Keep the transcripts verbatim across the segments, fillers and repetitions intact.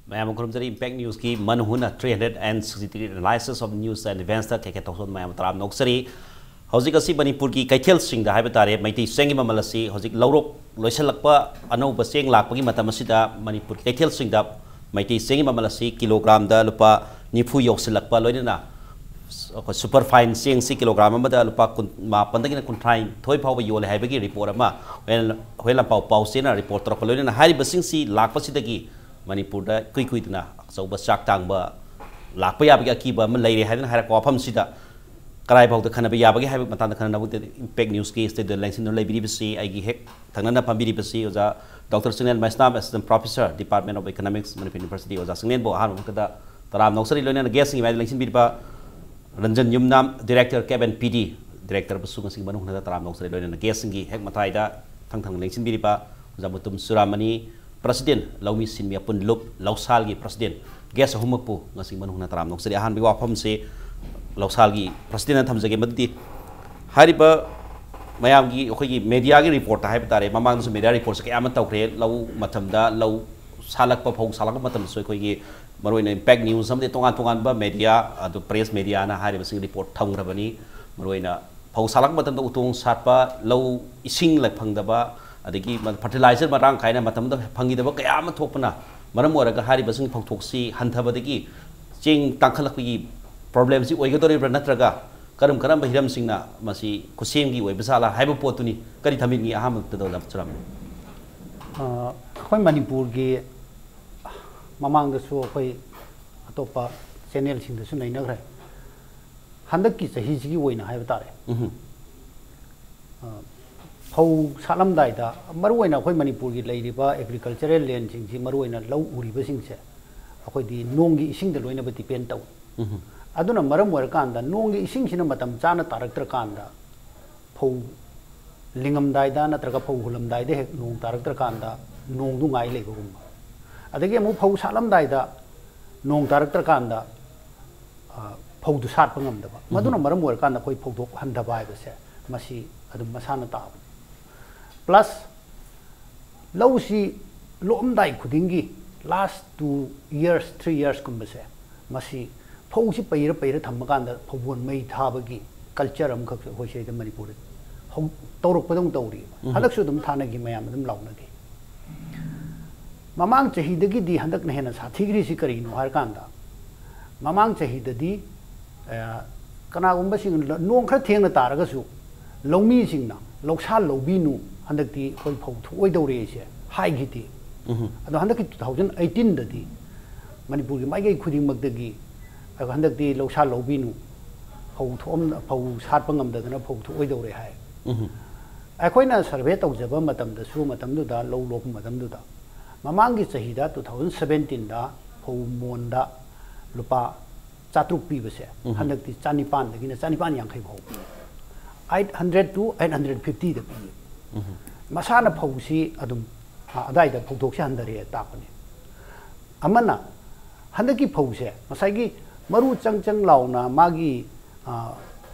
ꯃꯌꯥꯝ ꯑꯃ ꯈꯨꯔꯨꯝꯖꯔꯤ꯫ Impact Newsꯀꯤ ꯃꯅꯨꯡ ꯍꯨꯠꯅ three hundred and sixty degree analysis of news and eventsꯇ ꯈꯦꯛ ꯈꯦꯛ ꯇꯧꯁꯣꯟ ꯃꯌꯥꯝ ꯇꯔꯥꯝꯅ ꯑꯣꯛꯆꯔꯤ꯫ ꯍꯧꯖꯤꯛ ꯑꯁꯤ ꯃꯅꯤꯄꯨꯔꯒꯤ ꯀꯩꯊꯦꯜꯁꯤꯡꯗ ꯍꯥꯏꯕ ꯇꯥꯔꯦ, ꯃꯩꯇꯩ ꯆꯦꯡꯒꯤ ꯃꯃꯜ ꯑꯁꯤ ꯍꯧꯖꯤꯛ ꯂꯧꯔꯣꯛ ꯂꯣꯏꯁꯤꯜꯂꯛꯄ, ꯑꯅꯧꯕ ꯆꯦꯡ ꯂꯥꯛꯄꯒꯤ ꯃꯇꯝ ꯑꯁꯤꯗ ꯃꯅꯤꯄꯨꯔꯒꯤ ꯀꯩꯊꯦꯜꯁꯤꯡꯗ ꯃꯩꯇꯩ ꯆꯦꯡꯒꯤ ꯃꯃꯜ ꯑꯁꯤ ꯀꯤꯂꯣꯒ꯭ꯔꯥꯝꯗ ꯂꯨꯄꯥ ꯅꯤꯐꯨ ꯌꯧꯁꯤꯜꯂꯛꯄ, ꯂꯣꯏꯅꯅ ꯑꯩꯈꯣꯏ super fine ꯆꯦꯡꯁꯤ ꯀꯤꯂꯣꯒ꯭ꯔꯥꯝ ꯑꯃꯗ ꯂꯨꯄꯥ ꯀꯨꯟ ꯃꯥꯄꯟꯗꯒꯤꯅ ꯀꯨꯟꯊ꯭ꯔꯥ ꯅꯤꯊꯣꯏ ꯐꯥꯎꯕ ꯌꯣꯜꯂꯦ ꯍꯥꯏꯕꯒꯤ ꯔꯤꯄꯣꯔꯠ ꯑꯃ ꯍꯣꯔꯦꯟ, ꯍꯣꯔꯦꯟ ꯂꯝꯄꯥꯎ ꯄꯥꯎ ꯆꯦꯅ ꯔꯤꯄꯣꯔꯠ ꯇꯧꯔꯛꯄ, ꯂꯣꯏꯅꯅ ꯍꯥꯏꯔꯤꯕꯁꯤꯡꯁꯤ ꯂꯥꯛꯄꯁꯤꯗꯒꯤ ꯃꯅꯤꯄꯨꯔꯗ ꯏꯀꯨꯏ ꯀꯨꯏꯗꯅ ꯑꯆꯧꯕ ꯆꯥꯛ ꯇꯥꯡꯕ ꯂꯥꯛꯄ ꯌꯥꯕꯒꯤ ꯑꯀꯤꯕ ꯑꯃ ꯂꯩꯔꯦ ꯍꯥꯏꯗꯨꯅ ꯍꯥꯏꯔꯛꯄ ꯋꯥꯐꯝꯁꯤꯗ ꯀꯗꯥꯏꯐꯥꯎꯗ ꯈꯟꯅꯕ ꯌꯥꯕꯒꯦ ꯍꯥꯏꯕ ꯃꯇꯥꯡꯗ ꯈꯟꯅꯅꯕ Impact Newsꯀꯤ studio ꯂꯦꯡꯁꯤꯟꯗꯨꯅ ꯂꯩꯕꯤꯔꯤꯕꯁꯤ ꯑꯩꯒꯤ ꯍꯦꯛ ꯊꯪꯅꯅ ꯐꯝꯕꯤꯔꯤꯕꯁꯤ ꯑꯣꯖꯥ doctor Chinglen Meisnam, Assistant Professor, Department of Economics, Manipur University꯫ ꯑꯣꯖꯥ ꯆꯤꯡꯂꯦꯟꯕꯨ ꯑꯍꯥꯟꯕ ꯃꯛꯇꯗ ꯇꯔꯥꯝ ꯅꯧꯖꯔꯤ, ꯂꯣꯏꯅꯅ guestꯁꯤꯡꯒꯤ ꯃꯥꯏꯗ ꯂꯦꯡꯁꯤꯟꯕꯤꯔꯤꯕ ꯔꯟꯖꯟ ꯌꯨꯝꯅꯥꯝ, Director, K F N P D, Directorꯕꯨꯁꯨ ꯉꯁꯤꯒꯤ ꯃꯅꯨꯡ ꯍꯨꯠꯅ ꯇꯔꯥꯝ ꯅꯧꯖꯔꯤ, ꯂꯣꯏꯅꯅ guestꯁꯤꯡꯒꯤ ꯍꯦꯛ ꯃꯇꯥꯏꯗ ꯊꯪ ꯊꯪꯅ ꯂꯦꯡꯁꯤꯟꯕꯤꯔꯤꯕ ꯑꯣꯖꯥ ꯃꯨꯇꯨꯝ ꯆꯨꯔꯥꯃꯅꯤ, President, ꯂꯧꯃꯤ ꯁꯤꯟꯃꯤ ꯑꯄꯨꯟ ꯂꯨꯞ, ꯂꯧꯁꯥꯜꯒꯤ President, guest ꯑꯍꯨꯝꯃꯛꯄꯨ ꯉꯁꯤ ꯃꯅꯨꯡ ꯍꯨꯠꯅ ꯇꯔꯥꯝ ꯅꯧꯖꯔꯤ꯫ ꯑꯍꯥꯟꯕꯒꯤ ꯋꯥꯐꯝꯁꯤ ꯂꯧꯁꯥꯜꯒꯤ Presidentꯅ ꯊꯝꯖꯒꯦ, ꯃꯗꯨꯗꯤ ꯍꯥꯏꯔꯤꯕ ꯃꯌꯥꯝꯒꯤ, ꯑꯩꯈꯣꯏꯒꯤ mediaꯒꯤ reportꯇ ꯍꯥꯏꯕ ꯇꯥꯔꯦ, ꯃꯃꯥꯡꯗꯁꯨ media reportꯁꯦ ꯀꯌꯥ ꯑꯃ ꯇꯧꯈ꯭ꯔꯦ꯫ ꯂꯧ ꯃꯇꯝꯗ, ꯂꯧ ꯁꯥꯠꯂꯛꯄ, ꯐꯧ ꯁꯥꯠꯂꯛꯄ ꯃꯇꯝꯗꯁꯨ ꯑꯩꯈꯣꯏꯒꯤ ꯃꯔꯨꯑꯣꯏꯅ Impact News ꯑꯃꯗꯤ ꯇꯣꯉꯥꯟ ꯇꯣꯉꯥꯟꯕ media, ꯑꯗꯨ press mediaꯅ ꯍꯥꯏꯔꯤꯕꯁꯤꯡ report ꯊꯝꯈ꯭ꯔꯕꯅꯤ꯫ ꯃꯔꯨꯑꯣꯏꯅ ꯐꯧ ꯁꯥꯠꯂꯛꯄ ꯃꯇꯝꯗ ꯎꯇꯣꯡ ꯁꯥꯠꯄ, ꯂꯧ ꯏꯁꯤꯡ ꯂ-, ꯐꯪꯗꯕ, ꯑꯗꯒꯤ ꯃ-, fertilizer ꯃꯔꯥꯡ ꯀꯥꯏꯅ ꯃꯇꯝꯗ ꯐꯪꯈꯤꯗꯕ ꯀꯌꯥ ꯑꯃ ꯊꯣꯛꯄꯅ ꯃꯔꯝ ꯑꯣꯏꯔꯒ ꯍꯥꯏꯔꯤꯕꯁꯤꯡ ꯐꯧꯊꯣꯛꯁꯤ ꯍꯟꯊꯕꯗꯒꯤ ꯆꯦꯡ ꯇꯥꯡꯈꯠꯂꯛꯄꯒꯤ problemꯁꯤ ꯑꯣꯏꯒꯗꯧꯔꯤꯕ꯭ꯔꯥ, ꯅꯠꯇ꯭ꯔꯒ ꯀꯔꯝ ꯀꯔꯝꯕ ꯍꯤꯔꯝꯁꯤꯡꯅ ꯃꯁꯤ ꯈꯨꯠꯁꯦꯝꯒꯤ ꯑꯣꯏꯕ ꯖꯥꯠꯂꯥ ꯍꯥꯏꯕ ꯄꯣꯠꯇꯨꯅꯤ꯫ ꯀꯔꯤ ꯊꯝꯕꯤꯅꯤꯡꯉꯤ? ꯑꯍꯥꯟꯕꯗ ꯗꯣꯛꯇꯔ ꯆꯨꯔꯥꯃꯅꯤ꯫ ꯑ, ꯑꯩꯈꯣꯏ ꯃꯅꯤꯄꯨꯔꯒꯤ ꯃꯃꯥꯡꯗꯁꯨ ꯑꯩꯈꯣꯏ ꯑꯇꯣꯞꯄ channelꯁꯤꯡꯗꯁꯨ ꯅꯩꯅꯈ꯭ꯔꯦ꯫ ꯍꯟꯗꯛꯀꯤ ꯆꯍꯤꯁꯤꯒꯤ ꯑꯣꯏꯅ ꯍꯥꯏꯕ ꯇꯥꯔꯦ, ꯎꯝ꯫ ꯑ, ꯐꯧ ꯁꯥꯠꯂꯝꯗꯥꯏꯗ, ꯃꯔꯨꯑꯣꯏꯅ ꯑꯩꯈꯣꯏ ꯃꯅꯤꯄꯨꯔꯒꯤ ꯂꯩꯔꯤꯕ agricultural landꯁꯤꯡꯁꯤ, ꯃꯔꯨꯑꯣꯏꯅ ꯂꯧ ꯎꯔꯤꯕꯁꯤꯡꯁꯦ, ꯑꯩꯈꯣꯏꯗꯤ ꯅꯣꯡꯒꯤ ꯏꯁꯤꯡꯗ ꯂꯣꯏꯅꯕ depend ꯇꯧꯏ꯫ ꯎꯝ꯫ ꯑꯗꯨꯅ ꯃꯔꯝ ꯑꯣꯏꯔꯀꯥꯟꯗ ꯅꯣꯡꯒꯤ ꯏꯁꯤꯡꯁꯤꯅ ꯃꯇꯝ ꯆꯥꯅ ꯇꯥꯔꯛꯇ꯭ꯔꯀꯥꯟꯗ, ꯐꯧ ꯂꯤꯡꯉꯝꯗꯥꯏꯗ ꯅꯠꯇ꯭ꯔꯒ ꯐꯧ ꯍꯨꯜꯂꯝꯗꯥꯏꯗ ꯍꯦꯛ ꯅꯣꯡ ꯇꯥꯔꯛꯇ꯭ꯔꯀꯥꯟꯗ ꯅꯣꯡꯗꯨ ꯉꯥꯏ ꯂꯩꯕꯒꯨꯝꯕ, ꯑꯗꯒꯤ ꯑꯃꯨꯛ ꯐꯧ ꯁꯥꯠꯂꯝꯗꯥꯏꯗ ꯅꯣꯡ ꯇꯥꯔꯛꯇ꯭ꯔꯀꯥꯟꯗ, ꯑ, ꯐꯧꯗꯨ ꯁꯥꯠꯄ ꯉꯝꯗꯕ, ꯃꯗꯨꯅ ꯃꯔꯝ ꯑꯣꯏꯔꯀꯥꯟꯗ ꯑꯩꯈꯣꯏ ꯐꯧꯊꯣꯛ ꯍꯟꯊꯕ ꯍꯥꯏꯕꯁꯦ ꯃꯁꯤ ꯑꯗꯨꯝ ꯃꯁꯥꯅ ꯇꯥꯕꯅꯤ꯫ Plus, ꯂꯧꯁꯤ ꯂꯣꯛꯑꯝꯗꯥꯏ ꯈꯨꯗꯤꯡꯒꯤ Last two years, three years ꯀꯨꯝꯕꯁꯦ, ꯃꯁꯤ ꯐꯧꯁꯤ ꯄꯩꯔ ꯄꯩꯔ ꯊꯝꯃꯀꯥꯟꯗ ꯐꯧꯕꯣꯟ ꯃꯩ ꯊꯥꯕꯒꯤ culture ꯑꯃꯈꯛꯁꯨ ꯑꯩꯈꯣꯏ ꯁꯤꯗ ꯃꯅꯤꯄꯨꯔꯗ ꯍꯧ-, ꯇꯧꯔꯛꯄꯗꯧꯅ ꯇꯧꯔꯤꯕ꯫ ꯎꯝ꯫ ꯍꯟꯗꯛꯁꯨ ꯑꯗꯨꯝ ꯊꯥꯅꯈꯤ, ꯃꯌꯥꯝ ꯑꯗꯨꯝ ꯂꯥꯎꯅꯈꯤ꯫ ꯃꯃꯥꯡ ꯆꯍꯤꯗꯒꯤꯗꯤ ꯍꯟꯗꯛꯅ ꯍꯦꯟꯅ ꯁꯥꯊꯤꯈ꯭ꯔꯤꯁꯤ ꯀꯔꯤꯅꯣ ꯍꯥꯏꯔꯀꯥꯟꯗ, ꯃꯃꯥꯡ ꯆꯍꯤꯗꯗꯤ, ꯑ, ꯀꯅꯥꯒꯨꯝꯕꯁꯤꯡ ꯂ-, ꯅꯣꯡ ꯈꯔ ꯊꯦꯡꯅ ꯇꯥꯔꯒꯁꯨ ꯂꯧꯃꯤꯁꯤꯡꯅ "ꯂꯧꯁꯥ ꯂꯧꯕꯤꯅꯨ, ꯍꯟꯗꯛꯇꯤ ꯑꯩꯈꯣꯏ ꯐꯧ ꯊꯣꯛꯑꯣꯏꯗꯧꯔꯦꯁꯦ" ꯍꯥꯏꯈꯤꯗꯦ꯫ ꯎꯝ꯫ ꯑꯗꯣ ꯍꯟꯗꯛꯀꯤ two thousand eighteenꯗꯗꯤ ꯃꯅꯤꯄꯨꯔꯒꯤ ꯃꯥꯏꯀꯩ ꯈꯨꯗꯤꯡꯃꯛꯇꯒꯤ ꯑꯗꯣ ꯍꯟꯗꯛꯇꯤ "ꯂꯧꯁꯥ ꯂꯧꯕꯤꯅꯨ, ꯐꯧ ꯊꯣꯛꯑꯝ-, ꯐꯧ ꯁꯥꯠꯄ ꯉꯝꯗꯗꯅ ꯐꯧ ꯊꯣꯛꯑꯣꯏꯗꯧꯔꯦ" ꯍꯥꯏ꯫ ꯎꯝ꯫ ꯑꯩꯈꯣꯏꯅ survey ꯇꯧꯖꯕ ꯃꯇꯝꯗꯁꯨ, ꯃꯇꯝꯗꯨꯗ ꯂꯧ ꯂꯣꯛꯄ ꯃꯇꯝꯗꯨꯗ, ꯃꯃꯥꯡꯒꯤ ꯆꯍꯤꯗ, two thousand seventeenꯗ ꯐꯧ ꯃꯣꯟꯗ ꯂꯨꯄꯥ ꯆꯥꯇ꯭ꯔꯨꯛ ꯄꯤꯕꯁꯦ, ꯎꯝ꯫ ꯍꯟꯗꯛꯇꯤ ꯆꯥꯅꯤꯄꯥꯟꯗꯒꯤꯅ ꯆꯥꯅꯤꯄꯥꯟ ꯌꯥꯡꯈꯩ ꯐꯥꯎ ꯄꯤ꯫ Eight hundred to eight hundred fiftyꯗ ꯄꯤ꯫ ꯎꯝ꯫ ꯃꯁꯥꯅ ꯐꯧꯁꯤ ꯑꯗꯨꯝ, ꯑ, ꯑꯗꯥꯏꯗ ꯐꯧꯊꯣꯛꯁꯤ ꯍꯟꯊꯔꯛꯑꯦ ꯇꯥꯛꯄꯅꯤ꯫ ꯑꯃꯅ, ꯍꯟꯗꯛꯀꯤ ꯐꯧꯁꯦ ꯉꯁꯥꯏꯒꯤ ꯃꯔꯨ ꯆꯪ ꯆꯪ ꯂꯥꯎꯅ ꯃꯥꯒꯤ, ꯑ,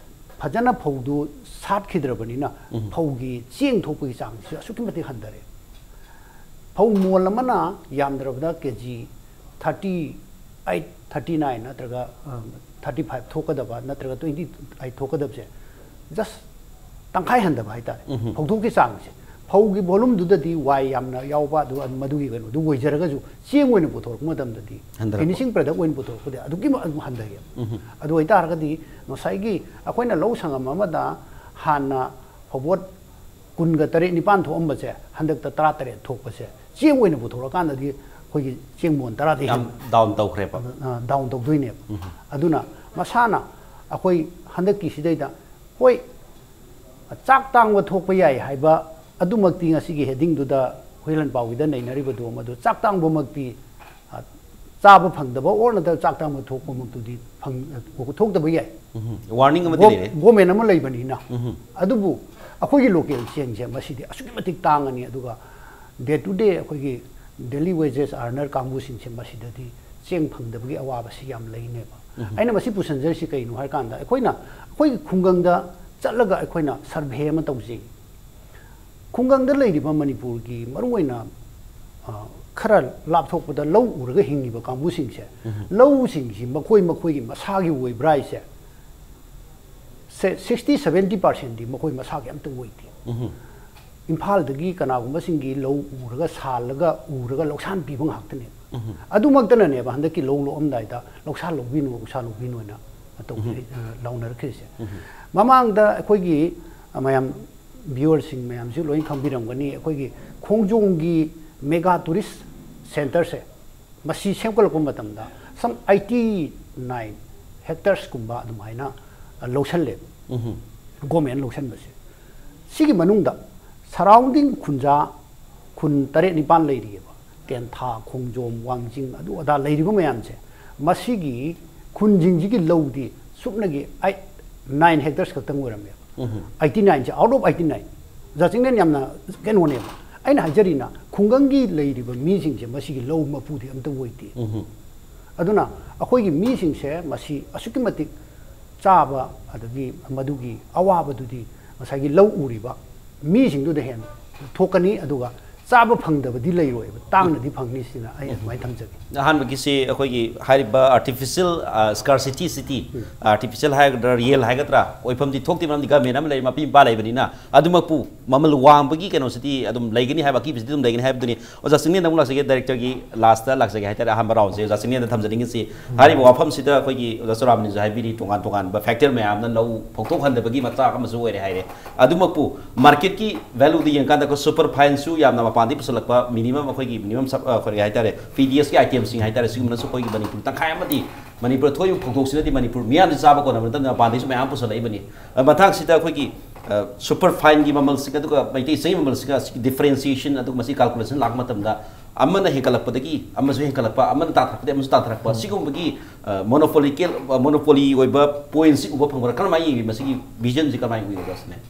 ꯐꯖꯅ ꯐꯧꯗꯨ ꯁꯥꯠꯈꯤꯗ꯭ꯔꯕꯅꯤꯅ, ꯎꯝ꯫ ꯐꯧꯒꯤ ꯆꯦꯡ ꯊꯣꯛꯄꯒꯤ ꯆꯥꯡꯁꯤꯁꯨ ꯑꯁꯨꯛꯀꯤ ꯃꯇꯤꯛ ꯍꯟꯊꯔꯦ꯫ ꯐꯧ ꯃꯣꯟ ꯑꯃꯅ ꯌꯥꯝꯗ꯭ꯔꯕꯗ KG thirty eight, thirty nine ꯅꯠꯇ꯭ꯔꯒ, ꯑ, thirty five ꯊꯣꯛꯀꯗꯕ ꯅꯠꯇ꯭ꯔꯒ twenty eight ꯊꯣꯛꯀꯗꯕꯁꯦ, just ꯇꯪꯈꯥꯏ ꯍꯟꯊꯕ ꯍꯥꯏꯇꯥꯔꯦ꯫ ꯎꯝ꯫ ꯐꯧꯊꯣꯛꯀꯤ ꯆꯥꯡꯁꯦ, ꯐꯧꯒꯤ volumeꯗꯨꯗꯗꯤ ꯋꯥꯏ ꯌꯥꯝꯅ ꯌꯥꯎꯕ, ꯑꯗꯨꯒ ꯃꯗꯨꯒꯤ ꯀꯩꯅꯣꯗꯨ ꯑꯣꯏꯖꯔꯒꯁꯨ, ꯆꯦꯡ ꯑꯣꯏꯅ ꯄꯨꯊꯣꯔꯛꯄ ꯃꯇꯝꯗꯗꯤ, ꯍꯟꯊꯔꯛꯄ꯫ Finishing product ꯑꯣꯏꯅ ꯄꯨꯊꯣꯔꯛꯄꯗ ꯑꯗꯨꯛꯀꯤ ꯃ-, ꯑꯗꯨꯝ ꯍꯟꯊꯩꯌꯦꯕ꯫ ꯎꯝ꯫ ꯑꯗꯨ ꯑꯣꯏꯇꯥꯔꯒꯗꯤ ꯉꯁꯥꯏꯒꯤ ꯑꯩꯈꯣꯏꯅ ꯂꯧ ꯁꯪꯉꯝ ꯑꯃꯗ ꯍꯥꯟꯅ ꯐꯧꯕꯣꯠ ꯀꯨꯟꯒ ꯇꯔꯦꯠ ꯅꯤꯄꯥꯟ ꯊꯣꯛꯑꯝꯕꯁꯦ, ꯍꯟꯗꯛꯇ ꯇꯔꯥꯇꯔꯦꯠ ꯊꯣꯛꯄꯁꯦ, ꯆꯦꯡ ꯑꯣꯏꯅ ꯄꯨꯊꯣꯔꯛꯑꯀꯥꯟꯗꯗꯤ ꯑꯩꯈꯣꯏꯒꯤ ꯆꯦꯡ ꯃꯣꯟ ꯇꯔꯥꯗꯤ ꯌꯥꯝ ꯍꯦꯟꯅ, down ꯇꯧꯈ꯭ꯔꯦꯕ꯫ ꯑ, down ꯇꯧꯗꯣꯏꯅꯦꯕ꯫ ꯎꯝ꯫ ꯑꯗꯨꯅ ꯃꯁꯥꯅ ꯑꯩꯈꯣꯏ ꯍꯟꯗꯛꯀꯤ ꯁꯤꯗꯩꯗ, ꯍꯣꯏ, ꯆꯥꯛ ꯇꯥꯡꯕ ꯊꯣꯛꯄ ꯌꯥꯏ ꯍꯥꯏꯕ ꯑꯗꯨꯃꯛꯇꯤ ꯉꯁꯤꯒꯤ headingꯗꯨꯗ ꯍꯨꯏꯂꯟ ꯄꯥꯎꯒꯤꯗ ꯅꯩꯅꯔꯤꯕꯗꯨ ꯃꯗꯨ ꯆꯥꯛ ꯇꯥꯡꯕꯃꯛꯇꯤ, ꯑ, ꯆꯥꯕ ꯐꯪꯗꯕ or ꯅꯠꯇ꯭ꯔꯒ ꯆꯥꯛ ꯇꯥꯡꯕ ꯊꯣꯛꯄꯃꯛꯇꯨꯗꯤ ꯐꯪ-, ꯊꯣꯛꯇꯕ ꯌꯥꯏ꯫ ꯎꯝ꯫ Warning ꯑꯃꯗꯤ ꯒꯣ-, ꯂꯩꯔꯦ꯫ Government ꯑꯃ ꯂꯩꯕꯅꯤꯅ꯫ ꯎꯝ꯫ ꯑꯗꯨꯕꯨ ꯑꯩꯈꯣꯏꯒꯤ local ꯆꯦꯡꯁꯦ ꯃꯁꯤꯗꯤ ꯑꯁꯨꯛꯀꯤ ꯃꯇꯤꯛ ꯇꯥꯡꯉꯅꯤ, ꯑꯗꯨꯒ day to day ꯑꯩꯈꯣꯏꯒꯤ daily wages earner ꯀꯥꯡꯕꯨꯁꯤꯡꯁꯦ ꯃꯁꯤꯗꯗꯤ ꯆꯦꯡ ꯐꯪꯗꯕꯒꯤ ꯑꯋꯥꯕꯁꯤ ꯌꯥꯝ ꯂꯩꯅꯦꯕ꯫ ꯎꯝ꯫ ꯑꯩꯅ ꯃꯁꯤ ꯄꯨꯁꯟꯖꯔꯤꯁꯤ ꯀꯩꯅꯣ ꯍꯥꯏꯔꯀꯥꯟꯗ, ꯑꯩꯈꯣꯏꯅ ꯑꯩꯈꯣꯏꯒꯤ ꯈꯨꯡꯒꯪꯗ ꯆꯠꯂꯒ ꯑꯩꯈꯣꯏꯅ survey ꯑꯃ ꯇꯧꯖꯩ꯫ ꯈꯨꯡꯒꯪꯗ ꯂꯩꯔꯤꯕ ꯃꯅꯤꯄꯨꯔꯒꯤ ꯃꯔꯨꯑꯣꯏꯅ, ꯈꯔ ꯂꯥꯞꯊꯣꯛꯄꯗ ꯂꯧ ꯎꯔꯒ ꯍꯤꯡꯉꯤꯕ ꯀꯥꯡꯕꯨꯁꯤꯡꯁꯦ, ꯂꯧꯁꯤꯡꯁꯤ ꯃꯈꯣꯏ ꯃꯈꯣꯏꯒꯤ ꯃꯁꯥꯒꯤ ꯑꯣꯏꯕ꯭ꯔꯥ ꯍꯥꯏꯁꯦ, ꯁꯤꯛꯁꯇꯤ ꯁꯚꯦꯟꯇꯤ ꯄꯥꯔꯁꯦꯟꯗꯤ ꯃꯈꯣꯏ ꯃꯁꯥꯒꯤ ꯑꯝꯇ ꯑꯣꯏꯗꯦ꯫ ꯏꯝꯐꯥꯜꯗꯒꯤ ꯀꯅꯥꯒꯨꯝꯕꯁꯤꯡꯒꯤ ꯂꯧ ꯎꯔꯒ, ꯁꯥꯜꯂꯒ ꯎꯔꯒ ꯂꯧꯁꯥꯟ ꯄꯤꯕ ꯉꯥꯛꯇꯅꯦꯕ꯫ ꯑꯗꯨꯃꯛꯇꯅꯅꯦꯕ ꯍꯟꯗꯛꯀꯤ ꯂꯧ ꯂꯣꯛꯑꯝꯗꯥꯏꯗ ꯂꯧꯁꯥꯟ ꯂꯧꯕꯤꯅꯨ, ꯂꯧꯁꯥꯟ ꯂꯧꯕꯤꯅꯨ ꯍꯥꯏꯅ ꯇꯧꯕꯤ-, ꯑ, ꯂꯥꯎꯅꯔꯛꯈ꯭ꯔꯤꯁꯦ꯫ ꯃꯃꯥꯡꯗ ꯑꯩꯈꯣꯏꯒꯤ, ꯑ, ꯃꯌꯥꯝ viewerꯁꯤꯡ ꯃꯌꯥꯝꯁꯨ ꯂꯣꯏ ꯈꯪꯕꯤꯔꯝꯒꯅꯤ, ꯑꯩꯈꯣꯏꯒꯤ ꯈꯣꯡꯖꯣꯝꯒꯤ mega tourist centreꯁꯦ, ꯃꯁꯤ ꯁꯦꯝꯒꯠꯂꯛꯄ ꯃꯇꯝꯗ some eighty nine hectaresꯀꯨꯝꯕ ꯑꯗꯨꯃꯥꯏꯅ, ꯑ, ꯂꯧꯁꯜꯂꯦꯕ꯫ Government ꯂꯧꯁꯟꯕꯁꯦ꯫ ꯁꯤꯒꯤ ꯃꯅꯨꯡꯗ surrounding ꯈꯨꯟꯖꯥ ꯈꯨꯟ ꯇꯔꯦꯠ ꯅꯤꯄꯥꯟ ꯂꯩꯔꯤꯑꯕ, ꯇꯦꯟꯊꯥ, ꯈꯣꯡꯖꯣꯝ, ꯋꯥꯡꯖꯤꯡ, ꯑꯗꯨ ꯑꯗꯥ ꯂꯩꯔꯤꯕ ꯃꯌꯥꯝꯁꯦ, ꯃꯁꯤꯒꯤ ꯈꯨꯟꯁꯤꯡꯁꯤꯒꯤ ꯂꯧꯗꯤ ꯁꯨꯞꯅꯒꯤ eight, nine hectares ꯈꯛꯇꯪ ꯑꯣꯏꯔꯝꯃꯦꯕ꯫ Eighty nineꯁꯦ, out of eighty nine, ꯖꯥꯆꯤꯡꯂꯦꯟ ꯌꯥꯝꯅ ꯀꯩꯅꯣꯅꯦꯕ꯫ ꯑꯩꯅ ꯍꯥꯏꯖꯔꯤꯅ, ꯈꯨꯡꯒꯪꯒꯤ ꯂꯩꯔꯤꯕ ꯃꯤꯁꯤꯡꯁꯦ ꯃꯁꯤꯒꯤ ꯂꯧ ꯃꯄꯨꯗꯤ ꯑꯝꯇ ꯑꯣꯏꯗꯦ꯫ ꯑꯗꯨꯅ ꯑꯩꯈꯣꯏꯒꯤ ꯃꯤꯁꯤꯡꯁꯦ ꯃꯁꯤ ꯑꯁꯨꯛꯀꯤ ꯃꯇꯤꯛ ꯆꯥꯕ, ꯑꯗꯒꯤ ꯃꯗꯨꯒꯤ ꯑꯋꯥꯕꯗꯨꯗꯤ ꯉꯁꯥꯏꯒꯤ ꯂꯧ ꯎꯔꯤꯕ ꯃꯤꯁꯤꯡꯗꯨꯗ ꯍꯦꯟꯅ ꯊꯣꯛꯀꯅꯤ, ꯑꯗꯨꯒ ꯆꯥꯕ ꯐꯪꯗꯕꯗꯤ ꯂꯩꯔꯣꯏꯕ, ꯇꯥꯡꯅꯗꯤ ꯐꯪꯅꯤ ꯁꯤꯅ ꯑꯩ ꯑꯗꯨꯃꯥꯏꯅ ꯊꯝꯖꯒꯦ꯫ ꯑꯍꯥꯟꯕꯒꯤꯁꯤ ꯑꯩꯈꯣꯏꯒꯤ ꯍꯥꯏꯔꯤꯕ artificial, ꯑ, scarcity city, artificial ꯍꯥꯏꯒꯗ꯭ꯔꯥ, real ꯍꯥꯏꯒꯗ꯭ꯔꯥ, ꯑꯣꯏꯐꯝꯗꯤ ꯊꯣꯛꯇꯦ, ꯃꯔꯝꯗꯤ government ꯑꯃ ꯂꯩ, ꯃꯄꯤ ꯃꯄꯥ ꯂꯩꯕꯅꯤꯅ꯫ ꯑꯗꯨꯃꯛꯄꯨ ꯃꯃꯜ ꯋꯥꯡꯕꯒꯤ ꯀꯩꯅꯣꯁꯤꯗꯤ ꯑꯗꯨꯝ ꯂꯩꯒꯅꯤ ꯍꯥꯏꯕ, ꯑꯀꯤꯕꯁꯤꯗꯤ ꯑꯗꯨꯝ ꯂꯩꯒꯅꯤ ꯍꯥꯏꯕꯗꯨꯅꯤ꯫ ꯑꯣꯖꯥ ꯆꯤꯡꯂꯦꯟꯗ ꯑꯃꯨꯛ ꯂꯥꯛꯆꯒꯦ, directorꯒꯤ lastꯇ ꯂꯥꯛꯆꯒꯦ ꯍꯥꯏꯇꯥꯔꯦ, ꯑꯍꯥꯟꯕ roundꯁꯦ ꯑꯣꯖꯥ ꯆꯤꯡꯂꯦꯟꯗ ꯊꯝꯖꯅꯤꯡꯉꯤꯁꯤ꯫ ꯍꯥꯏꯔꯤꯕ ꯋꯥꯐꯝꯁꯤꯗ ꯑꯩꯈꯣꯏꯒꯤ ꯑꯣꯖꯥ ꯆꯨꯔꯥꯃꯅꯤꯁꯨ ꯍꯥꯏꯕꯤꯔꯤ, ꯇꯣꯉꯥꯟ ꯇꯣꯉꯥꯟꯕ factor ꯃꯌꯥꯝꯅ ꯂꯧ ꯐꯧꯊꯣꯛꯍꯟꯗꯕꯒꯤ ꯃꯆꯥꯛ ꯑꯃꯁꯨ ꯑꯣꯏꯔꯦ ꯍꯥꯏꯔꯦ꯫ ꯑꯗꯨꯃꯛꯄꯨ marketꯀꯤ valueꯗ ꯌꯦꯡꯀꯥꯟꯗ ꯑꯩꯈꯣꯏ superfineꯁꯨ ꯌꯥꯝꯅ ꯃꯄꯥꯟꯗꯒꯤ ꯄꯨꯁꯜꯂꯛꯄ minimum ꯑꯩꯈꯣꯏꯒꯤ minimum sub-, ꯑ, ꯀꯔꯤ ꯍꯥꯏꯇꯥꯔꯦ, ꯄꯤ ꯗꯤ ꯑꯦꯁꯀꯤ itemꯁꯤꯡ ꯍꯥꯏꯇꯥꯔꯦ, ꯁꯤꯒꯨꯝꯕꯅꯁꯨ ꯑꯩꯈꯣꯏꯒꯤ ꯃꯅꯤꯄꯨꯔ ꯇꯪꯈꯥꯏ ꯑꯃꯗꯤ ꯃꯅꯤꯄꯨꯔ ꯊꯣꯛꯏꯕ ꯐꯧꯊꯣꯛꯁꯤꯅꯗꯤ ꯃꯅꯤꯄꯨꯔ ꯃꯤꯌꯥꯝꯁꯤ ꯆꯥꯕ ꯀꯣꯟꯅꯕ ꯅꯠꯇꯅ ꯃꯄꯥꯟꯗꯒꯤꯁꯨ ꯃꯌꯥꯝ ꯄꯨꯁꯜꯂꯛꯏꯕꯅꯤ꯫ ꯑ, ꯃꯊꯪꯁꯤꯗ ꯑꯩꯈꯣꯏꯒꯤ, ꯑ, superfineꯒꯤ ꯃꯃꯜꯁꯤꯒ ꯑꯗꯨꯒ ꯃꯩꯇꯩ ꯆꯦꯡꯒꯤ ꯃꯃꯜꯁꯤꯒ ꯑꯁꯤꯒꯤ differentiation ꯑꯗꯨꯒ ꯃꯁꯤ calculation ꯂꯥꯛꯄ ꯃꯇꯝꯗ ꯑꯃꯅ ꯍꯦꯟꯒꯠꯂꯛꯄꯗꯒꯤ ꯑꯃꯁꯨ ꯍꯦꯟꯒꯠꯂꯛꯄ, ꯑꯃꯅ ꯇꯥꯊꯔꯛꯄꯗꯒꯤ ꯑꯃꯁꯨ ꯇꯥꯊꯔꯛꯄ, ꯁꯤꯒꯨꯝꯕꯒꯤ, ꯑ, monopolical, ꯑ, monopoly ꯑꯣꯏꯕ pointꯁꯤ ꯎꯕ ꯐꯪꯕ꯭ꯔꯥ? ꯀꯔꯝꯍꯥꯏꯅ ꯌꯦꯡꯉꯤ? ꯃꯁꯤꯒꯤ visionꯁꯤ ꯀꯔꯝꯍꯥꯏꯅ ꯎꯏ, ꯑꯣꯖꯥ ꯆꯤꯡꯂꯦꯟ?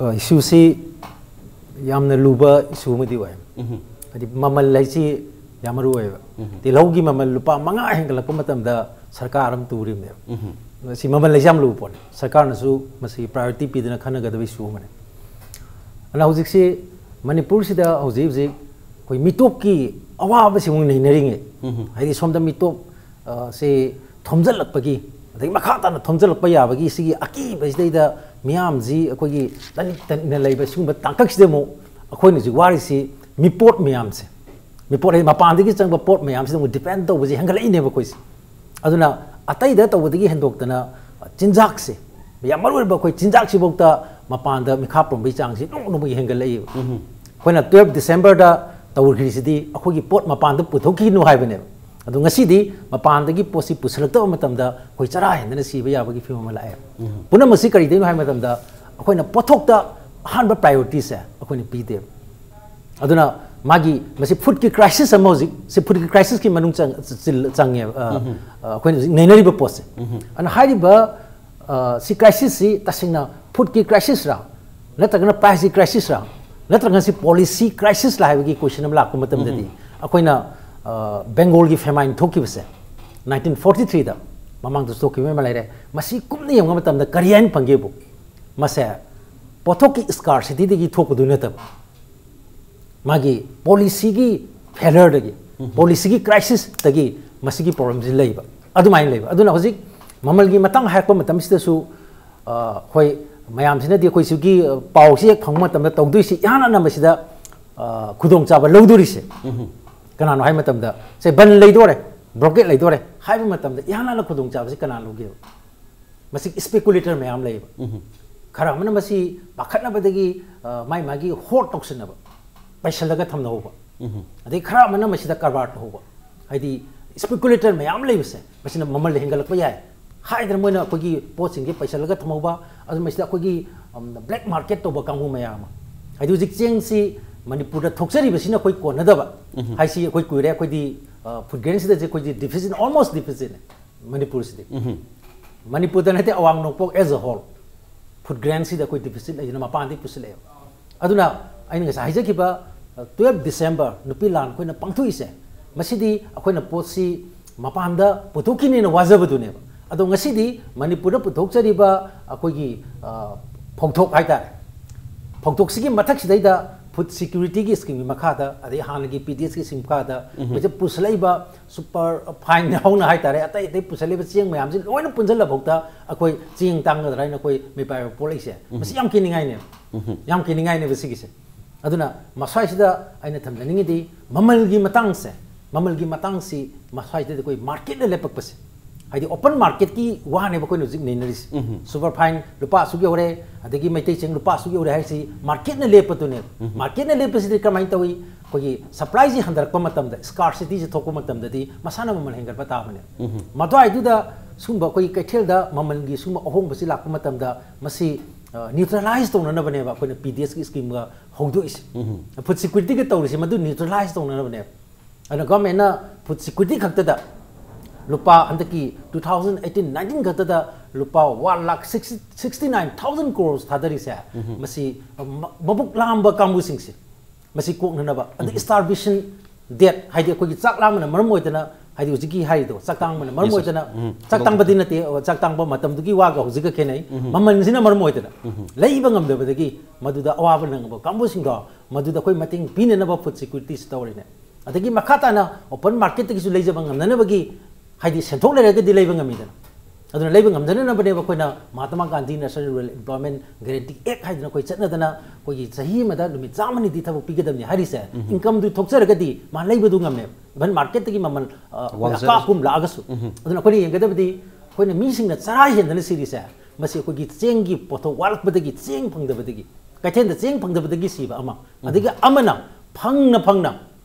ꯑ, issueꯁꯤ ꯌꯥꯝꯅ ꯂꯨꯕ issue ꯑꯃꯗꯤ ꯑꯣꯏ꯫ ꯍꯥꯏꯗꯤ ꯃꯃꯜ ꯍꯥꯏꯁꯤ ꯌꯥꯝ ꯃꯔꯨ ꯑꯣꯏꯌꯦꯕ꯫ ꯇꯤꯜꯍꯧꯒꯤ ꯃꯃꯜ ꯂꯨꯄꯥ ꯃꯉꯥ ꯍꯦꯟꯒꯠꯂꯛꯄ ꯃꯇꯝꯗ ꯁꯔꯀꯥꯔ ꯑꯃ ꯇꯨꯔꯤꯕꯅꯦꯕ꯫ ꯃꯁꯤ ꯃꯃꯜ ꯍꯥꯏꯁꯤ ꯌꯥꯝ ꯂꯨꯕ ꯄꯣꯠꯅꯤ꯫ ꯁꯔꯀꯥꯔꯅꯁꯨ ꯃꯁꯤ priority ꯄꯤꯗꯅ ꯈꯟꯅꯒꯗꯕ issue ꯑꯃꯅꯤ꯫ ꯑꯗꯨꯅ ꯍꯧꯖꯤꯛꯁꯤ ꯃꯅꯤꯄꯨꯔꯁꯤꯗ ꯍꯧꯖꯤꯛ ꯍꯧꯖꯤꯛ ꯑꯩꯈꯣꯏ ꯃꯤꯇꯣꯞꯀꯤ ꯑꯋꯥꯕꯁꯤ ꯑꯃꯨꯛ ꯅꯩꯅꯔꯤꯉꯩ, ꯍꯥꯏꯗꯤ ꯁꯣꯝꯗ ꯃꯤꯇꯣꯞ ꯑ, ꯁꯤ ꯊꯣꯝꯖꯤꯜꯂꯛꯄꯒꯤ, ꯑꯗꯒꯤ ꯃꯈꯥ ꯇꯥꯅ ꯊꯣꯝꯖꯤꯜꯂꯛꯄ ꯌꯥꯕꯒꯤ ꯁꯤꯒꯤ ꯑꯀꯤꯕꯁꯤꯗꯩꯗ ꯃꯤꯌꯥꯝꯁꯤ ꯑꯩꯈꯣꯏꯒꯤ ꯇꯅꯤꯛ ꯇꯅꯤꯛꯅ ꯂꯩꯕ ꯁꯤꯒꯨꯝꯕ ꯇꯥꯡꯀꯛꯁꯤꯗ ꯑꯃꯨꯛ ꯑꯩꯈꯣꯏꯅ ꯍꯧꯖꯤꯛ ꯋꯥꯔꯤꯁꯤ ꯃꯤꯄꯣꯠ ꯃꯌꯥꯝꯁꯦ, ꯃꯤꯄꯣꯠ ꯍꯥꯏꯗꯤ ꯃꯄꯥꯟꯗꯒꯤ ꯆꯪꯕ ꯄꯣꯠ ꯃꯌꯥꯝꯁꯤꯗ ꯑꯃꯨꯛ ꯗꯤꯄꯦꯟ ꯇꯧꯕꯁꯦ ꯍꯦꯟꯒꯠꯂꯛꯏꯅꯦꯕ ꯑꯩꯈꯣꯏꯁꯦ꯫ ꯑꯗꯨꯅ ꯑꯇꯩꯗ ꯇꯧꯕꯗꯒꯤ ꯍꯦꯟꯗꯣꯛꯇꯅ ꯆꯤꯟꯖꯥꯛꯁꯦ, ꯌꯥꯝ ꯃꯔꯨ ꯑꯣꯏꯕ ꯑꯩꯈꯣꯏ ꯆꯤꯟꯖꯥꯛꯁꯤꯐꯥꯎꯗ ꯃꯄꯥꯟꯗ ꯃꯤꯈꯥ ꯄꯣꯟꯕꯒꯤ ꯆꯥꯡꯁꯤ ꯅꯣꯡ ꯅꯣꯡꯃꯒꯤ ꯍꯦꯟꯒꯠꯂꯛꯏꯕ꯫ ꯑꯩꯈꯣꯏꯅ ꯇꯨꯌꯦꯜꯐ ꯗꯤꯁꯦꯝꯕꯔꯗ ꯇꯧꯈ꯭ꯔꯤꯁꯤꯗꯤ ꯑꯩꯈꯣꯏꯒꯤ ꯄꯣꯠ ꯃꯄꯥꯟꯗ ꯄꯨꯊꯣꯛꯈꯤꯅꯨ ꯍꯥꯏꯕꯅꯦꯕ꯫ ꯑꯗꯣ ꯉꯁꯤꯗꯤ ꯃꯄꯥꯟꯗꯒꯤ ꯄꯣꯠꯁꯤ ꯄꯨꯁꯤꯜꯂꯛꯇꯕ ꯃꯇꯝꯗ ꯑꯩꯈꯣꯏ ꯆꯔꯥ ꯍꯦꯟꯗꯅ ꯁꯤꯕ ꯌꯥꯕꯒꯤ ꯐꯤꯕꯝ ꯑꯃ ꯂꯥꯛꯑꯦ꯫ ꯄꯨꯝꯅꯃꯛꯁꯤ ꯀꯔꯤꯗꯩꯅꯣ ꯍꯥꯏꯕ ꯃꯇꯝꯗ ꯑꯩꯈꯣꯏꯅ ꯄꯣꯠꯊꯣꯛꯇ ꯑꯍꯥꯟꯕ ꯄ꯭ꯔꯥꯏꯌꯣꯔꯤꯇꯤꯁꯦ ꯑꯩꯈꯣꯏꯅ ꯄꯤꯗꯦꯕ꯫ ꯑꯗꯨꯅ ꯃꯥꯒꯤ ꯃꯁꯤ ꯐꯨꯗꯀꯤ ꯀ꯭ꯔꯥꯏꯁꯤꯁ ꯑꯃ ꯍꯧꯖꯤꯛ, ꯁꯤ ꯐꯨꯗꯀꯤ ꯀ꯭ꯔꯥꯏꯁꯤꯁꯀꯤ ꯃꯅꯨꯡ ꯆꯪ-, ꯆꯤꯜ-, ꯆꯪꯉꯦꯕ, ꯑ, ꯑ, ꯑꯩꯈꯣꯏꯅ ꯍꯧꯖꯤꯛ ꯅꯩꯅꯔꯤꯕ ꯄꯣꯠꯁꯦ꯫ ꯑꯗꯨꯅ ꯍꯥꯏꯔꯤꯕ, ꯑ, ꯁꯤ ꯀ꯭ꯔꯥꯏꯁꯤꯁꯁꯤ ꯇꯁꯦꯡꯅ ꯐꯨꯗꯀꯤ ꯀ꯭ꯔꯥꯏꯁꯤꯁꯔꯥ, ꯅꯠꯇ꯭ꯔꯒꯅ ꯄ꯭ꯔꯥꯏꯁꯀꯤ ꯀ꯭ꯔꯥꯏꯁꯤꯁꯔꯥ, ꯅꯠꯇ꯭ꯔꯒꯅ ꯁꯤ ꯄꯣꯂꯤꯁꯤ ꯀ꯭ꯔꯥꯏꯁꯤꯁꯂꯥ ꯍꯥꯏꯕꯒꯤ ꯀꯣꯏꯁꯟ ꯑꯃ ꯂꯥꯛꯄ ꯃꯇꯝꯗꯗꯤ, ꯑꯩꯈꯣꯏꯅ, ꯑ, ꯕꯦꯡꯒꯣꯜꯒꯤ ꯐꯦꯃꯥꯏꯟ ꯊꯣꯛꯈꯤꯕꯁꯦ, ꯅꯥꯏꯟꯇꯤꯟ ꯐꯣꯔꯇꯤ ꯊ꯭ꯔꯤꯗ, ꯃꯃꯥꯡꯗꯁꯨ ꯊꯣꯛꯈꯤꯕ ꯑꯃ ꯂꯩꯔꯦ, ꯃꯁꯤ ꯀꯨꯞꯅ ꯌꯦꯡꯕ ꯃꯇꯝꯗ ꯀꯔꯤ ꯍꯥꯏꯅ ꯐꯪꯒꯦꯕꯨ? ꯃꯁꯦ ꯄꯣꯠꯊꯣꯛꯀꯤ ꯁ꯭ꯀꯥꯔꯁꯤꯇꯤꯗꯒꯤ ꯊꯣꯛꯄꯗꯨ ꯅꯠꯇꯕ, ꯃꯥꯒꯤ ꯄꯣꯂꯤꯁꯤꯒꯤ ꯐꯦꯂꯔꯗꯒꯤ, ꯄꯣꯂꯤꯁꯤꯒꯤ ꯀ꯭ꯔꯥꯏꯁꯤꯁꯇꯒꯤ ꯃꯁꯤꯒꯤ ꯄ꯭ꯔꯣꯕ꯭ꯂꯦꯝꯁꯤ ꯂꯩꯕ, ꯑꯗꯨꯃꯥꯏꯅ ꯂꯩꯕ꯫ ꯑꯗꯨꯅ ꯍꯧꯖꯤꯛ ꯃꯃꯜꯒꯤ ꯃꯇꯥꯡ ꯍꯥꯏꯔꯛꯄ ꯃꯇꯝꯁꯤꯗꯁꯨ, ꯑ, ꯑꯩꯈꯣꯏ ꯃꯌꯥꯝꯁꯤꯅꯗꯤ ꯑꯩꯈꯣꯏ ꯁꯤꯒꯤ, ꯑ, ꯄꯥꯎꯁꯤ ꯍꯦꯛ ꯐꯪꯕ ꯃꯇꯝꯗ ꯇꯧꯗꯣꯏꯁꯤ ꯏꯍꯥꯟ ꯍꯥꯟꯅ ꯃꯁꯤꯗ, ꯑ, ꯈꯨꯗꯣꯡꯆꯥꯕ ꯂꯧꯗꯣꯔꯤꯁꯦ ꯀꯅꯥꯅꯣ ꯍꯥꯏꯕ ꯃꯇꯝꯗ, ꯁꯦ ꯕꯟ ꯂꯩꯗꯣꯔꯦ, ꯕ꯭ꯂꯣꯀꯦꯠ ꯂꯩꯗꯣꯔꯦ ꯍꯥꯏꯕ ꯃꯇꯝꯗ ꯏꯍꯥꯟ ꯍꯥꯟꯅ ꯈꯨꯗꯣꯡꯆꯥꯕꯁꯤ ꯀꯅꯥ ꯂꯧꯒꯦꯕ? ꯃꯁꯤ ꯏꯁꯄꯦꯀꯨꯂꯦꯇꯔ ꯃꯌꯥꯝ ꯂꯩꯌꯦꯕ꯫ ꯈꯔ ꯑꯃꯅ ꯃꯁꯤ ꯄꯥꯈꯠꯅꯕꯗꯒꯤ, ꯑ, ꯃꯥꯏ ꯃꯥꯒꯤ ꯍꯣꯔꯠ ꯇꯧꯁꯤꯟꯅꯕ, ꯄꯩꯁꯜꯂꯒ ꯊꯝꯅꯍꯧꯕ꯫ ꯑꯗꯩ ꯈꯔ ꯑꯃꯅ ꯃꯁꯤꯗ ꯀꯔꯕꯥꯔ ꯇꯧꯍꯧꯕ꯫ ꯍꯥꯏꯗꯤ ꯏꯁꯄꯦꯀꯨꯂꯦꯇꯔ ꯃꯌꯥꯝ ꯂꯩꯕꯁꯦ, ꯃꯁꯤꯅ ꯃꯃꯜ ꯍꯦꯟꯒꯠꯂꯛꯄ ꯌꯥꯏ ꯍꯥꯏꯗꯅ ꯃꯣꯏꯅ ꯑꯩꯈꯣꯏꯒꯤ ꯄꯣꯠꯁꯤꯡꯁꯦ ꯄꯩꯁꯜꯂꯒ ꯊꯝꯍꯧꯕ꯫ ꯑꯗꯨ ꯃꯁꯤꯗ ꯑꯩꯈꯣꯏꯒꯤ, ꯎꯝ, ꯕ꯭ꯂꯦꯛ ꯃꯥꯔꯀꯦꯠ ꯇꯧꯕ ꯀꯥꯡꯕꯨ ꯃꯌꯥꯝ ꯑꯃ꯫ ꯍꯥꯏꯗꯤ ꯍꯧꯖꯤꯛ ꯆꯦꯡꯁꯤ ꯃꯅꯤꯄꯨꯔꯗ ꯊꯣꯛꯆꯔꯤꯕꯁꯤꯅ ꯑꯩꯈꯣꯏ ꯀꯣꯟꯅꯗꯕ ꯍꯥꯏꯁꯤ ꯑꯩꯈꯣꯏ ꯀꯨꯏꯔꯦ꯫ ꯑꯩꯈꯣꯏꯗꯤ, ꯑ, ꯐꯨꯗ ꯒ꯭ꯔꯦꯟꯁꯤꯗꯁꯦ ꯑꯩꯈꯣꯏꯗꯤ ꯗꯤꯐꯤꯁꯤꯠ, ꯑꯣꯜꯃꯣꯁ ꯗꯤꯐꯤꯁꯤꯠꯅꯦ꯫ ꯃꯅꯤꯄꯨꯔꯁꯤꯗꯤ꯫ ꯃꯅꯤꯄꯨꯔꯗ ꯅꯠꯇꯦ, ꯑꯋꯥꯡ ꯅꯣꯡꯄꯣꯛ as a whole ꯐꯨꯗ ꯒ꯭ꯔꯦꯟꯁꯤꯗ ꯑꯩꯈꯣꯏ ꯗꯤꯐꯤꯁꯤꯠ ꯂꯩꯗꯅ ꯃꯄꯥꯟꯗꯒꯤ ꯄꯨꯁꯤꯜꯂꯛꯑꯦꯕ꯫ ꯑꯗꯨꯅ ꯑꯩꯅ ꯉꯁꯥꯏ ꯍꯥꯏꯖꯈꯤꯕ, ꯑ, ꯇꯨꯌꯦꯜꯐ ꯗꯤꯁꯦꯝꯕꯔ ꯅꯨꯄꯤ ꯂꯥꯟ ꯑꯩꯈꯣꯏꯅ ꯄꯥꯡꯊꯣꯛꯏꯁꯦ, ꯃꯁꯤꯗꯤ ꯑꯩꯈꯣꯏꯅ ꯄꯣꯠꯁꯤ ꯃꯄꯥꯟꯗ ꯄꯨꯊꯣꯛꯈꯤꯅꯦꯅ ꯋꯥꯖꯕꯗꯨꯅꯦꯕ꯫ ꯑꯗꯣ ꯉꯁꯤꯗꯤ ꯃꯅꯤꯄꯨꯔꯗ ꯄꯨꯊꯣꯛꯆꯔꯤꯕ ꯑꯩꯈꯣꯏꯒꯤ, ꯑ, ꯐꯧꯊꯣꯛ ꯍꯥꯏꯇꯥꯔꯦ, ꯐꯧꯊꯣꯛꯁꯤꯒꯤ ꯃꯊꯛꯁꯤꯗꯩꯗ ꯐꯨꯗ ꯁꯤꯀ꯭ꯌꯨꯔꯤꯇꯤꯒꯤ ꯁ꯭ꯀꯤꯝꯒꯤ ꯃꯈꯥꯗ, ꯑꯗꯩ ꯍꯥꯟꯅꯒꯤ ꯄꯤ ꯗꯤ ꯑꯦꯁꯀꯤ ꯁ꯭ꯀꯤꯝ ꯃꯈꯥꯗ, ꯃꯁꯤ ꯄꯨꯁꯜꯂꯛꯏꯕ ꯁꯨꯄꯔ ꯐꯥꯏꯟ ꯍꯧꯅ ꯍꯥꯏꯇꯥꯔꯦ, ꯑꯇꯩ ꯑꯇꯩ ꯄꯨꯁꯜꯂꯛꯏꯕ ꯆꯦꯡ ꯃꯌꯥꯝꯁꯤ ꯂꯣꯏꯅ ꯄꯨꯟꯁꯤꯜꯂꯐꯥꯎꯗ ꯑꯩꯈꯣꯏ ꯆꯦꯡ ꯇꯥꯡꯒꯗ꯭ꯔꯥ ꯍꯥꯏꯅ ꯑꯩꯈꯣꯏ ꯃꯤꯄꯥꯏꯕ ꯄꯣꯛꯂꯛꯏꯁꯦ, ꯃꯁꯤ ꯌꯥꯝ ꯀꯤꯅꯤꯡꯉꯥꯏꯅꯦꯕ꯫ ꯌꯥꯝ ꯀꯤꯅꯤꯡꯉꯥꯏꯅꯦꯕ ꯁꯤꯒꯤꯁꯦ꯫ ꯑꯗꯨꯅ ꯃꯁ꯭ꯋꯥꯏꯁꯤꯗ ꯑꯩꯅ ꯊꯝꯖꯅꯤꯡꯉꯤꯗꯤ ꯃꯃꯜꯒꯤ ꯃꯇꯥꯡꯁꯦ, ꯃꯃꯜꯒꯤ ꯃꯇꯥꯡꯁꯤ ꯃꯁ꯭ꯋꯥꯏꯁꯤꯗ ꯑꯩꯈꯣꯏ ꯃꯥꯔꯀꯦꯠꯅ ꯂꯦꯞꯄꯛꯄꯁꯦ, ꯍꯥꯏꯗꯤ ꯑꯣꯄꯟ ꯃꯥꯔꯀꯦꯠꯀꯤ ꯋꯥꯅꯦꯕ ꯑꯩꯈꯣꯏꯅ ꯍꯧꯖꯤꯛ ꯅꯩꯅꯔꯤꯁꯦ꯫ ꯁꯨꯄꯔ ꯐꯥꯏꯟ ꯂꯨꯄꯥ ꯑꯁꯨꯛ ꯌꯧꯔꯦ, ꯑꯗꯒꯤ ꯃꯩꯇꯩ ꯆꯦꯡ ꯂꯨꯄꯥ ꯑꯁꯨꯛ ꯌꯧꯔꯦ ꯍꯥꯏꯁꯤ ꯃꯥꯔꯀꯦꯠꯅ ꯂꯦꯞꯄꯗꯨꯅꯦꯕ꯫ ꯃꯥꯔꯀꯦꯠꯅ ꯂꯦꯞꯄꯁꯤꯗꯤ ꯀꯃꯥꯏꯅ ꯇꯧꯏ? ꯑꯩꯈꯣꯏꯒꯤ ꯁꯄ꯭ꯂꯥꯏꯁꯤ ꯍꯟꯊꯔꯛꯄ ꯃꯇꯝꯗ, ꯁ꯭ꯀꯥꯔꯁꯤꯇꯤꯁꯤ ꯊꯣꯛꯄ ꯃꯇꯝꯗꯗꯤ ꯃꯁꯥꯅ ꯃꯃꯜ ꯍꯦꯟꯒꯠꯄ ꯇꯥꯕꯅꯦ꯫ ꯃꯗꯨꯋꯥꯏꯗꯨꯗ ꯁꯨꯝꯕ ꯑꯩꯈꯣꯏꯒꯤ ꯀꯩꯊꯦꯜꯗ ꯃꯃꯜꯒꯤ ꯁꯨꯝꯕ ꯑꯍꯣꯡꯕꯁꯤ ꯂꯥꯛꯄ ꯃꯇꯝꯗ ꯃꯁꯤ ꯅ꯭ꯌꯨꯇ꯭ꯔꯦꯂꯥꯏꯁ ꯇꯧꯅꯅꯕꯅꯦꯕ ꯑꯩꯈꯣꯏꯅ ꯄꯤ ꯗꯤ ꯑꯦꯁꯀꯤ ꯁ꯭ꯀꯤꯝꯒ ꯍꯧꯗꯣꯛꯏꯁꯦ꯫ ꯐꯨꯗ ꯁꯤꯀ꯭ꯌꯨꯔꯤꯇꯤꯒ ꯇꯧꯔꯤꯁꯦ ꯃꯗꯨ ꯅ꯭ꯌꯨꯇ꯭ꯔꯦꯂꯥꯏꯁ ꯇꯧꯅꯅꯕꯅꯦꯕ꯫ ꯑꯗꯨꯅ ꯒꯚꯔꯟꯃꯦꯟꯠꯅ ꯐꯨꯗ ꯁꯤꯀ꯭ꯌꯨꯔꯤꯇꯤ ꯈꯛꯇꯗ ꯂꯨꯄꯥ, ꯍꯟꯗꯛꯀꯤ two thousand eighteen nineteen ꯈꯛꯇꯗ ꯂꯨꯄꯥ one lakh sixty nine thousand crores ꯊꯥꯗꯔꯤꯁꯦ, ꯃꯁꯤ ꯃ-, ꯃꯕꯨꯛ ꯂꯥꯝꯕ ꯀꯥꯡꯕꯨꯁꯤꯡꯁꯦ ꯃꯁꯤ ꯀꯣꯛꯅꯅꯕ, ꯑꯗꯩ starvation death, ꯍꯥꯏꯗꯤ ꯑꯩꯈꯣꯏꯒꯤ ꯆꯥꯛ ꯂꯥꯝꯕꯅ ꯃꯔꯝ ꯑꯣꯏꯗꯅ, ꯍꯥꯏꯗꯤ ꯍꯧꯖꯤꯛꯀꯤ ꯍꯥꯏꯔꯤꯗꯣ, ꯆꯥꯛ ꯇꯥꯡꯕꯅ ꯃꯔꯝ Yes, sir. ꯑꯣꯏꯗꯅ, ꯎꯝ, ꯆꯥꯛ ꯇꯥꯡꯕꯗꯤ ꯅꯠꯇꯦ, ꯑꯣ, ꯆꯥꯛ ꯇꯥꯡꯕ ꯃꯇꯝꯗꯨꯒꯤ ꯋꯥꯒ ꯍꯧꯖꯤꯛꯀ ꯈꯦꯠꯅꯩ꯫ ꯃꯃꯜꯁꯤꯅ ꯃꯔꯝ ꯑꯣꯏꯗꯅ ꯂꯩꯕ ꯉꯝꯗꯕꯗꯒꯤ ꯃꯗꯨꯗ ꯑꯋꯥꯕ ꯅꯪꯕ ꯀꯥꯡꯕꯨꯁꯤꯡꯗꯣ ꯃꯗꯨꯗ ꯑꯩꯈꯣꯏ ꯃꯇꯦꯡ ꯄꯤꯅꯅꯕ ꯐꯨꯗ ꯁꯤꯀ꯭ꯌꯨꯔꯤꯇꯤꯁꯤ ꯇꯧꯔꯤꯅꯦ꯫ ꯑꯗꯒꯤ ꯃꯈꯥ ꯇꯥꯅ ꯑꯣꯄꯟ ꯃꯥꯔꯀꯦꯠꯇꯒꯤꯁꯨ ꯂꯩꯖꯕ ꯉꯝꯅꯅꯕꯒꯤ, ꯍꯥꯏꯗꯤ ꯁꯦꯟꯊꯣꯛ ꯂꯩꯔꯒꯗꯤ ꯂꯩꯕ ꯉꯝꯃꯤꯗꯅ, ꯑꯗꯨꯅ ꯂꯩꯕ ꯉꯝꯅꯅꯕꯅꯦꯕ ꯑꯩꯈꯣꯏꯅ Mahatma Gandhi national rural ꯑꯦꯝꯄ꯭ꯂꯣꯏꯃꯦꯟꯠ guarantee ꯑꯦꯛ ꯍꯥꯏꯗꯅ ꯑꯩꯈꯣꯏ ꯆꯠꯅꯗꯅ ꯑꯩꯈꯣꯏꯒꯤ ꯆꯍꯤ ꯑꯃꯗ ꯅꯨꯃꯤꯠ ꯆꯥꯝꯃꯅꯤꯗꯤ ꯊꯕꯛ ꯄꯤꯒꯗꯕꯅꯤ ꯍꯥꯏꯔꯤꯁꯦ꯫ ꯏꯟꯀꯝꯗꯨ ꯊꯣꯛꯆꯔꯒꯗꯤ ꯃꯥ ꯂꯩꯕꯗꯨ ꯉꯝꯃꯦꯕ, ꯏꯚꯟ ꯃꯥꯔꯀꯦꯠꯇꯒꯤ ꯃꯃꯜ, ꯑ, ꯑꯩꯈꯣꯏ ꯋꯥꯡꯖꯔꯁꯨ꯫ ꯑꯀꯥ ꯑꯀꯨꯝ ꯂꯥꯛꯑꯒꯁꯨ꯫ ꯑꯗꯨꯅ ꯑꯩꯈꯣꯏꯅ ꯌꯦꯡꯒꯗꯕꯗꯤ ꯑꯩꯈꯣꯏꯅ ꯃꯤꯁꯤꯡꯅ ꯆꯔꯥ ꯍꯦꯟꯗꯅ ꯁꯤꯔꯤꯁꯦ, ꯃꯁꯤ ꯑꯩꯈꯣꯏꯒꯤ ꯆꯦꯡꯒꯤ ꯄꯣꯠꯊꯣꯛ ꯋꯥꯠꯂꯛꯄꯗꯒꯤ, ꯆꯦꯡ ꯐꯪꯗꯕꯗꯒꯤ, ꯀꯩꯊꯦꯜꯗ ꯆꯦꯡ ꯐꯪꯗꯕꯗꯒꯤ ꯁꯤꯕ ꯑꯃ, ꯑꯗꯒꯤ ꯑꯃꯅ ꯐꯪꯅ ꯐꯪꯅ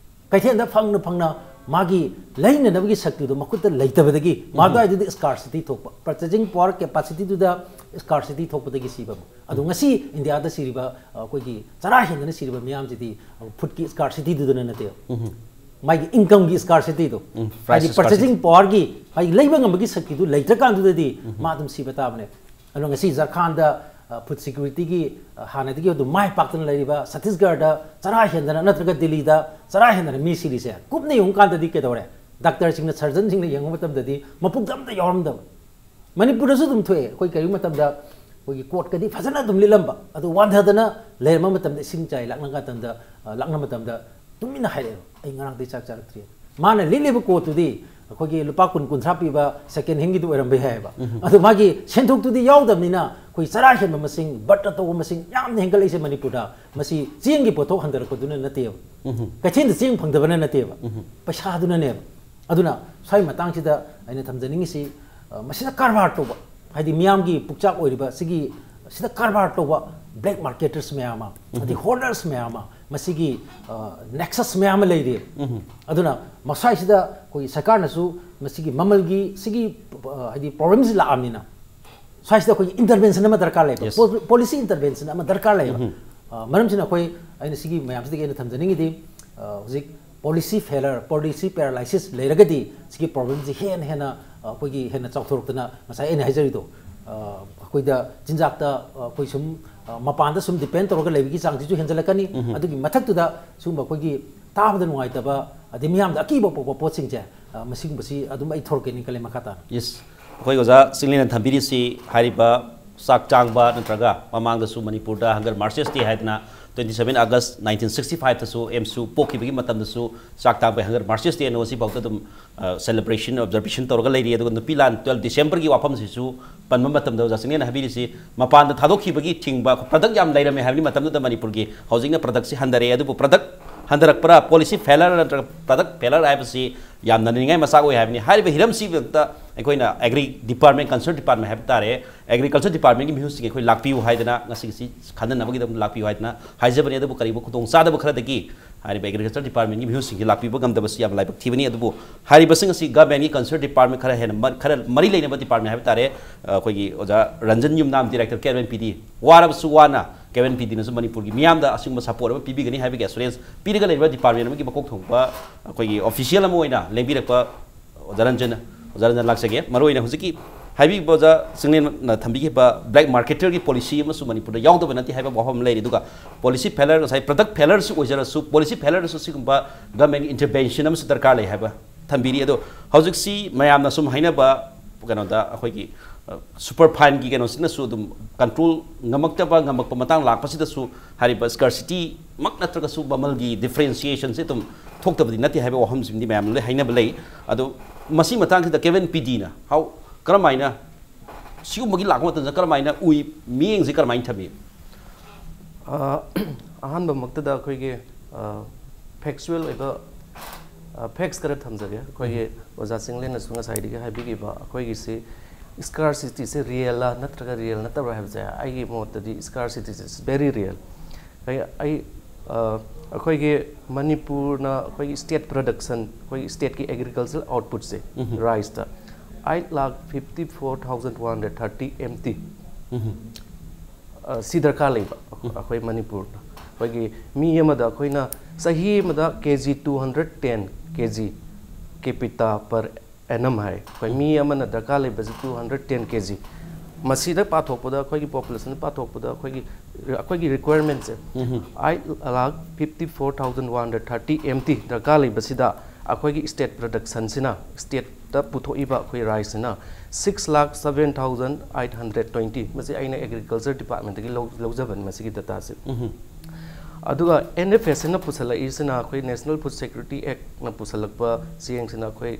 ꯀꯩꯊꯦꯜꯗ ꯐꯪꯅ ꯐꯪꯅ ꯃꯥꯒꯤ ꯂꯩꯅꯅꯕꯒꯤ ꯁꯛꯇꯤꯗꯣ ꯃꯈꯨꯠꯇ ꯂꯩꯇꯕꯗꯒꯤ ꯃꯗꯨꯋꯥꯏꯗꯨꯗ ꯁ꯭ꯀꯥꯔꯁꯤꯇꯤ ꯊꯣꯛꯄ, ꯄꯔꯆꯦꯖꯤꯡ ꯄꯋꯥꯔ ꯀꯦꯄꯥꯁꯤꯇꯤꯗꯨꯗ ꯁ꯭ꯀꯥꯔꯁꯤꯇꯤ ꯊꯣꯛꯄꯗꯒꯤ ꯁꯤꯕ ꯑꯃ꯫ ꯑꯗꯣ ꯉꯁꯤ ꯏꯟꯗꯤꯌꯥꯗ ꯁꯤꯔꯤꯕ, ꯑ, ꯑꯩꯈꯣꯏꯒꯤ ꯆꯔꯥ ꯍꯦꯟꯗꯅ ꯁꯤꯔꯤꯕ ꯃꯤꯌꯥꯝꯁꯤꯗꯤ, ꯑ, ꯐꯨꯗꯀꯤ ꯁ꯭ꯀꯥꯔꯁꯤꯇꯤꯗꯨꯗꯅ ꯅꯠꯇꯦꯕ, ꯃꯥꯒꯤ ꯏꯟꯀꯝꯒꯤ ꯁ꯭ꯀꯥꯔꯁꯤꯇꯤꯗꯣ, ꯎꯝ, price ꯍꯥꯏꯗꯤ scarcity. ꯄꯔꯆꯦꯖꯤꯡ ꯄꯋꯥꯔꯒꯤ, ꯍꯥꯏꯗꯤ ꯂꯩꯕ ꯉꯝꯕꯒꯤ ꯁꯛꯇꯤꯗꯨ ꯂꯩꯇ꯭ꯔꯀꯥꯟꯗꯨꯗꯗꯤ ꯃꯥ ꯑꯗꯨꯝ ꯁꯤꯕ ꯇꯥꯕꯅꯦ꯫ ꯑꯗꯣ ꯉꯁꯤ ꯖꯔꯈꯥꯟꯗ, ꯑ, ꯐꯨꯗ ꯁꯤꯀ꯭ꯌꯨꯔꯤꯇꯤꯒꯤ, ꯑ, ꯍꯥꯟꯅꯗꯒꯤ ꯑꯗꯨꯝ ꯃꯥꯏ ꯄꯥꯛꯇꯅ ꯂꯩꯔꯤꯕ ꯁꯠꯇꯤꯁꯒꯔꯗ ꯆꯔꯥ ꯍꯦꯟꯗꯅ ꯅꯠꯇ꯭ꯔꯒ ꯗꯤꯜꯂꯤꯗ ꯆꯔꯥ ꯍꯦꯟꯗꯅ ꯃꯤ ꯁꯤꯔꯤꯁꯦ ꯀꯨꯞꯅ ꯌꯦꯡꯉꯨꯀꯥꯟꯗꯗꯤ ꯀꯩꯗꯧꯔꯦ? ꯗꯥꯛꯇꯔꯁꯤꯡꯅ, ꯁꯔꯖꯟꯁꯤꯡꯅ ꯌꯦꯡꯕ ꯃꯇꯝꯗꯗꯤ ꯃꯄꯨꯛꯇ ꯑꯝꯇ ꯌꯥꯎꯔꯝꯗꯕ꯫ ꯃꯅꯤꯄꯨꯔꯗꯁꯨ ꯑꯗꯨꯝ ꯊꯣꯛꯑꯦ꯫ ꯑꯩꯈꯣꯏ ꯀꯔꯤꯒꯨꯝꯕ ꯃꯇꯝꯗ ꯑꯩꯈꯣꯏꯒꯤ ꯀꯣꯠꯀꯗꯤ ꯐꯖꯅ ꯑꯗꯨꯝ ꯂꯤꯠꯂꯝꯕ, ꯑꯗꯨ ꯋꯥꯟꯊꯗꯅ ꯂꯩꯔꯝꯕ ꯃꯇꯝꯗ, ꯏꯁꯤꯡ ꯆꯥꯏ ꯂꯥꯛꯅ ꯃꯇꯝꯗ, ꯑ, ꯂꯥꯛꯅ ꯃꯇꯝꯗ ꯇꯨꯃꯤꯟꯅ ꯍꯥꯏꯔꯛꯑꯦꯕ, "ꯑꯩ ꯉꯔꯥꯡꯗꯩ ꯆꯥꯛ ꯆꯥꯔꯛꯇ꯭ꯔꯤ"꯫ ꯃꯥꯅ ꯂꯤꯠꯂꯤꯕ ꯀꯣꯠꯇꯨꯗꯤ ꯑꯩꯈꯣꯏꯒꯤ ꯂꯨꯄꯥ ꯀꯨꯟ, ꯀꯨꯟꯊ꯭ꯔꯥ ꯄꯤꯕ second handꯒꯤꯗꯨ ꯑꯣꯏꯔꯝꯕ ꯌꯥꯏꯑꯕ꯫ ꯑꯗꯨ ꯃꯥꯒꯤ ꯁꯦꯟꯊꯣꯛꯇꯨꯗꯤ ꯌꯥꯎꯗꯕꯅꯤꯅ, ꯑꯩꯈꯣꯏ ꯆꯔꯥ ꯍꯦꯟꯕ ꯃꯁꯤꯡ, ꯕ꯭ꯔꯠꯇ ꯇꯧꯕ ꯃꯁꯤꯡ ꯌꯥꯝꯅ ꯍꯦꯟꯒꯠꯂꯛꯏꯁꯦ ꯃꯅꯤꯄꯨꯔꯗ꯫ ꯃꯁꯤ ꯆꯦꯡꯒꯤ ꯄꯣꯠꯊꯣꯛ ꯍꯟꯊꯔꯛꯄꯗꯨꯅ ꯅꯠꯇꯦꯕ, ꯀꯩꯊꯦꯜꯗ ꯆꯦꯡ ꯐꯪꯗꯕꯅ ꯅꯠꯇꯦꯕ, ꯄꯩꯁꯥꯗꯨꯅꯅꯦꯕ꯫ ꯑꯗꯨꯅ ꯁ꯭ꯋꯥꯏ ꯃꯇꯥꯡꯁꯤꯗ ꯑꯩꯅ ꯊꯝꯖꯅꯤꯡꯉꯤꯁꯤ, ꯑ, ꯃꯁꯤꯗ ꯀꯔꯕꯥꯔ ꯇꯧꯕ, ꯍꯥꯏꯗꯤ ꯃꯤꯌꯥꯝꯒꯤ ꯄꯨꯛꯆꯥꯛ ꯑꯣꯏꯔꯤꯕ ꯁꯤꯒꯤ, ꯁꯤꯗ ꯀꯔꯕꯥꯔ ꯇꯧꯕ black marketers ꯃꯌꯥꯝ ꯑꯃ, ꯑꯗꯩ hoarders ꯃꯌꯥꯝ ꯑꯃ, ꯃꯁꯤꯒꯤ, ꯑ, nexus ꯃꯌꯥꯝ ꯑꯃ ꯂꯩꯔꯤ꯫ ꯑꯗꯨꯅ ꯃꯁ꯭ꯋꯥꯏꯁꯤꯗ ꯑꯩꯈꯣꯏꯒꯤ ꯁꯔꯀꯥꯔꯅꯁꯨ ꯃꯁꯤꯒꯤ ꯃꯃꯜꯒꯤ ꯁꯤꯒꯤ, ꯑ, ꯍꯥꯏꯗꯤ problemꯁꯤ ꯂꯥꯛꯑꯕꯅꯤꯅ, ꯁ꯭ꯋꯥꯏꯁꯤꯗ ꯑꯩꯈꯣꯏꯒꯤ intervention ꯑꯃ ꯗꯔꯀꯥꯔ ꯂꯩꯕ, Yes. ꯄꯣ-, policy intervention ꯑꯃ ꯗꯔꯀꯥꯔ ꯂꯩꯕ꯫ ꯑ, ꯃꯔꯝꯁꯤꯅ ꯑꯩꯈꯣꯏ, ꯑꯩꯅ ꯁꯤꯒꯤ ꯃꯌꯥꯝꯁꯤꯗꯒꯤ ꯑꯩꯅ ꯊꯝꯖꯅꯤꯡꯉꯤꯗꯤ, ꯑ, ꯍꯧꯖꯤꯛ policy failure, policy paralysis ꯂꯩꯔꯒꯗꯤ ꯁꯤꯒꯤ problemꯁꯤ ꯍꯦꯟꯅ ꯍꯦꯟꯅ, ꯑ, ꯑꯩꯈꯣꯏꯒꯤ ꯍꯦꯟꯅ ꯆꯥꯎꯊꯣꯔꯛꯇꯅ, ꯉꯁꯥꯏ ꯑꯩꯅ ꯍꯥꯏꯖꯔꯤꯗꯣ, ꯑ, ꯑꯩꯈꯣꯏꯗ ꯆꯤꯟꯖꯥꯛꯇ, ꯑ, ꯑꯩꯈꯣꯏ ꯁꯨꯝ, ꯑ, ꯃꯄꯥꯟꯗ ꯁꯨꯝ depend ꯇꯧꯔꯒ ꯂꯩꯕꯒꯤ ꯆꯥꯡꯁꯤꯁꯨ ꯍꯦꯟꯖꯜꯂꯛꯀꯅꯤ꯫ ꯑꯗꯨꯒꯤ ꯃꯊꯛꯇꯨꯗ ꯁꯤꯒꯨꯝꯕ ꯑꯩꯈꯣꯏꯒꯤ ꯇꯥꯕꯗ ꯅꯨꯡꯉꯥꯏꯇꯕ, ꯑꯗꯩ ꯃꯤꯌꯥꯝꯗ ꯑꯀꯤꯕ ꯄꯣꯛꯄ ꯄꯣꯠꯁꯤꯡꯁꯦ, ꯑ, ꯃꯁꯤꯒꯨꯝꯕꯁꯤ ꯑꯗꯨꯝ ꯑꯩ ꯊꯣꯔꯛꯀꯦꯅ ꯈꯜꯂꯦ ꯃꯈꯥ ꯇꯥꯅ꯫ Yes. ꯑꯩꯈꯣꯏ ꯑꯣꯖꯥ ꯆꯤꯡꯂꯦꯟꯅ ꯊꯝꯕꯤꯔꯤꯁꯤ ꯍꯥꯏꯔꯤꯕ ꯆꯥꯛ ꯇꯥꯡꯕ ꯅꯠꯇ꯭ꯔꯒ ꯃꯃꯥꯡꯗꯁꯨ ꯃꯅꯤꯄꯨꯔꯗ hunger marches day ꯍꯥꯏꯗꯅ twenty seven August nineteen sixty five ꯇꯁꯨ ꯑꯦꯝꯁꯨ ꯄꯣꯛꯈꯤꯕꯒꯤ ꯃꯇꯝꯗꯁꯨ ꯆꯥꯛ ꯇꯥꯡꯕ hunger marches day ꯑꯅ ꯍꯧꯖꯤꯛꯐꯥꯎꯗ ꯑꯗꯨꯝ, ꯑ, celebration, observation ꯇꯧꯔꯒ ꯂꯩꯔꯤ꯫ ꯑꯗꯨꯒ ꯅꯨꯄꯤ ꯂꯥꯟ twelve December ꯒꯤ ꯋꯥꯐꯝꯁꯤꯁꯨ ꯄꯟꯕ ꯃꯇꯝꯗ ꯑꯣꯖꯥ ꯆꯤꯡꯂꯦꯟꯅ ꯍꯥꯏꯕꯤꯔꯤꯁꯤ ꯃꯄꯥꯟꯗ ꯊꯥꯗꯣꯛꯈꯤꯕꯒꯤ ꯊꯤꯡꯕ product ꯌꯥꯝ ꯂꯩꯔꯝꯃꯦ ꯍꯥꯏꯕꯅꯤ꯫ ꯃꯇꯝꯗꯨꯗ ꯃꯅꯤꯄꯨꯔꯒꯤ ꯍꯧꯖꯤꯛꯅ productꯁꯤ ꯍꯟꯊꯔꯛꯑꯦ, ꯑꯗꯨꯕꯨ product ꯍꯟꯊꯔꯛꯄ꯭ꯔꯥ, policy failure ꯅꯠꯇ꯭ꯔꯒ product failure ꯍꯥꯏꯕꯁꯤ ꯌꯥꯝꯅ ꯅꯤꯡꯉꯥꯏ ꯃꯆꯥꯛ ꯑꯣꯏ ꯍꯥꯏꯕꯅꯤ꯫ ꯍꯥꯏꯔꯤꯕ ꯍꯤꯔꯝꯁꯤꯗ ꯑꯩꯈꯣꯏꯅ agri department, concern department ꯍꯥꯏꯕ ꯇꯥꯔꯦ, agriculture departmentꯀꯤ ꯃꯤꯍꯨꯠꯁꯤꯡ ꯑꯩꯈꯣꯏ ꯂꯥꯛꯄꯤꯌꯨ ꯍꯥꯏꯗꯅ ꯉꯁꯤꯒꯤꯁꯤ ꯈꯟꯅꯅꯕꯒꯤꯗꯃꯛ ꯂꯥꯛꯄꯤꯌꯨ ꯍꯥꯏꯗꯅ ꯍꯥꯏꯖꯕꯅꯤ꯫ ꯑꯗꯨꯕꯨ ꯀꯔꯤꯒꯨꯝꯕ ꯈꯨꯗꯣꯡꯆꯥꯗꯕ ꯈꯔꯗꯒꯤ ꯍꯥꯏꯔꯤꯕ agriculture departmentꯀꯤ ꯃꯤꯍꯨꯠꯁꯤꯡꯁꯤ ꯂꯥꯛꯄꯤꯕ ꯉꯝꯗꯕꯁꯤ ꯌꯥꯝꯅ ꯂꯥꯏꯕꯛ ꯊꯤꯕꯅꯤ꯫ ꯑꯗꯨꯕꯨ ꯍꯥꯏꯔꯤꯕꯁꯤꯡ ꯑꯁꯤ governmentꯀꯤ concern department ꯈꯔ ꯍꯦꯟꯅ ꯃ-, ꯈꯔ ꯃꯔꯤ ꯂꯩꯅꯕ department ꯍꯥꯏꯕ ꯇꯥꯔꯦ, ꯑꯩꯈꯣꯏꯒꯤ ꯑꯣꯖꯥ ꯔꯟꯖꯟ ꯌꯨꯝꯅꯥꯝ, director KWNPD, ꯋꯥꯔꯕꯁꯨ ꯋꯥꯅ KWNPDꯅꯁꯨ ꯃꯅꯤꯄꯨꯔꯒꯤ ꯃꯤꯌꯥꯝꯗ ꯑꯁꯤꯒꯨꯝꯕ support ꯑꯃ ꯄꯤꯕꯤꯒꯅꯤ ꯍꯥꯏꯕꯒꯤ assurance ꯄꯤꯔꯒ ꯂꯩꯔꯤꯕ department ꯑꯃꯒꯤ ꯃꯀꯣꯛ ꯊꯣꯡꯕ ꯑꯩꯈꯣꯏꯒꯤ official ꯑꯃ ꯑꯣꯏꯅ ꯂꯦꯡꯕꯤꯔꯛꯄ ꯑꯣꯖꯥ ꯔꯟꯖꯟ, ꯑꯣꯖꯥ ꯔꯟꯖꯟ ꯂꯥꯛꯆꯒꯦ꯫ ꯃꯔꯨꯑꯣꯏꯅ ꯍꯧꯖꯤꯛꯀꯤ ꯍꯥꯏꯕꯤꯕ ꯑꯣꯖꯥ ꯆꯤꯡꯂꯦꯟꯅ ꯊꯝꯕꯤꯈꯤꯕ black marketerꯒꯤ policy ꯑꯃꯁꯨ ꯃꯅꯤꯄꯨꯔꯗ ꯌꯥꯎꯗꯕ ꯅꯠꯇꯦ ꯍꯥꯏꯕ ꯋꯥꯐꯝ ꯑꯃ ꯂꯩꯔꯤ꯫ ꯑꯗꯨꯒ policy failure, ꯉꯁꯥꯏ product failureꯁꯨ ꯑꯣꯏꯖꯔꯁꯨ, policy failureꯗꯁꯨ ꯁꯤꯒꯨꯝꯕ governmentꯀꯤ intervention ꯑꯃꯁꯨ ꯗꯔꯀꯥꯔ ꯂꯩ ꯍꯥꯏꯕ ꯊꯝꯕꯤꯔꯤ꯫ ꯑꯗꯣ ꯍꯧꯖꯤꯛꯁꯤ ꯃꯌꯥꯝꯅ ꯁꯨꯝ ꯍꯥꯏꯅꯕ ꯀꯩꯅꯣꯗ ꯑꯩꯈꯣꯏꯒꯤ ꯁꯨꯄꯔ ꯐꯥꯏꯟꯒꯤ ꯀꯩꯅꯣꯁꯤꯅꯁꯨ ꯑꯗꯨꯝ ꯀꯟꯇ꯭ꯔꯣꯜ ꯉꯝꯃꯛꯇꯕ, ꯉꯝꯃꯛꯄ ꯃꯇꯥꯡ ꯂꯥꯛꯄꯁꯤꯗꯁꯨ ꯍꯥꯏꯔꯤꯕ ꯁ꯭ꯀꯥꯔꯁꯤꯇꯤꯃꯛ ꯅꯠꯇ꯭ꯔꯒꯁꯨ ꯃꯃꯜꯒꯤ ꯗꯤꯐ꯭ꯔꯦꯟꯁꯤꯌꯦꯁꯟꯁꯦ ꯑꯗꯨꯝ ꯊꯣꯛꯇꯕꯗꯤ ꯅꯠꯇꯦ ꯍꯥꯏꯕ ꯋꯥꯐꯝꯁꯤꯃꯗꯤ ꯃꯌꯥꯝꯅ ꯂꯣꯏ ꯍꯥꯏꯅꯕ ꯂꯩ꯫ ꯑꯗꯣ ꯃꯁꯤ ꯃꯇꯥꯡꯁꯤꯗ ꯀꯦꯕꯤꯟ ꯄꯤ ꯗꯤꯅ ꯍꯥꯎ ꯀꯔꯝꯍꯥꯏꯅ ꯁꯤꯒꯨꯝꯕꯒꯤ ꯂꯥꯛꯄ ꯃꯇꯝꯗ ꯀꯔꯝꯍꯥꯏꯅ ꯎꯏ, ꯃꯤꯠꯌꯦꯡꯁꯦ ꯀꯔꯝꯍꯥꯏꯅ ꯊꯝꯃꯤ? ꯑ, ꯑꯍꯥꯟꯕꯃꯛꯇꯗ ꯑꯩꯈꯣꯏꯒꯤ ꯐꯦꯛꯆꯨꯋꯦꯜ ꯑꯣꯏꯕ ꯐꯦꯛꯁ ꯈꯔ ꯊꯝꯖꯒꯦ꯫ ꯑꯩꯈꯣꯏꯒꯤ ꯑꯣꯖꯥ ꯆꯤꯡꯂꯦꯟꯅꯁꯨ ꯉꯁꯥꯏꯗꯒꯤ ꯍꯥꯏꯕꯤꯈꯤꯕ ꯑꯩꯈꯣꯏꯒꯤꯁꯤ ꯁ꯭ꯀꯥꯔꯁꯤꯇꯤꯁꯦ ꯔꯤꯌꯦꯜꯂꯥ ꯅꯠꯇ꯭ꯔꯒ ꯔꯤꯌꯦꯜ ꯅꯠꯇꯕ꯭ꯔꯥ ꯍꯥꯏꯕꯁꯦ ꯑꯩꯒꯤ ꯃꯣꯠꯇꯗꯤ ꯁ꯭ꯀꯥꯔꯁꯤꯇꯤꯁꯦ ꯏꯁ ꯚꯦꯔꯤ ꯔꯤꯌꯦꯜ꯫ ꯑꯩ ꯑꯩ ꯑ, ꯑꯩꯈꯣꯏꯒꯤ ꯃꯅꯤꯄꯨꯔꯅ ꯑꯩꯈꯣꯏꯒꯤ ꯁ꯭ꯇꯦꯠ ꯄ꯭ꯔꯗꯛꯁꯟ, ꯑꯩꯈꯣꯏꯒꯤ ꯁ꯭ꯇꯦꯠꯀꯤ ꯑꯦꯒ꯭ꯔꯤꯀꯜꯆꯔ ꯑꯥꯎꯠꯄꯨꯠꯁꯦ ꯔꯥꯏꯁꯇ eight lakh fifty four thousand one hundred thirty M T ꯁꯤ ꯗꯔꯀꯥꯔ ꯂꯩꯕ ꯑꯩꯈꯣꯏ ꯃꯅꯤꯄꯨꯔꯗ꯫ ꯑꯩꯈꯣꯏꯒꯤ ꯃꯤ ꯑꯃꯗ ꯑꯩꯈꯣꯏꯅ ꯆꯍꯤ ꯑꯃꯗ K G two hundred ten K G capita per annum ꯍꯥꯏ꯫ ꯑꯩꯈꯣꯏ ꯃꯤ ꯑꯃꯅ ꯗꯔꯀꯥꯔ ꯂꯩꯕꯁꯤ two hundred ten K G. ꯃꯁꯤꯗ ꯄꯥꯊꯣꯛꯄꯗ, ꯑꯩꯈꯣꯏꯒꯤ ꯄꯣꯄꯨꯂꯦꯁꯟꯗ ꯄꯥꯊꯣꯛꯄꯗ, ꯑꯩꯈꯣꯏꯒꯤ ꯑꯩꯈꯣꯏꯒꯤ ꯔꯤꯀ꯭ꯋꯥꯌꯔꯃꯦꯟꯁꯦ eight lakh fifty four thousand one hundred thirty M T ꯗꯔꯀꯥꯔ ꯂꯩꯕꯁꯤꯗ, ꯑꯩꯈꯣꯏꯒꯤ ꯁ꯭ꯇꯦꯠ ꯄ꯭ꯔꯗꯛꯁꯟꯁꯤꯅ, ꯁ꯭ꯇꯦꯠꯇ ꯄꯨꯊꯣꯛꯏꯕ ꯑꯩꯈꯣꯏ ꯔꯥꯏꯁꯁꯤꯅ six lakh seven thousand eight hundred twenty. ꯃꯁꯤ ꯑꯩꯅ ꯑꯦꯒ꯭ꯔꯤꯀꯜꯆꯔ ꯗꯤꯄꯥꯔꯠꯃꯦꯟꯇꯒꯤ ꯂꯧ ꯂꯧꯖꯕꯅꯤ ꯃꯁꯤꯒꯤ ꯗꯇꯥꯁꯦ꯫ ꯑꯗꯨꯒ ꯑꯦꯟ ꯑꯦꯐ ꯑꯦꯁ ꯁꯤꯅ ꯄꯨꯁꯜꯂꯛꯏꯁꯤꯅ, ꯑꯩꯈꯣꯏ ꯅꯦꯁꯅꯦꯜ ꯐꯨꯗ ꯁꯦꯀ꯭ꯌꯨꯔꯤꯇꯤ ꯑꯦꯛꯅ ꯄꯨꯁꯜꯂꯛꯄ ꯆꯦꯡꯁꯤꯅ ꯑꯩꯈꯣꯏ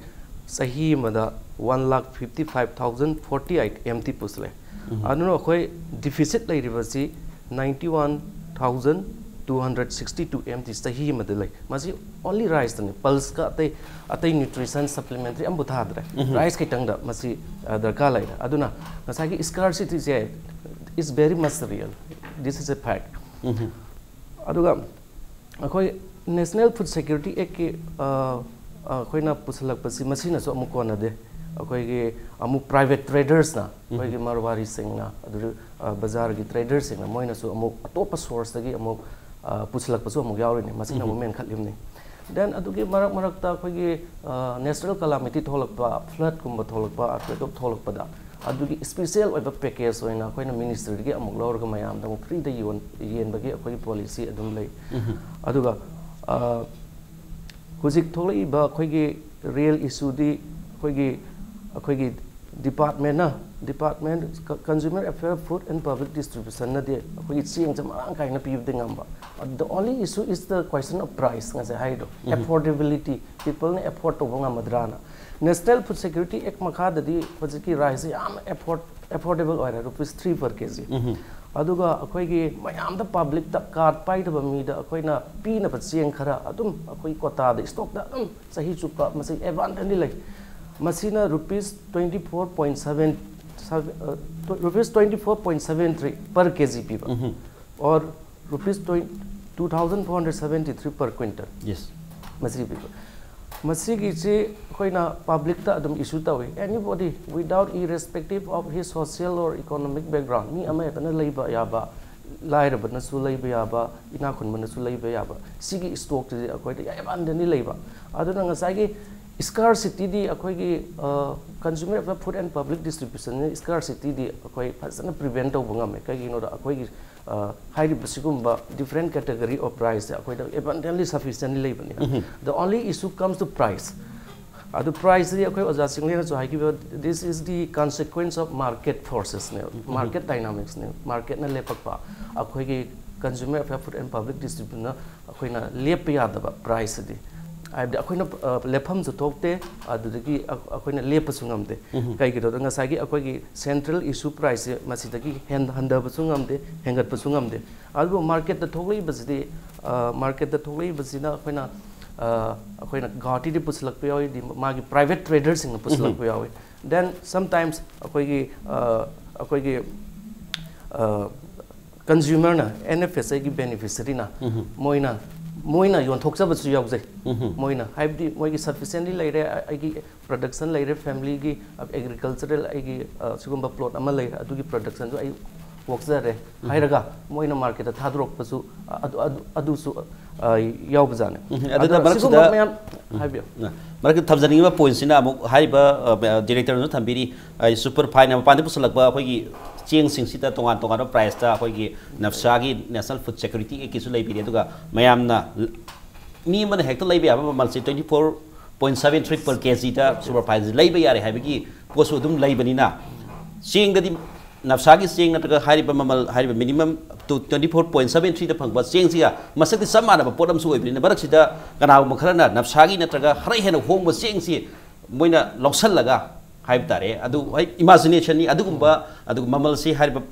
ꯆꯍꯤ ꯑꯃꯗ one lakh fifty five thousand forty eight M T ꯄꯨꯁꯜꯂꯛꯑꯦ꯫ ꯑꯗꯨꯅ ꯑꯩꯈꯣꯏ ꯗꯤꯐꯤꯁꯤꯠ ꯂꯩꯔꯤꯕꯁꯤ ninety one thousand two hundred sixty two M T ꯆꯍꯤ ꯑꯃꯗ ꯂꯩ꯫ ꯃꯁꯤ ꯑꯣꯟꯂꯤ ꯔꯥꯏꯁꯇꯅꯤ, ꯄꯜꯁꯀ ꯑꯇꯩ ꯑꯇꯩ ꯅ꯭ꯌꯨꯇ꯭ꯔꯤꯁꯟ ꯁꯄ꯭ꯂꯤꯃꯦꯟꯇꯔꯤ ꯑꯃꯕꯨ ꯊꯥꯗ꯭ꯔꯦ꯫ ꯔꯥꯏꯁ ꯈꯤꯇꯪꯗ ꯃꯁꯤ ꯑ, ꯗꯔꯀꯥꯔ ꯂꯩꯔꯦ꯫ ꯑꯗꯨꯅ ꯉꯁꯥꯏꯒꯤ ꯁ꯭ꯀꯥꯔꯁꯤꯇꯤꯁꯦ is very much real, this is a fact꯫ ꯑꯗꯨꯒ ꯑꯩꯈꯣꯏ ꯅꯦꯁꯅꯦꯜ ꯐꯨꯗ ꯁꯦꯀ꯭ꯌꯨꯔꯤꯇꯤ ꯑꯦꯛꯀꯤ ꯑꯩꯈꯣꯏꯅ ꯄꯨꯁꯤꯜꯂꯛꯄꯁꯤ ꯃꯁꯤꯅꯁꯨ ꯑꯃꯨꯛ ꯀꯣꯟꯅꯗꯦ꯫ ꯑꯩꯈꯣꯏꯒꯤ ꯑꯃꯨꯛ ꯄ꯭ꯔꯥꯏꯚꯦꯠ ꯇ꯭ꯔꯦꯗꯔꯁꯅ, ꯑꯩꯈꯣꯏꯒꯤ ꯃꯔꯋꯥꯔꯤꯁꯤꯡꯅ, ꯑꯗꯨ ꯕꯖꯥꯔꯒꯤ ꯇ꯭ꯔꯦꯗꯔꯁꯤꯡꯅ ꯃꯣꯏꯅꯁꯨ ꯑꯃꯨꯛ ꯑꯇꯣꯞꯄ ꯁꯣꯔꯁꯇꯒꯤ ꯑꯃꯨꯛ ꯄꯨꯁꯤꯜꯂꯛꯄꯁꯨ ꯑꯃꯨꯛ ꯌꯥꯎꯔꯤꯅꯤ꯫ ꯃꯁꯤꯅ ꯑꯃꯨꯛ ꯃꯦꯟꯈꯠꯂꯤꯕꯅꯤ꯫ ꯗꯦꯟ ꯑꯗꯨꯒꯤ ꯃꯔꯛ ꯃꯔꯛꯇ ꯑꯩꯈꯣꯏꯒꯤ ꯅꯦꯆꯔꯦꯜ ꯀꯂꯥꯃꯤꯇꯤ ꯊꯣꯛꯂꯛꯄ, ꯐ꯭ꯂꯠꯀꯨꯝꯕ ꯊꯣꯛꯂꯛꯄ, ꯑꯥꯔꯊꯀ꯭ꯋꯦꯛ ꯊꯣꯛꯂꯛꯄꯗ ꯑꯗꯨꯒꯤ ꯁ꯭ꯄꯤꯁꯦꯜ ꯑꯣꯏꯕ ꯄꯦꯀꯦꯖ ꯑꯣꯏꯅ ꯑꯩꯈꯣꯏꯅ ꯃꯤꯅꯤꯁꯇ꯭ꯔꯤꯗꯒꯤ ꯑꯃꯨꯛ ꯂꯧꯔꯒ ꯃꯌꯥꯝꯗ ꯑꯃꯨꯛ ꯐ꯭ꯔꯤꯗ ꯌꯣꯟ ꯌꯦꯟꯕꯒꯤ ꯑꯩꯈꯣꯏꯒꯤ ꯄꯣꯂꯤꯁꯤ ꯑꯗꯨꯝ ꯂꯩ꯫ ꯑꯗꯨꯒ ꯍꯧꯖꯤꯛ ꯊꯣꯛꯂꯛꯏꯕ ꯑꯩꯈꯣꯏꯒꯤ ꯔꯤꯌꯦꯜ ꯏꯁꯨꯗꯤ ꯑꯩꯈꯣꯏꯒꯤ ꯑꯩꯈꯣꯏꯒꯤ ꯗꯤꯄꯥꯔꯠꯃꯦꯟꯅ department consumer affair, food and public ꯗꯤꯁꯇ꯭ꯔꯤꯕ꯭ꯌꯨꯁꯟꯅꯗꯤ ꯑꯩꯈꯣꯏꯒꯤ ꯆꯦꯡꯁꯦ ꯃꯔꯥꯡ ꯀꯥꯏꯅ ꯄꯤꯕꯗꯤ ꯉꯝꯕ꯫ The only issue is the question of price, ꯉꯁꯥꯏ ꯍꯥꯏꯔꯤꯗꯣ, ꯑꯦꯐꯣꯔꯗꯦꯕꯤꯂꯤꯇꯤ, ꯄꯤꯄꯜꯅ ꯑꯦꯐꯣꯔꯗ ꯇꯧꯕ ꯉꯝꯃꯗ꯭ꯔꯥꯅ꯫ ꯅꯦꯁꯅꯦꯜ ꯐꯨꯗ ꯁꯦꯀ꯭ꯌꯨꯔꯤꯇꯤ ꯑꯦꯛ ꯃꯈꯥꯗꯗꯤ ꯍꯧꯖꯤꯛꯀꯤ ꯔꯥꯏꯁꯁꯦ ꯌꯥꯝ ꯑꯦꯐꯣꯔꯗ ꯑꯦꯐꯣꯔꯗꯦꯕꯜ ꯑꯣꯏꯔꯦ, rupees three per K G. ꯑꯗꯨꯒ ꯑꯩꯈꯣꯏꯒꯤ ꯃꯌꯥꯝꯗ, ꯄꯕ꯭ꯂꯤꯛꯇ, ꯀꯥꯔꯗ ꯄꯥꯏꯗꯕ ꯃꯤꯗ ꯑꯩꯈꯣꯏꯅ ꯄꯤꯅꯕ ꯆꯦꯡ ꯈꯔ ꯑꯗꯨꯝ ꯑꯩꯈꯣꯏ ꯀꯣꯇꯥꯗ, ꯏꯁꯇꯣꯛꯇ ꯑꯗꯨꯝ ꯆꯍꯤ ꯆꯨꯞꯄ ꯃꯁꯤ ꯑꯦꯕꯟꯗꯦꯟꯂꯤ ꯂꯩ꯫ ꯃꯁꯤꯅ rupees twenty four point seven, rupees twenty four point seven three per K G ꯄꯤꯕ, or rupees twenty, two thousand four hundred seventy three per quintal. Yes. ꯃꯁꯤ ꯄꯤꯕ, ꯃꯁꯤꯒꯤꯁꯤ ꯑꯩꯈꯣꯏꯅ ꯄꯕ꯭ꯂꯤꯛꯇ ꯑꯗꯨꯝ ꯏꯁꯨ ꯇꯧꯏ꯫ Anybody, without, irrespective of his social or economic background, ꯃꯤ ꯑꯃ ꯍꯦꯛꯇꯅ ꯂꯩꯕ ꯌꯥꯕ, ꯂꯥꯏꯔꯕꯅꯁꯨ ꯂꯩꯕ ꯌꯥꯕ, ꯏꯅꯥꯛ ꯈꯨꯟꯕꯅꯁꯨ ꯂꯩꯕ ꯌꯥꯕ, ꯁꯤꯒꯤ ꯏꯁꯇꯣꯛꯁꯤꯗꯤ ꯑꯩꯈꯣꯏꯗ ꯑꯦꯕꯟꯗꯦꯟꯂꯤ ꯂꯩꯕ꯫ ꯑꯗꯨꯅ ꯉꯁꯥꯏꯒꯤ ꯁ꯭ꯀꯥꯔꯁꯤꯇꯤꯗꯤ ꯑꯩꯈꯣꯏꯒꯤ consumer affair, food and public ꯗꯤꯁꯇ꯭ꯔꯤꯕ꯭ꯌꯨꯁꯟꯅ ꯁ꯭ꯀꯥꯔꯁꯤꯇꯤꯗꯤ ꯑꯩꯈꯣꯏ ꯐꯖꯅ ꯄ꯭ꯔꯤꯚꯦꯟ ꯇꯧꯕ ꯉꯝꯃꯦ꯫ ꯀꯩꯒꯤꯅꯣꯗ ꯑꯩꯈꯣꯏꯒꯤ ꯑ, ꯍꯥꯏꯔꯤꯕ ꯁꯤꯒꯨꯝꯕ ꯗꯤꯐ꯭ꯔꯦꯟ ꯀꯦꯇꯒꯔꯤ ꯑꯣꯐ ꯔꯥꯏꯁꯁꯦ ꯑꯩꯈꯣꯏꯗ ꯑꯦꯕꯟꯗꯦꯟꯂꯤ ꯁꯐꯤꯁꯤꯌꯦꯟꯂꯤ ꯂꯩꯕꯅꯤꯅ꯫ The only issue comes to price. ꯑꯗꯨ ꯄ꯭ꯔꯥꯏꯁꯁꯤꯗꯤ ꯑꯩꯈꯣꯏ ꯑꯣꯖꯥ ꯆꯤꯡꯂꯦꯟꯅꯁꯨ ꯍꯥꯏꯈꯤꯕ, this is the consequence of market forcesꯅꯦ, ꯃꯥꯔꯀꯦꯠ ꯗꯥꯏꯅꯥꯃꯤꯛꯁꯅꯦ, ꯃꯥꯔꯀꯦꯠꯅ ꯂꯦꯞꯄꯛꯄ꯫ ꯑꯩꯈꯣꯏꯒꯤ consumer affair, food and public ꯗꯤꯁꯇ꯭ꯔꯤꯕ꯭ꯌꯨꯁꯟꯅ ꯑꯩꯈꯣꯏꯅ ꯂꯦꯞꯄ ꯌꯥꯗꯕ ꯄ꯭ꯔꯥꯏꯁꯁꯤꯗꯤ, ꯍꯥꯏꯕꯗꯤ ꯑꯩꯈꯣꯏꯅ ꯑ, ꯂꯦꯞꯐꯝꯁꯨ ꯊꯣꯛꯇꯦ, ꯑꯗꯨꯗꯒꯤ ꯑ-, ꯑꯩꯈꯣꯏꯅ ꯂꯦꯞꯄꯁꯨ ꯉꯝꯗꯦ꯫ ꯀꯩꯒꯤꯅꯣꯗ ꯉꯁꯥꯏꯒꯤ ꯑꯩꯈꯣꯏꯒꯤ ꯁꯦꯟꯇ꯭ꯔꯦꯜ ꯏꯁꯨ ꯄ꯭ꯔꯥꯏꯁꯁꯦ ꯃꯁꯤꯗꯒꯤ ꯍꯦꯟ-, ꯍꯟꯊꯕꯁꯨ ꯉꯝꯗꯦ, ꯍꯦꯟꯒꯠꯄꯁꯨ ꯉꯝꯗꯦ꯫ ꯑꯗꯨꯕꯨ ꯃꯥꯔꯀꯦꯠꯇ ꯊꯣꯛꯂꯛꯏꯕꯁꯤꯗꯤ, ꯑ, ꯃꯥꯔꯀꯦꯠꯇ ꯊꯣꯛꯂꯛꯏꯕꯁꯤꯅ ꯑꯩꯈꯣꯏꯅ, ꯑ, ꯑꯩꯈꯣꯏꯅ ꯒꯨꯋꯥꯍꯥꯇꯤꯗꯤ ꯄꯨꯁꯤꯜꯂꯛꯄ ꯌꯥꯎꯏ, ꯗꯤ-, ꯃꯥꯒꯤ ꯄ꯭ꯔꯥꯏꯚꯦꯠ ꯇ꯭ꯔꯦꯗꯔꯁꯤꯡꯅ ꯄꯨꯁꯤꯜꯂꯛꯄ ꯌꯥꯎꯏ꯫ Then sometimes ꯑꯩꯈꯣꯏꯒꯤ, ꯑ, ꯑꯩꯈꯣꯏꯒꯤ, ꯑ, ꯀꯟꯖꯨꯃꯔꯅ, ꯑꯦꯟ ꯑꯦꯐ ꯑꯦꯁ ꯑꯦꯒꯤ ꯕꯦꯅꯤꯐꯤꯁꯔꯤꯅ ꯃꯣꯏꯅ, ꯃꯣꯏꯅ ꯌꯣꯟꯊꯣꯛꯆꯕꯁꯨ ꯌꯥꯎꯖꯩ꯫ ꯃꯣꯏꯅ ꯍꯥꯏꯕꯗꯤ ꯃꯣꯏꯒꯤ ꯁꯐꯤꯁꯤꯌꯦꯟꯂꯤ ꯂꯩꯔꯦ, ꯑꯩꯒꯤ ꯄ꯭ꯔꯗꯛꯁꯟ ꯂꯩꯔꯦ, ꯐꯦꯃꯤꯂꯤꯒꯤ ꯑꯦꯒ꯭ꯔꯤꯀꯜꯆꯔꯦꯜ ꯑꯩꯒꯤ, ꯑ, ꯁꯤꯒꯨꯝꯕ ꯄ꯭ꯂꯣꯠ ꯑꯃ ꯂꯩꯔꯦ, ꯑꯗꯨꯒꯤ ꯄ꯭ꯔꯗꯛꯁꯟꯗꯨ ꯑꯩ ꯑꯣꯛꯆꯔꯦ ꯍꯥꯏꯔꯒ ꯃꯣꯏꯅ ꯃꯥꯔꯀꯦꯠꯇ ꯊꯥꯗꯣꯔꯛꯄꯁꯨ, ꯑ-, ꯑꯗꯨ, ꯑꯗꯨ, ꯑꯗꯨꯁꯨ, ꯑ, ꯌꯥꯎꯕꯖꯥꯠꯅꯤ꯫ ꯑꯗꯨꯗ ꯑꯗꯣ ꯃꯔꯛꯁꯤꯗ ꯁꯤꯒꯨꯝꯕ ꯃꯌꯥꯝ ꯍꯥꯏꯕꯤꯌꯨ꯫ ꯃꯔꯛꯇ ꯊꯝꯖꯅꯤꯡꯉꯤꯕ ꯄꯣꯏꯟꯠꯁꯤꯅ ꯑꯃꯨꯛ ꯍꯥꯏꯔꯤꯕ, ꯑ, ꯗꯤꯔꯦꯛꯇꯔꯅꯁꯨ ꯊꯝꯕꯤꯔꯤ, ꯑ, ꯁꯨꯄꯔ ꯐꯥꯏꯟꯅ ꯃꯄꯥꯟꯗꯒꯤ ꯄꯨꯁꯤꯜꯂꯛꯄ ꯑꯩꯈꯣꯏꯒꯤ ꯆꯦꯡꯁꯤꯡꯁꯤꯗ ꯇꯣꯉꯥꯟ ꯇꯣꯉꯥꯟꯕ ꯄ꯭ꯔꯥꯏꯁꯇ ꯑꯩꯈꯣꯏꯒꯤ ꯅꯞꯁꯥꯒꯤ, ꯅꯦꯁꯅꯦꯜ ꯐꯨꯗ ꯁꯦꯀ꯭ꯌꯨꯔꯤꯇꯤ ꯑꯦꯛꯀꯤꯁꯨ ꯂꯩꯕꯤꯔꯤ꯫ ꯑꯗꯨꯒ ꯃꯌꯥꯝꯅ ꯃꯤ ꯑꯃꯅ ꯍꯦꯛꯇ ꯂꯩꯕ ꯌꯥꯕ ꯃꯃꯜꯁꯦ twenty four point seven three per kg ꯗ superphosphate ꯂꯩꯕ ꯌꯥꯔꯦ ꯍꯥꯏꯕꯒꯤ ꯄꯣꯠꯁꯨ ꯑꯗꯨꯝ ꯂꯩꯕꯅꯤꯅ, ꯆꯦꯡꯗꯗꯤ ꯅꯞꯁꯥꯒꯤ ꯆꯦꯡ ꯅꯠꯇ꯭ꯔꯒ ꯍꯥꯏꯔꯤꯕ ꯃꯃꯜ, ꯍꯥꯏꯔꯤꯕ minimum to twenty four point seven three ꯗ ꯐꯪꯕ ꯆꯦꯡꯁꯤꯒ ꯃꯁꯛꯇꯤ ꯆꯞ ꯃꯥꯟꯅꯕ ꯄꯣꯠ ꯑꯃꯁꯨ ꯑꯣꯏꯕꯅꯤꯅ, ꯃꯔꯛꯁꯤꯗ ꯀꯅꯥꯒꯨꯝꯕ ꯈꯔꯅ ꯅꯞꯁꯥꯒꯤ ꯅꯠꯇ꯭ꯔꯒ ꯈꯔ ꯍꯦꯟꯅ ꯍꯣꯡꯕ ꯆꯦꯡꯁꯤ ꯃꯣꯏꯅ ꯂꯧꯁꯜꯂꯒ ꯍꯥꯏꯕ ꯇꯥꯔꯦ, ꯑꯗꯨ ꯍꯣꯏ, imagination ꯅꯤ, ꯑꯗꯨꯒꯨꯝꯕ, ꯑꯗꯨꯒ ꯃꯃꯜꯁꯤ ꯍꯥꯏꯔꯤꯕ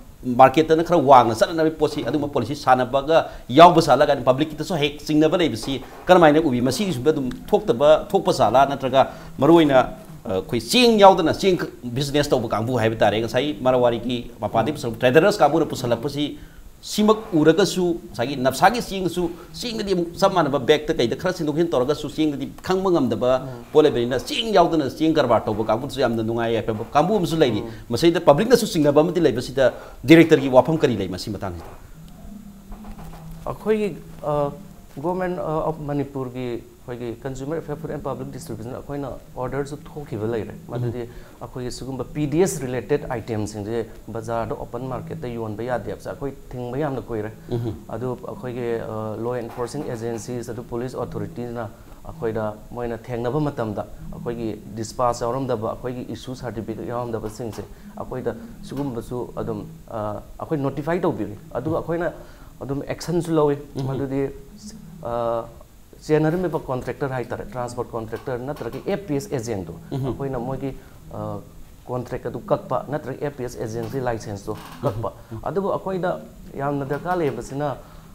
market ꯇꯅ ꯈꯔ ꯋꯥꯡꯅ ꯆꯠꯅꯅꯕꯒꯤ ꯄꯣꯠꯁꯤ, ꯑꯗꯨꯒꯨꯝꯕ policy ꯁꯥꯟꯅꯕꯒ ꯌꯥꯎꯕ ꯁꯥꯜꯂꯒ ꯑꯗꯨꯝ public ꯀꯤꯗꯁꯨ ꯍꯦꯛ ꯆꯤꯡꯅꯕ ꯂꯩꯕꯁꯤ ꯀꯔꯝꯍꯥꯏꯅ ꯎꯕꯤ? ꯃꯁꯤꯒꯤꯁꯨ ꯑꯗꯨꯝ ꯊꯣꯛꯇꯕ, ꯊꯣꯛꯄ ꯖꯥꯠꯂꯥ? ꯅꯠꯇ꯭ꯔꯒ ꯃꯔꯨꯑꯣꯏꯅ, ꯑ, ꯑꯩꯈꯣꯏ ꯆꯦꯡ ꯌꯥꯎꯗꯅ ꯆꯦꯡ business ꯇꯧꯕ ꯀꯥꯡꯕꯨ ꯍꯥꯏꯕ ꯇꯥꯔꯦ, ꯉꯁꯥꯏ ꯃꯔꯋꯥꯔꯤꯒꯤ ꯃꯄꯥꯟꯗꯒꯤ ꯄꯨꯁꯜꯂꯛꯄ traders ꯀꯥꯡꯕꯨꯅ ꯄꯨꯁꯜꯂꯛꯄꯁꯤ, ꯁꯤꯃꯛ ꯎꯔꯒꯁꯨ ꯉꯁꯥꯏꯒꯤ ꯅꯞꯁꯥꯒꯤ ꯆꯦꯡꯁꯨ, ꯆꯦꯡꯗꯗꯤ ꯑꯃꯨꯛ ꯆꯞ ꯃꯥꯟꯅꯕ bag ꯇ ꯀꯩꯗ ꯈꯔ ꯁꯤꯟꯗꯣꯛ ꯁꯤꯟ ꯇꯧꯔꯒꯁꯨ ꯆꯦꯡꯗꯗꯤ ꯈꯪꯕ ꯉꯝꯗꯕ ꯄꯣꯠ ꯂꯩꯕꯅꯤꯅ, ꯆꯦꯡ ꯌꯥꯎꯗꯅ ꯆꯦꯡ ꯀꯔꯕꯥꯔ ꯇꯧꯕ ꯀꯥꯡꯕꯨꯁꯨ ꯌꯥꯝꯅ ꯅꯨꯡꯉꯥꯏ ꯌꯥꯏꯐꯕ ꯀꯥꯡꯕꯨ ꯑꯃꯁꯨ ꯂꯩꯔꯤ꯫ ꯃꯁꯤꯗ public ꯅꯁꯨ ꯆꯤꯡꯅꯕ ꯑꯃꯗꯤ ꯂꯩꯕꯁꯤꯗ director ꯒꯤ ꯋꯥꯐꯝ ꯀꯔꯤ ꯂꯩ ꯃꯁꯤ ꯃꯇꯥꯡꯁꯤꯗ? ꯑꯩꯈꯣꯏꯒꯤ, ꯑ, Government of Manipur ꯒꯤ ꯑꯩꯈꯣꯏꯒꯤ Consumer Affairs, Food and Public Distribution ꯑꯩꯈꯣꯏꯅ order ꯁꯨ ꯊꯣꯛꯈꯤꯕ ꯂꯩꯔꯦ꯫ ꯃꯗꯨꯗꯤ ꯑꯩꯈꯣꯏꯒꯤ ꯁꯤꯒꯨꯝꯕ P D S related item ꯁꯤꯡꯁꯦ ꯕꯖꯥꯔꯗ open market ꯇ ꯌꯣꯟꯕ ꯌꯥꯗꯦ ꯍꯥꯏꯕꯁꯦ ꯑꯩꯈꯣꯏ ꯊꯤꯡꯕ ꯌꯥꯝꯅ ꯀꯨꯏꯔꯦ꯫ ꯑꯗꯨ ꯑꯩꯈꯣꯏꯒꯤ, ꯑ, law enforcing agencies, ꯑꯗꯨ police authority ꯅ ꯑꯩꯈꯣꯏꯗ ꯃꯣꯏꯅ ꯊꯦꯡꯅꯕ ꯃꯇꯝꯗ ꯑꯩꯈꯣꯏꯒꯤ dispatch ꯌꯥꯎꯔꯝꯗꯕ, ꯑꯩꯈꯣꯏꯒꯤ issue certificate ꯌꯥꯎꯔꯝꯗꯕꯁꯤꯡꯁꯦ ꯑꯩꯈꯣꯏꯗ ꯁꯤꯒꯨꯝꯕꯁꯨ ꯑꯗꯨꯝ, ꯑ, ꯑꯩꯈꯣꯏ notify ꯇꯧꯕꯤꯔꯤ꯫ ꯑꯗꯨꯒ ꯑꯩꯈꯣꯏꯅ ꯑꯗꯨꯝ action ꯁꯨ ꯂꯧꯏ꯫ ꯃꯗꯨꯗꯤ, ꯑ, ꯆꯦꯟꯅꯔꯝꯃꯤꯕ contractor ꯍꯥꯏꯇꯥꯔꯦ, transport contractor ꯅꯠꯇ꯭ꯔꯒ F P S agent ꯗꯣ, ꯑꯩꯈꯣꯏꯅ ꯃꯣꯏꯒꯤ, ꯑ, contract ꯑꯗꯨ ꯀꯛꯄ ꯅꯠꯇ꯭ꯔꯒ F P S agent ꯀꯤ license ꯇꯣ ꯀꯛꯄ꯫ ꯑꯗꯨꯕꯨ ꯑꯩꯈꯣꯏꯗ ꯌꯥꯝꯅ ꯗꯔꯀꯥꯔ ꯂꯩꯕꯁꯤꯅ,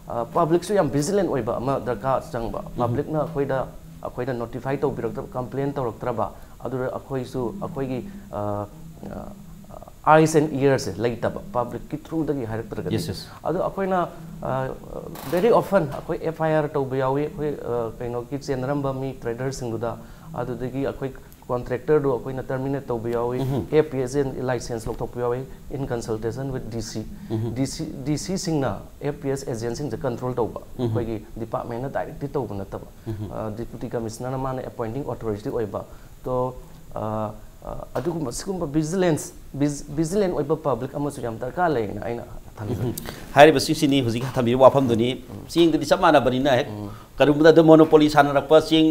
ꯑ, public ꯁꯨ ꯌꯥꯝ vigilant ꯑꯣꯏꯕ ꯑꯃ ꯗꯔꯀꯥꯔ ꯆꯪꯕ꯫ Public ꯅ ꯑꯩꯈꯣꯏꯗ, ꯑꯩꯈꯣꯏꯗ notify ꯇꯧꯕꯤꯔꯛꯇꯕ, complain ꯇꯧꯔꯛꯇ꯭ꯔꯕ, ꯑꯗꯨꯗ ꯑꯩꯈꯣꯏꯁꯨ ꯑꯩꯈꯣꯏꯒꯤ, ꯑ, ꯑ, eyes and ears ꯁꯦ ꯂꯩꯇꯕ, public ꯀꯤ through ꯗꯒꯤ ꯍꯥꯏꯔꯛꯇ꯭ꯔꯒꯗꯤ꯫ Yes, yes. ꯑꯗꯣ ꯑꯩꯈꯣꯏꯅ, ꯑ, very often ꯑꯩꯈꯣꯏ F I R ꯇꯧꯕ ꯌꯥꯎꯏ, ꯑꯩꯈꯣꯏ, ꯑ, ꯀꯩꯅꯣꯒꯤ ꯆꯦꯟꯅꯔꯝꯕ ꯃꯤ trader ꯁꯤꯡꯗꯨꯗ꯫ ꯑꯗꯨꯗꯒꯤ ꯑꯩꯈꯣꯏ contractor ꯗꯣ ꯑꯩꯈꯣꯏꯅ terminate ꯇꯧꯕ ꯌꯥꯎꯏ, F P S agent license ꯂꯧꯊꯣꯛꯄ ꯌꯥꯎꯏ, in consultation with D C꯫ D C, D C ꯁꯤꯡꯅ F P S agent ꯁꯤꯡꯁꯦ control ꯇꯧꯕ, ꯑꯩꯈꯣꯏꯒꯤ department ꯅ direct ꯇꯤ ꯇꯧꯕ ꯅꯠꯇꯕ꯫ ꯑ, Deputy Commissioner ꯅ ꯃꯥꯅ appointing authority ꯑꯣꯏꯕ꯫ ꯇꯣ, ꯑ, ꯑ, ꯑꯗꯨꯒꯨꯝꯕ, ꯁꯤꯒꯨꯝꯕ vigilance, vis-, vigilant ꯑꯣꯏꯕ public ꯑꯃꯁꯨ ꯌꯥꯝ ꯗꯔꯀꯥꯔ ꯂꯩꯅ ꯑꯩꯅ ꯊꯝꯖꯩ꯫ ꯍꯥꯏꯔꯤꯕꯁꯤꯡꯁꯤꯅꯤ ꯍꯧꯖꯤꯛ ꯊꯝꯕꯤꯕ ꯋꯥꯐꯝꯗꯨꯅꯤ꯫ ꯆꯦꯡꯗꯗꯤ ꯆꯞ ꯃꯥꯟꯅꯕꯅꯤꯅ, ꯍꯦꯛ ꯀꯔꯤꯒꯨꯝꯕꯗ ꯑꯗꯨꯝ monopoly ꯁꯥꯟꯅꯔꯛꯄ ꯆꯦꯡ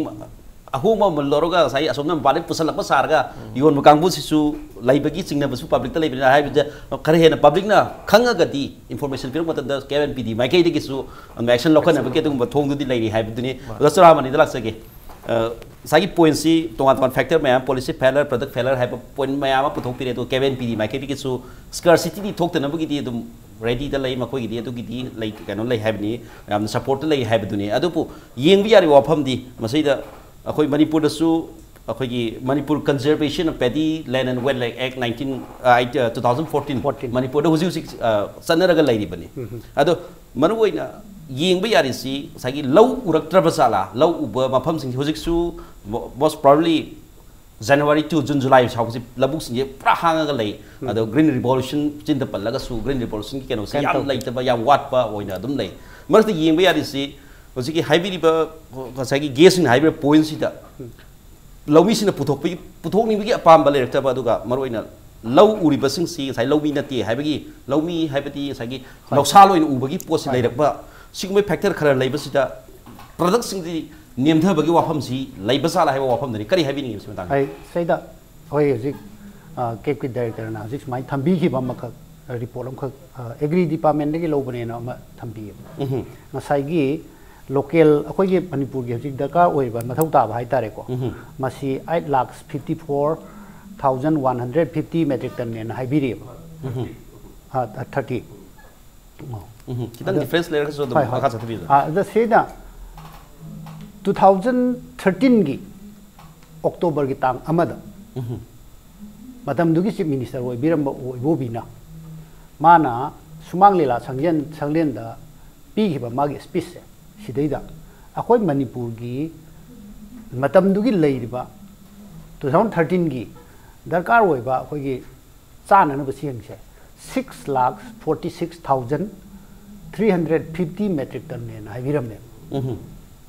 ꯑꯍꯣꯡꯕ ꯃꯃꯜ ꯂꯧꯔꯒ ꯉꯁꯥꯏ ꯑꯁꯣꯝꯅ ꯃꯄꯥꯟꯗꯒꯤ ꯄꯨꯁꯜꯂꯛꯄ ꯁꯥꯔꯒ ꯌꯣꯟꯕ ꯀꯥꯡꯕꯨꯁꯤꯁꯨ ꯂꯩꯕꯒꯤ ꯆꯤꯡꯅꯕꯁꯨ ꯄꯕ꯭ꯂꯤꯛꯇ ꯂꯩꯕꯅꯤꯅ, ꯍꯥꯏꯕꯗꯤ ꯈꯔ ꯍꯦꯟꯅ ꯄꯕ꯭ꯂꯤꯛꯅ ꯈꯪꯉꯒꯗꯤ ꯏꯟꯐꯣꯔꯃꯦꯁꯟ ꯄꯤꯔꯛꯄ ꯃꯇꯝꯗ ꯀꯦ ꯑꯦꯟ ꯄꯤ ꯗꯤ ꯃꯥꯏꯀꯩꯗꯒꯤꯁꯨ ꯑꯗꯨꯝ ꯑꯦꯛꯁꯟ ꯂꯧꯈꯠꯅꯕꯒꯤ ꯑꯗꯨꯒꯨꯝꯕ ꯊꯣꯡꯗꯨꯗꯤ ꯂꯩꯔꯤ ꯍꯥꯏꯕꯗꯨꯅꯤ꯫ ꯑꯣꯖꯥ ꯆꯨꯔꯥꯃꯅꯤꯗ ꯂꯥꯛꯆꯒꯦ꯫ ꯑ, ꯉꯁꯥꯏꯒꯤ ꯄꯣꯏꯟꯁꯤ ꯇꯣꯉꯥꯟ ꯇꯣꯉꯥꯟ ꯐꯦꯛꯇꯔ ꯃꯌꯥꯝ, ꯄꯣꯂꯤꯁꯤ ꯐꯦꯂꯔ, ꯄ꯭ꯔꯗꯛ ꯐꯦꯂꯔ ꯍꯥꯏꯕ ꯄꯣꯏꯟ ꯃꯌꯥꯝ ꯑꯃ ꯄꯨꯊꯣꯛꯄꯤꯔꯦ, ꯑꯗꯣ ꯀꯦ ꯑꯦꯟ ꯄꯤ ꯗꯤ ꯃꯥꯏꯀꯩꯗꯒꯤꯁꯨ ꯁ꯭ꯀꯥꯔꯁꯤꯇꯤꯗꯤ ꯊꯣꯛꯇꯅꯕꯒꯤꯗꯤ ꯑꯗꯨꯝ ꯔꯦꯗꯤꯗ ꯂꯩ, ꯃꯈꯣꯏꯒꯤꯗꯤ ꯑꯗꯨꯒꯤꯗꯤ ꯂꯩ, ꯀꯩꯅꯣ ꯂꯩ ꯍꯥꯏꯕꯅꯤ, ꯌꯥꯝꯅ ꯁꯄꯣꯔꯠꯇ ꯂꯩ ꯍꯥꯏꯕꯗꯨꯅꯤ꯫ ꯑꯗꯨꯕꯨ ꯌꯦꯡꯕ ꯌꯥꯔꯤꯕ ꯋꯥꯐꯝꯗꯤ ꯃꯁꯤꯗ ꯑꯩꯈꯣꯏ ꯃꯅꯤꯄꯨꯔꯗꯁꯨ ꯑꯩꯈꯣꯏꯒꯤ Manipur Conservation of Paddy Land and Wildlife Act nineteen, ꯑ, ꯑꯩꯠ, ꯑ, two thousand fourteen, ꯐꯣꯔꯇꯤꯟ꯫ ꯃꯅꯤꯄꯨꯔꯗ ꯍꯧꯖꯤꯛ ꯍꯧꯖꯤꯛ, ꯑ, ꯆꯠꯅꯔꯒ ꯂꯩꯔꯤꯕꯅꯤ꯫ ꯎꯝ꯫ ꯑꯗꯣ ꯃꯔꯨꯑꯣꯏꯅ ꯌꯦꯡꯕ ꯌꯥꯔꯤꯁꯤ ꯉꯁꯥꯏꯒꯤ ꯂꯧ ꯎꯔꯛꯇ꯭ꯔꯕ ꯖꯥꯠꯂꯥ? ꯂꯧ ꯎꯕ ꯃꯐꯝꯁꯤꯡ ꯍꯧꯖꯤꯛꯁꯨ most probably January to June, July ꯐꯥꯎꯕꯁꯤ ꯂꯧꯕꯨꯛꯁꯤꯡꯁꯦ ꯄꯨꯔꯥ ꯍꯥꯡꯉꯒ ꯂꯩ꯫ ꯎꯝ꯫ ꯑꯗꯣ ꯒ꯭ꯔꯤꯟ ꯔꯤꯚꯣꯂꯨꯁꯟ ꯆꯤꯟꯗ ꯄꯜꯂꯒꯁꯨ ꯒ꯭ꯔꯤꯟ ꯔꯤꯚꯣꯂꯨꯁꯟꯒꯤ ꯀꯩꯅꯣꯁꯦ ꯀꯩꯝ ꯌꯥꯝ ꯇꯧꯗꯦ꯫ ꯂꯩꯇꯕ, ꯌꯥꯝ ꯋꯥꯠꯄ ꯑꯣꯏꯅ ꯑꯗꯨꯝ ꯂꯩ꯫ ꯃꯔꯛꯇ ꯌꯦꯡꯕ ꯌꯥꯔꯤꯁꯤ ꯍꯧꯖꯤꯛꯀꯤ ꯍꯥꯏꯕꯤꯔꯤꯕ, ꯉꯁꯥꯏꯒꯤ ꯒꯦꯁꯁꯤꯡꯅ ꯍꯥꯏꯕꯤꯔꯤꯕ ꯄꯣꯏꯟꯁꯤꯗ ꯎꯝ꯫ ꯂꯧꯃꯤꯁꯤꯡꯅ ꯄꯨꯊꯣꯛꯄꯒꯤ, ꯄꯨꯊꯣꯛꯅꯤꯡꯕꯒꯤ ꯑꯄꯥꯝꯕ ꯂꯩꯔꯛꯇꯕ, ꯑꯗꯨꯒ ꯃꯔꯨꯑꯣꯏꯅ ꯂꯧ ꯎꯔꯤꯕꯁꯤꯡꯁꯤ ꯉꯁꯥꯏ ꯂꯧꯃꯤ ꯅꯠꯇꯦ ꯍꯥꯏꯕꯒꯤ, ꯂꯧꯃꯤ ꯍꯥꯏꯕꯗꯤ ꯉꯁꯥꯏꯒꯤ ꯍꯣꯏ꯫ ꯂꯧꯁꯥ ꯑꯣꯏꯅ ꯎꯕꯒꯤ ꯄꯣꯠꯁꯤ ꯍꯣꯏ꯫ ꯂꯩꯔꯛꯄ, ꯁꯤꯒꯨꯝꯕ ꯐꯦꯛꯇꯔ ꯈꯔ ꯂꯩꯕꯁꯤꯗ ꯄ꯭ꯔꯗꯛꯁꯤꯡꯁꯤ ꯅꯦꯝꯊꯕꯒꯤ ꯋꯥꯐꯝꯁꯤ ꯂꯩꯕ ꯖꯥꯠꯂ ꯍꯥꯏꯕ ꯋꯥꯐꯝꯗꯅꯤ꯫ ꯀꯔꯤ ꯍꯥꯏꯕꯤꯅꯤꯡꯉꯤ ꯃꯁꯤ ꯃꯇꯥꯡꯗ? ꯑꯩ ꯁꯤꯗ ꯑꯩꯈꯣꯏ ꯍꯧꯖꯤꯛ, ꯑ, ꯀꯦꯞꯀꯤ ꯗꯥꯏꯔꯦꯛꯇꯔꯅ ꯍꯧꯖꯤꯛ ꯁꯨꯃꯥꯏꯅ ꯊꯝꯕꯤꯈꯤꯕ ꯑꯃꯈꯛ, ꯑ, ꯔꯤꯄꯣꯔꯠ ꯑꯃꯈꯛ, ꯑ, ꯑꯦꯒ꯭ꯔꯤ ꯗꯤꯄꯥꯔꯠꯃꯦꯟꯗꯒꯤ ꯂꯧꯕꯅꯦꯅ ꯑꯃ ꯊꯝꯕꯤꯌꯦꯕ꯫ ꯎꯝꯍꯨꯝ꯫ ꯉꯁꯥꯏꯒꯤ ꯂꯣꯀꯦꯜ ꯑꯩꯈꯣꯏꯒꯤ ꯃꯅꯤꯄꯨꯔꯒꯤ ꯍꯧꯖꯤꯛ ꯗꯔꯀꯥꯔ ꯑꯣꯏꯔꯤꯕ ꯃꯊꯧ ꯇꯥꯕ ꯍꯥꯏꯇꯥꯔꯦꯀꯣ꯫ ꯎꯝꯍꯨꯝ꯫ ꯃꯁꯤ eight lakhs fifty four thousand one hundred fifty metric tonneꯅꯦꯅ ꯍꯥꯏꯕꯤꯔꯤꯑꯕ꯫ ꯎꯝꯍꯨꯝ꯫ ꯑ, thirty꯫ ꯑꯣ꯫ ꯎꯝꯍꯨꯝ꯫ ꯈꯤꯇꯪ ꯑꯗ ꯗꯤꯐ꯭ꯔꯦꯟꯁ ꯂꯩꯔꯒꯁꯨ ꯑꯗꯨꯝ ꯍꯣꯏ, ꯍꯣꯏ꯫ ꯃꯈꯥ ꯆꯠꯊꯕꯤꯌꯨ꯫ ꯑ, ꯑꯗ ꯁꯤꯗ two thousand thirteenꯒꯤ ꯑꯣꯛꯇꯣꯕꯔꯒꯤ ꯇꯥꯡ ꯑꯃꯗ ꯎꯝꯍꯨꯝ꯫ ꯃꯇꯝꯗꯨꯒꯤ ꯆꯤꯐ ꯃꯤꯅꯤꯁꯇꯔ ꯑꯣꯏꯕꯤꯔꯝꯕ ꯑꯣꯏꯕꯣꯕꯤꯅ ꯃꯥꯅ ꯁꯨꯃꯥꯡ ꯂꯤꯂꯥ ꯁꯪꯂꯦꯟ-, ꯁꯪꯂꯦꯟꯗ ꯄꯤꯈꯤꯕ ꯃꯥꯒꯤ ꯁ꯭ꯄꯤꯆꯁꯦ, ꯁꯤꯗꯩꯗ ꯑꯩꯈꯣꯏ ꯃꯅꯤꯄꯨꯔꯒꯤ ꯃꯇꯝꯗꯨꯒꯤ ꯂꯩꯔꯤꯕ two thousand thirteenꯒꯤ ꯗꯔꯀꯥꯔ ꯑꯣꯏꯕ ꯑꯩꯈꯣꯏꯒꯤ ꯆꯥꯅꯅꯕ ꯆꯦꯡꯁꯦ six lakhs forty six thousand three hundred fifty metric tonneꯅ ꯍꯥꯏꯕꯤꯔꯝꯃꯦꯕ꯫ ꯎꯝꯍꯨꯝ꯫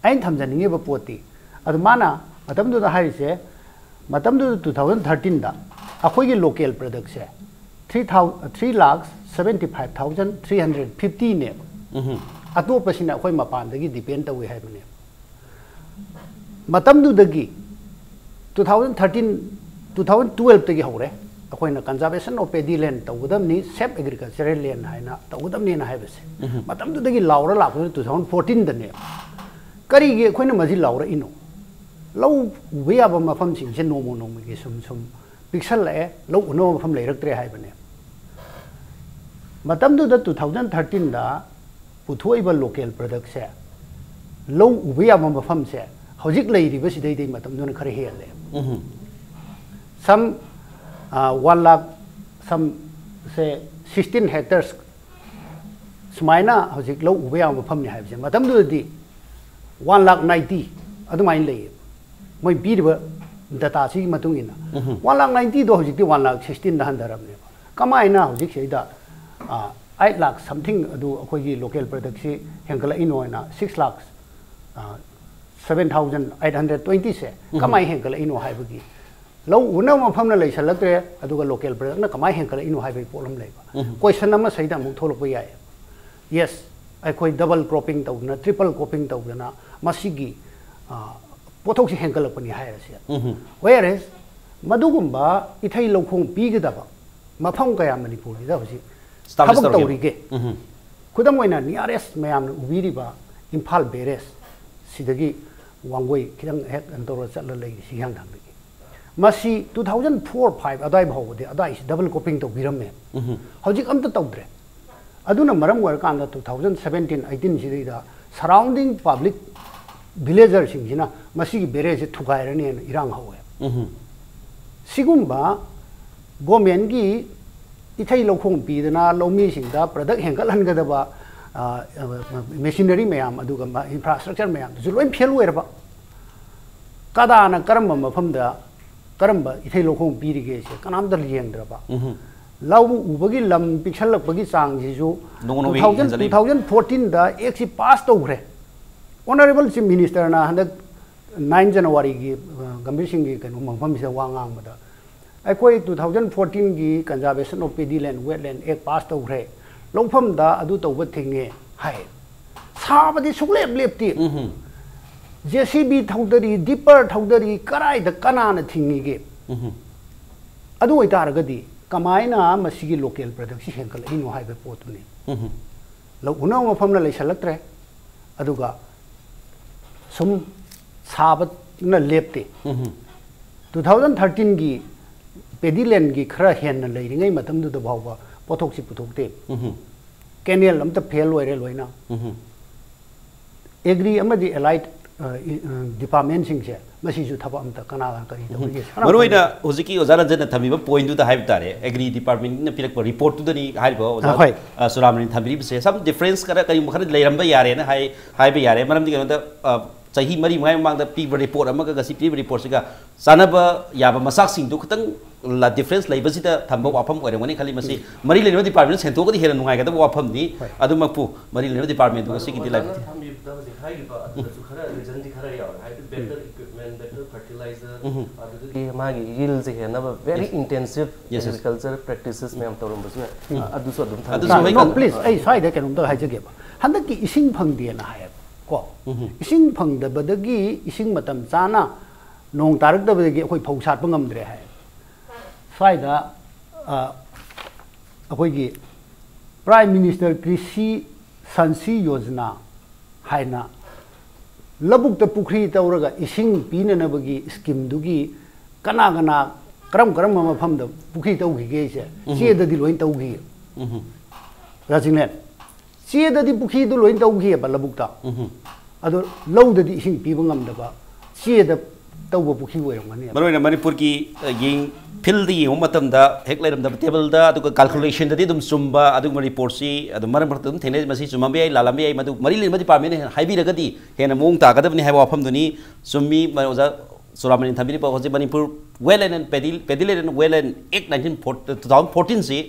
ꯑꯩꯅ ꯊꯝꯖꯅꯤꯡꯉꯤꯕ ꯄꯣꯠꯇꯤ, ꯑꯗꯨ ꯃꯥꯅ ꯃꯇꯝꯗꯨꯗ ꯍꯥꯏꯔꯤꯁꯦ, ꯃꯇꯝꯗꯨꯗ two thousand thirteenꯗ ꯑꯩꯈꯣꯏꯒꯤ ꯂꯣꯀꯦꯜ ꯄ꯭ꯔꯗꯛꯁꯦ three thousand, three lakhs seventy five thousand three hundred fiftyꯅꯦꯕ꯫ ꯎꯝꯍꯨꯝ꯫ ꯑꯇꯣꯞꯄꯁꯤꯅ ꯑꯩꯈꯣꯏ ꯃꯄꯥꯟꯗꯒꯤ ꯗꯤꯄꯦꯟ ꯇꯧꯏ ꯍꯥꯏꯕꯅꯦꯕ꯫ ꯃꯇꯝꯗꯨꯗꯒꯤ two thousand thirteen, two thousand twelve ꯇꯒꯤ ꯍꯧꯔꯦ ꯑꯩꯈꯣꯏꯅ conservation of paddy land ꯇꯧꯒꯗꯕꯅꯤ, safe agricultural land ꯍꯥꯏꯅ ꯇꯧꯒꯗꯕꯅꯤꯅ ꯍꯥꯏꯕꯁꯦ꯫ ꯃꯇꯝꯗꯨꯗꯒꯤ ꯂꯥꯎꯔ ꯂꯥꯛꯄꯗꯨꯅ two thousand fourteen ꯗꯅꯦ꯫ ꯀꯔꯤꯒꯤ ꯑꯩꯈꯣꯏꯅ ꯃꯁꯤ ꯂꯥꯎꯔꯛꯏꯅꯣ? ꯂꯧ ꯎꯕ ꯌꯥꯕ ꯃꯐꯝꯁꯤꯡꯁꯦ ꯅꯣꯡꯃ ꯅꯣꯡꯃꯒꯤ ꯁꯨꯝ ꯁꯨꯝ ꯄꯤꯛꯁꯜꯂꯛꯑꯦ, ꯂꯧ ꯎꯅꯕ ꯃꯐꯝ ꯂꯩꯔꯛꯇ꯭ꯔꯦ ꯍꯥꯏꯕꯅꯦ꯫ ꯃꯇꯝꯗꯨꯗ two thousand thirteen ꯗ ꯄꯨꯊꯣꯛꯏꯕ local product ꯁꯦ, ꯂꯧ ꯎꯕ ꯌꯥꯕ ꯃꯐꯝꯁꯦ ꯍꯧꯖꯤꯛ ꯂꯩꯔꯤꯕꯁꯤꯗꯩꯗꯤ ꯃꯇꯝꯗꯨꯅ ꯈꯔ ꯍꯦꯜꯂꯦ꯫ ꯎꯝ꯫ Some, ꯑ, one lakh, some say sixteen hectares ꯁꯨꯃꯥꯏꯅ ꯍꯧꯖꯤꯛ ꯂꯧ ꯎꯕ ꯌꯥꯕ ꯃꯐꯝꯅꯤ ꯍꯥꯏꯕꯁꯦ꯫ ꯃꯇꯝꯗꯨꯗꯗꯤ one lakh ninety ꯑꯗꯨꯃꯥꯏꯅ ꯂꯩꯌꯦ꯫ ꯃꯣꯏ ꯄꯤꯔꯤꯕ data ꯁꯤꯒꯤ ꯃꯇꯨꯡ ꯏꯟꯅ꯫ ꯎꯝ꯫ One lakh ninety ꯗꯣ ꯍꯧꯖꯤꯛꯇꯤ one lakh sixteen ꯗ ꯍꯟꯊꯔꯕꯅꯦꯕ꯫ ꯀꯃꯥꯏꯅ ꯍꯧꯖꯤꯛꯁꯤꯗ, ꯑ, eight lakh something ꯑꯗꯨ ꯑꯩꯈꯣꯏꯒꯤ local product ꯁꯤ ꯍꯦꯟꯒꯠꯂꯛꯏꯅꯣ ꯍꯥꯏꯅ six lakh, ꯑ, seven thousand eight hundred twenty ꯁꯦ ꯎꯝ꯫ ꯀꯃꯥꯏꯅ ꯍꯦꯟꯒꯠꯂꯛꯏꯅꯣ ꯍꯥꯏꯕꯒꯤ, ꯂꯧ ꯎꯅꯕ ꯃꯐꯝꯅ ꯂꯩꯁꯜꯂꯛꯇ꯭ꯔꯦ, ꯑꯗꯨꯒ local product ꯅ ꯀꯃꯥꯏꯅ ꯍꯦꯟꯒꯠꯂꯛꯏꯅꯣ ꯍꯥꯏꯕꯒꯤ ꯄꯣꯠ ꯑꯃ ꯂꯩꯕ꯫ ꯎꯝ꯫ Question ꯑꯃ ꯁꯤꯗ ꯑꯃꯨꯛ ꯊꯣꯛꯂꯛꯄ ꯌꯥꯏ꯫ Yes, ꯑꯩꯈꯣꯏ double cropping ꯇꯧꯗꯅ, triple cropping ꯇꯧꯗꯅ ꯃꯁꯤꯒꯤ, ꯑ, ꯄꯣꯠꯊꯣꯛꯁꯤ ꯍꯦꯟꯒꯠꯂꯛꯄꯅꯤ ꯍꯥꯏꯔꯁꯦ꯫ ꯎꯝ꯫ Whereas ꯃꯗꯨꯒꯨꯝꯕ ꯏꯊꯩ ꯂꯧꯈꯣꯡ ꯄꯤꯒꯗꯕ ꯃꯐꯝ ꯀꯌꯥ ꯃꯅꯤꯄꯨꯔꯒꯤꯗ ꯍꯧꯖꯤꯛ establish ꯊꯕꯛ ꯇꯧꯔꯒꯦ꯫ ꯇꯧꯔꯤꯒꯦ? ꯎꯝ꯫ ꯈꯨꯗꯝ ꯑꯣꯏꯅ nearest ꯃꯌꯥꯝꯅ ꯎꯕꯤꯔꯤꯕ ꯏꯝꯐꯥꯜ barrage ꯁꯤꯗꯒꯤ ꯋꯥꯡꯒꯣꯏ ꯈꯤꯇꯪ ꯍꯦꯛ ꯀꯩꯅꯣ ꯇꯧꯔꯒ ꯆꯠꯂ ꯂꯩꯔꯤ ꯁꯤꯒꯤ ꯍꯤꯌꯥꯡꯊꯥꯡꯗꯒꯤ꯫ ꯃꯁꯤ two thousand four five ꯑꯗꯨꯋꯥꯏ ꯐꯥꯎꯕꯗꯤ ꯑꯗꯨꯋꯥꯏꯁꯤ double cropping ꯇꯧꯕꯤꯔꯝꯃꯦ꯫ ꯎꯝ꯫ ꯍꯧꯖꯤꯛ ꯑꯝꯇ ꯇꯧꯗ꯭ꯔꯦ꯫ ꯑꯗꯨꯅ ꯃꯔꯝ ꯑꯣꯏꯔꯀꯥꯟꯗ two thousand seventeen eighteen ꯁꯤꯗꯩꯗ surrounding public villager ꯁꯤꯡꯁꯤꯅ ꯃꯁꯤꯒꯤ barrage ꯁꯦ ꯊꯨꯒꯥꯏꯔꯅꯦꯅ ꯏꯔꯥꯡ ꯍꯧꯋꯦ꯫ ꯎꯝ꯫ ꯁꯤꯒꯨꯝꯕ government ꯀꯤ ꯏꯊꯩ ꯂꯧꯈꯣꯡ ꯄꯤꯗꯅ ꯂꯧꯃꯤꯁꯤꯡꯗ product ꯍꯦꯟꯒꯠꯍꯟꯒꯗꯕ, ꯑ, ꯑ, machinery ꯃꯌꯥꯝ ꯑꯗꯨꯒ ꯃ-, infrastructure ꯃꯌꯥꯝꯗꯨꯁꯨ ꯂꯣꯏ fail ꯑꯣꯏꯔꯕ꯫ ꯀꯗꯥꯅ ꯀꯔꯝꯕ ꯃꯐꯝꯗ ꯀꯔꯝꯕ ꯏꯊꯩ ꯂꯧꯈꯣꯡ ꯄꯤꯔꯤꯒꯦ ꯁꯦ ꯀꯅꯥꯝꯇ ꯌꯦꯡꯗ꯭ꯔꯕ꯫ ꯎꯝ꯫ ꯂꯧ ꯎꯕꯒꯤ ꯂꯝ ꯄꯤꯛꯁꯜꯂꯛꯄꯒꯤ ꯆꯥꯡꯁꯤꯁꯨ ꯅꯣꯡꯃ ꯅꯣꯡꯃꯒꯤ two thousand, ꯍꯦꯟꯖꯜꯂꯛꯏ꯫ Two thousand fourteen ꯗ act ꯁꯤ pass ꯇꯧꯈ꯭ꯔꯦ꯫ Honourable Chief Minister ꯅ ꯍꯟꯗꯛ nine January ꯒꯤ, ꯑ, ꯒꯝꯚꯤꯔ ꯁꯤꯡꯒꯤ ꯀꯩꯅꯣ ꯃꯐꯝꯁꯤꯗ ꯋꯥ ꯉꯥꯡꯕꯗ, ꯑꯩꯈꯣꯏ two thousand fourteen ꯒꯤ Conservation of Paddy Land Wetland Act pass ꯇꯧꯈ꯭ꯔꯦ, ꯂꯧꯐꯝꯗ ꯑꯗꯨ ꯇꯧꯕ ꯊꯤꯡꯉꯦ ꯍꯥꯏ꯫ ꯁꯥꯕꯗꯤ ꯁꯨꯡꯂꯦꯞ ꯂꯦꯞꯇꯦ꯫ ꯎꯝ꯫ ꯖꯦ ꯁꯤ ꯕꯤ ꯊꯧꯗꯔꯤ, ꯗꯤꯄꯔ ꯊꯧꯗꯔꯤ, ꯀꯔꯥꯏꯗ ꯀꯅꯥꯅ ꯊꯤꯡꯉꯤꯒꯦ? ꯎꯝ꯫ ꯑꯗꯨ ꯑꯣꯏꯇꯥꯔꯒꯗꯤ ꯀꯃꯥꯏꯅ ꯃꯁꯤꯒꯤ ꯂꯣꯀꯦꯜ ꯄ꯭ꯔꯗꯛꯁꯤ ꯍꯦꯟꯒꯠꯂꯛꯏꯅꯣ ꯍꯥꯏꯕ ꯄꯣꯠꯇꯨꯅꯤ꯫ ꯎꯝ꯫ ꯂꯧ ꯎꯅꯕ ꯃꯐꯝꯅ ꯂꯩꯁꯜꯂꯛꯇ꯭ꯔꯦ, ꯑꯗꯨꯒ ꯁꯨꯝ ꯁꯥꯕꯅ ꯂꯦꯞꯇꯦ꯫ ꯎꯝ꯫ ꯇꯨ ꯊꯥꯎꯖꯟ ꯊꯥꯔꯇꯤꯟꯒꯤ ꯄꯦꯗꯤꯂꯦꯟꯒꯤ ꯈꯔ ꯍꯦꯟꯅ ꯂꯩꯔꯤꯉꯩ ꯃꯇꯝꯗꯨꯗ ꯐꯥꯎꯕ ꯄꯣꯠꯊꯣꯛꯁꯤ ꯄꯨꯊꯣꯛꯇꯦ꯫ ꯎꯝ꯫ ꯀꯦꯅꯦꯜ ꯑꯝꯇ ꯐꯦꯜ ꯑꯣꯏꯔꯦ ꯂꯣꯏꯅ꯫ ꯎꯝ꯫ ꯑꯦꯒ꯭ꯔꯤ ꯑꯃꯗꯤ ꯑꯦꯂꯥꯏꯠ ꯗꯤꯄꯥꯔꯠꯃꯦꯟꯁꯤꯡꯁꯦ ꯃꯁꯤꯁꯨ ꯊꯕꯛ ꯑꯝꯇ ꯀꯅꯥ ꯀꯔꯤ ꯇꯧꯔꯤꯒꯦ? ꯁꯥꯟꯅ ꯃꯔꯨꯑꯣꯏꯅ ꯍꯧꯖꯤꯛꯀꯤ ꯑꯣꯖꯥ ꯔꯟꯖꯟꯅ ꯊꯝꯕꯤꯕ ꯄꯣꯏꯟꯗꯨꯗ ꯍꯥꯏꯕ ꯇꯥꯔꯦ, ꯑꯦꯒ꯭ꯔꯤ ꯗꯤꯄꯥꯔꯠꯃꯦꯟꯅ ꯄꯤꯔꯛꯄ ꯔꯤꯄꯣꯔꯠꯇꯨꯗꯅꯤ ꯍꯥꯏꯔꯤꯕ ꯑꯣꯖꯥ, ꯑ, ꯍꯣꯏ꯫ ꯑ, ꯁꯨꯔꯥꯃꯅꯤꯅ ꯊꯝꯕꯤꯔꯤꯕꯁꯦ꯫ ꯁꯝ ꯗꯤꯐ꯭ꯔꯦꯟꯁ ꯈꯔ ꯀꯔꯤꯒꯨꯝꯕ ꯈꯔ ꯂꯩꯔꯝꯕ ꯌꯥꯔꯦꯅ ꯍꯥꯏ, ꯍꯥꯏꯕ ꯌꯥꯔꯦ꯫ ꯃꯔꯝꯗꯤ ꯀꯩꯅꯣꯗ, ꯑ, ꯆꯍꯤ ꯃꯔꯤ ꯃꯉꯥꯒꯤ ꯃꯃꯥꯡꯗ ꯄꯤꯕ ꯔꯤꯄꯣꯔꯠ ꯑꯃꯒ ꯉꯁꯤ ꯄꯤꯔꯤꯕ ꯔꯤꯄꯣꯔꯠꯁꯤꯒ ꯆꯥꯟꯅꯕ ꯌꯥꯕ ꯃꯆꯥꯛꯁꯤꯡꯗꯨ ꯈꯤꯇꯪ ꯗꯤꯐ꯭ꯔꯦꯟꯁ ꯂꯩꯕꯁꯤꯗ ꯊꯝꯕ ꯋꯥꯐꯝ ꯑꯣꯏꯔꯝꯒꯅꯤ ꯈꯜꯂꯤ꯫ ꯃꯁꯤ ꯃꯔꯤ ꯂꯩꯅꯕ ꯗꯤꯄꯥꯔꯠꯃꯦꯟ ꯁꯦꯡꯗꯣꯛꯑꯒꯗꯤ ꯍꯦꯟꯅ ꯅꯨꯡꯉꯥꯏꯒꯗꯕ ꯋꯥꯐꯝꯅꯤ꯫ ꯍꯣꯏ꯫ ꯑꯗꯨꯃꯛꯄꯨ ꯃꯔꯤ ꯂꯩꯅꯕ ꯗꯤꯄꯥꯔꯠꯃꯦꯟꯗꯨ ꯉꯁꯤꯒꯤꯗꯤ ꯑꯣꯖꯥꯅ ꯂꯥꯏꯕꯛ ꯊꯤ꯫ ꯊꯝꯕꯤꯕꯗ ꯍꯧꯖꯤꯛ ꯍꯥꯏꯔꯤꯕ ꯑꯗꯨꯗꯁꯨ ꯈꯔ ꯔꯤꯖꯟꯗꯤ ꯈꯔ ꯌꯥꯎꯔꯦ, ꯍꯥꯏꯗꯤ better equipment, better fertiliser, um. ꯑꯗꯨꯗꯒꯤ ꯃꯥꯒꯤ ꯌꯤꯜꯁꯦ ꯍꯦꯟꯅꯕ very yes. Intensive yes, yes. Agriculture practices ꯃꯌꯥꯝ ꯇꯧꯔꯝꯕꯁꯨ ꯌꯥꯏ꯫ ꯎꯝ꯫ ꯑꯗꯨꯁꯨ ꯑꯗꯨꯝ ꯑꯗꯨꯁꯨ ꯊꯝꯕꯤꯌꯨ꯫ ꯍꯣꯏ꯫ No, please, ꯑꯩ ꯁ꯭ꯋꯥꯏꯗ ꯀꯩꯅꯣꯝꯇ ꯍꯥꯏꯖꯒꯦꯕ꯫ ꯍꯟꯗꯛꯀꯤ ꯏꯁꯤꯡ ꯐꯪꯗꯦꯅ ꯍꯥꯏꯌꯦꯕ ꯀꯣ꯫ ꯎꯝ꯫ ꯏꯁꯤꯡ ꯐꯪꯗꯕꯗꯒꯤ ꯏꯁꯤꯡ ꯃꯇꯝ ꯆꯥꯅ ꯅꯣꯡ ꯇꯥꯔꯛꯇꯕꯗꯒꯤ ꯑꯩꯈꯣꯏ ꯐꯧ ꯁꯥꯠꯄ ꯉꯝꯗ꯭ꯔꯦ ꯍꯥꯏ꯫ ꯁ꯭ꯋꯥꯏꯗ, ꯑ, ꯑꯩꯈꯣꯏꯒꯤ ꯄ꯭ꯔꯥꯏꯝ ꯃꯤꯅꯤꯁꯇꯔ ꯀ꯭ꯔꯤꯁꯤ ꯁꯟꯁꯤ ꯌꯣꯖꯅꯥ ꯍꯥꯏꯅ ꯂꯧꯕꯨꯛꯇ ꯄꯨꯈ꯭ꯔꯤ ꯇꯧꯔꯒ ꯏꯁꯤꯡ ꯄꯤꯅꯅꯕꯒꯤ ꯁ꯭ꯀꯤꯝꯗꯨꯒꯤ ꯀꯅꯥ ꯀꯅꯥ, ꯀꯔꯝ ꯀꯔꯝꯕ ꯃꯐꯝꯗ ꯄꯨꯈ꯭ꯔꯤ ꯇꯧꯈꯤꯒꯦꯁꯦ ꯎꯝ꯫ ꯆꯦꯗꯗꯤ ꯂꯣꯏ ꯇꯧꯈꯤ꯫ ꯎꯝ꯫ ꯔꯥꯖꯤꯡꯂꯦꯟ, ꯆꯦꯗꯗꯤ ꯄꯨꯈ꯭ꯔꯤꯗꯨ ꯂꯣꯏ ꯇꯧꯈꯤꯑꯕ ꯂꯧꯕꯨꯛꯇ꯫ ꯎꯝ꯫ ꯑꯗꯣ ꯂꯧꯗꯗꯤ ꯏꯁꯤꯡ ꯄꯤꯕ ꯉꯝꯗꯕ ꯆꯦꯗ ꯇꯧꯕ ꯄꯨꯈ꯭ꯔꯤ ꯑꯣꯏꯔꯝꯒꯅꯦꯕ꯫ ꯃꯔꯨꯑꯣꯏꯅ ꯃꯅꯤꯄꯨꯔꯒꯤ, ꯑ, ꯌꯦꯡ ꯐꯤꯜꯗ ꯌꯦꯡꯕ ꯃꯇꯝꯗ ꯍꯦꯛ ꯂꯩꯔꯝꯗꯕ ꯇꯦꯕꯜꯗ, ꯑꯗꯨꯒ ꯀꯥꯜꯀꯨꯂꯦꯁꯟꯗꯗꯤ ꯑꯗꯨꯝ ꯆꯨꯝꯕ ꯑꯗꯨꯒꯨꯝꯕ ꯔꯤꯄꯣꯔꯠꯁꯤ ꯑꯗꯨꯝ ꯃꯔꯛ ꯃꯔꯛꯇ ꯑꯗꯨꯝ ꯊꯦꯡꯅꯩ꯫ ꯃꯁꯤ ꯆꯨꯝꯃꯝꯕ ꯌꯥꯏ, ꯂꯥꯜꯂꯝꯕ ꯌꯥꯏ, ꯃꯗꯨ ꯃꯔꯤ ꯂꯩꯅꯕ ꯗꯤꯄꯥꯔꯠꯃꯦꯟꯅ ꯍꯦꯟꯅ ꯍꯥꯏꯕꯤꯔꯒꯗꯤ ꯍꯦꯟꯅ ꯃꯑꯣꯡ ꯇꯥꯒꯗꯕꯅꯤ ꯍꯥꯏꯕ ꯋꯥꯐꯝꯗꯨꯅꯤ꯫ ꯆꯨꯝꯃꯤ, ꯃ-, ꯑꯣꯖꯥ ꯆꯨꯔꯥꯃꯅꯤꯅ ꯊꯝꯕꯤꯔꯤꯕ ꯍꯧꯖꯤꯛ Manipur wet and paddy-, paddy land and wetland act nineteen four-, two thousand ꯐꯣꯔꯇꯤꯟꯁꯤ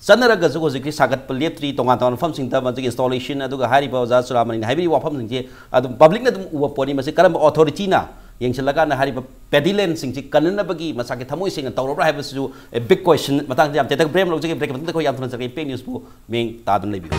ꯆꯠꯅꯔꯒꯁꯨ ꯍꯧꯖꯤꯛꯇꯤ ꯁꯥꯒꯠꯄ ꯂꯦꯞꯇ꯭ꯔꯤ꯫ ꯇꯣꯉꯥꯟ ꯇꯣꯉꯥꯟꯕ ꯃꯐꯝꯁꯤꯡꯗ ꯃꯁꯤꯒꯤ ꯏꯟꯁꯇꯣꯂꯦꯁꯟ, ꯑꯗꯨꯒ ꯍꯥꯏꯔꯤꯕ ꯑꯣꯖꯥ ꯆꯨꯔꯥꯃꯅꯤꯅ ꯍꯥꯏꯕꯤꯔꯤꯕ ꯋꯥꯐꯝꯁꯤꯡꯁꯦ ꯑꯗꯨꯝ ꯄꯕ꯭ꯂꯤꯛꯅ ꯑꯗꯨꯝ ꯎꯕ ꯄꯣꯠꯅꯤ꯫ ꯃꯁꯤ ꯀꯔꯝꯕ ꯑꯣꯊꯣꯔꯤꯇꯤꯅ ꯌꯦꯡꯁꯤꯜꯂꯀꯥꯟꯗ ꯍꯥꯏꯔꯤꯕ ꯄꯦꯗꯤꯂꯦꯟꯁꯤꯡꯁꯤ ꯀꯟꯅꯅꯕꯒꯤ ꯃꯁꯥꯒꯤ ꯊꯃꯣꯏ ꯁꯦꯡꯅ ꯇꯧꯔꯕ꯭ꯔꯥ ꯍꯥꯏꯕꯁꯤꯁꯨ a big question꯫ ꯃꯇꯥꯡꯗ ꯌꯥꯝ ꯇꯦꯟꯇꯛ ꯕ꯭ꯔꯦꯛ ꯑꯃ ꯂꯧꯖꯒꯦ꯫ ꯕ꯭ꯔꯦꯛꯀꯤ ꯃꯇꯨꯡꯗ ꯑꯩꯈꯣꯏ ꯌꯥꯝ ꯊꯨꯅ ꯆꯠꯀꯦ꯫ ꯏꯝꯄꯦꯛ ꯅ꯭ꯌꯨꯁꯄꯨ ꯃꯤꯠꯌꯦꯡ ꯇꯥꯗꯨꯅ ꯂꯩꯕꯤꯌꯨ꯫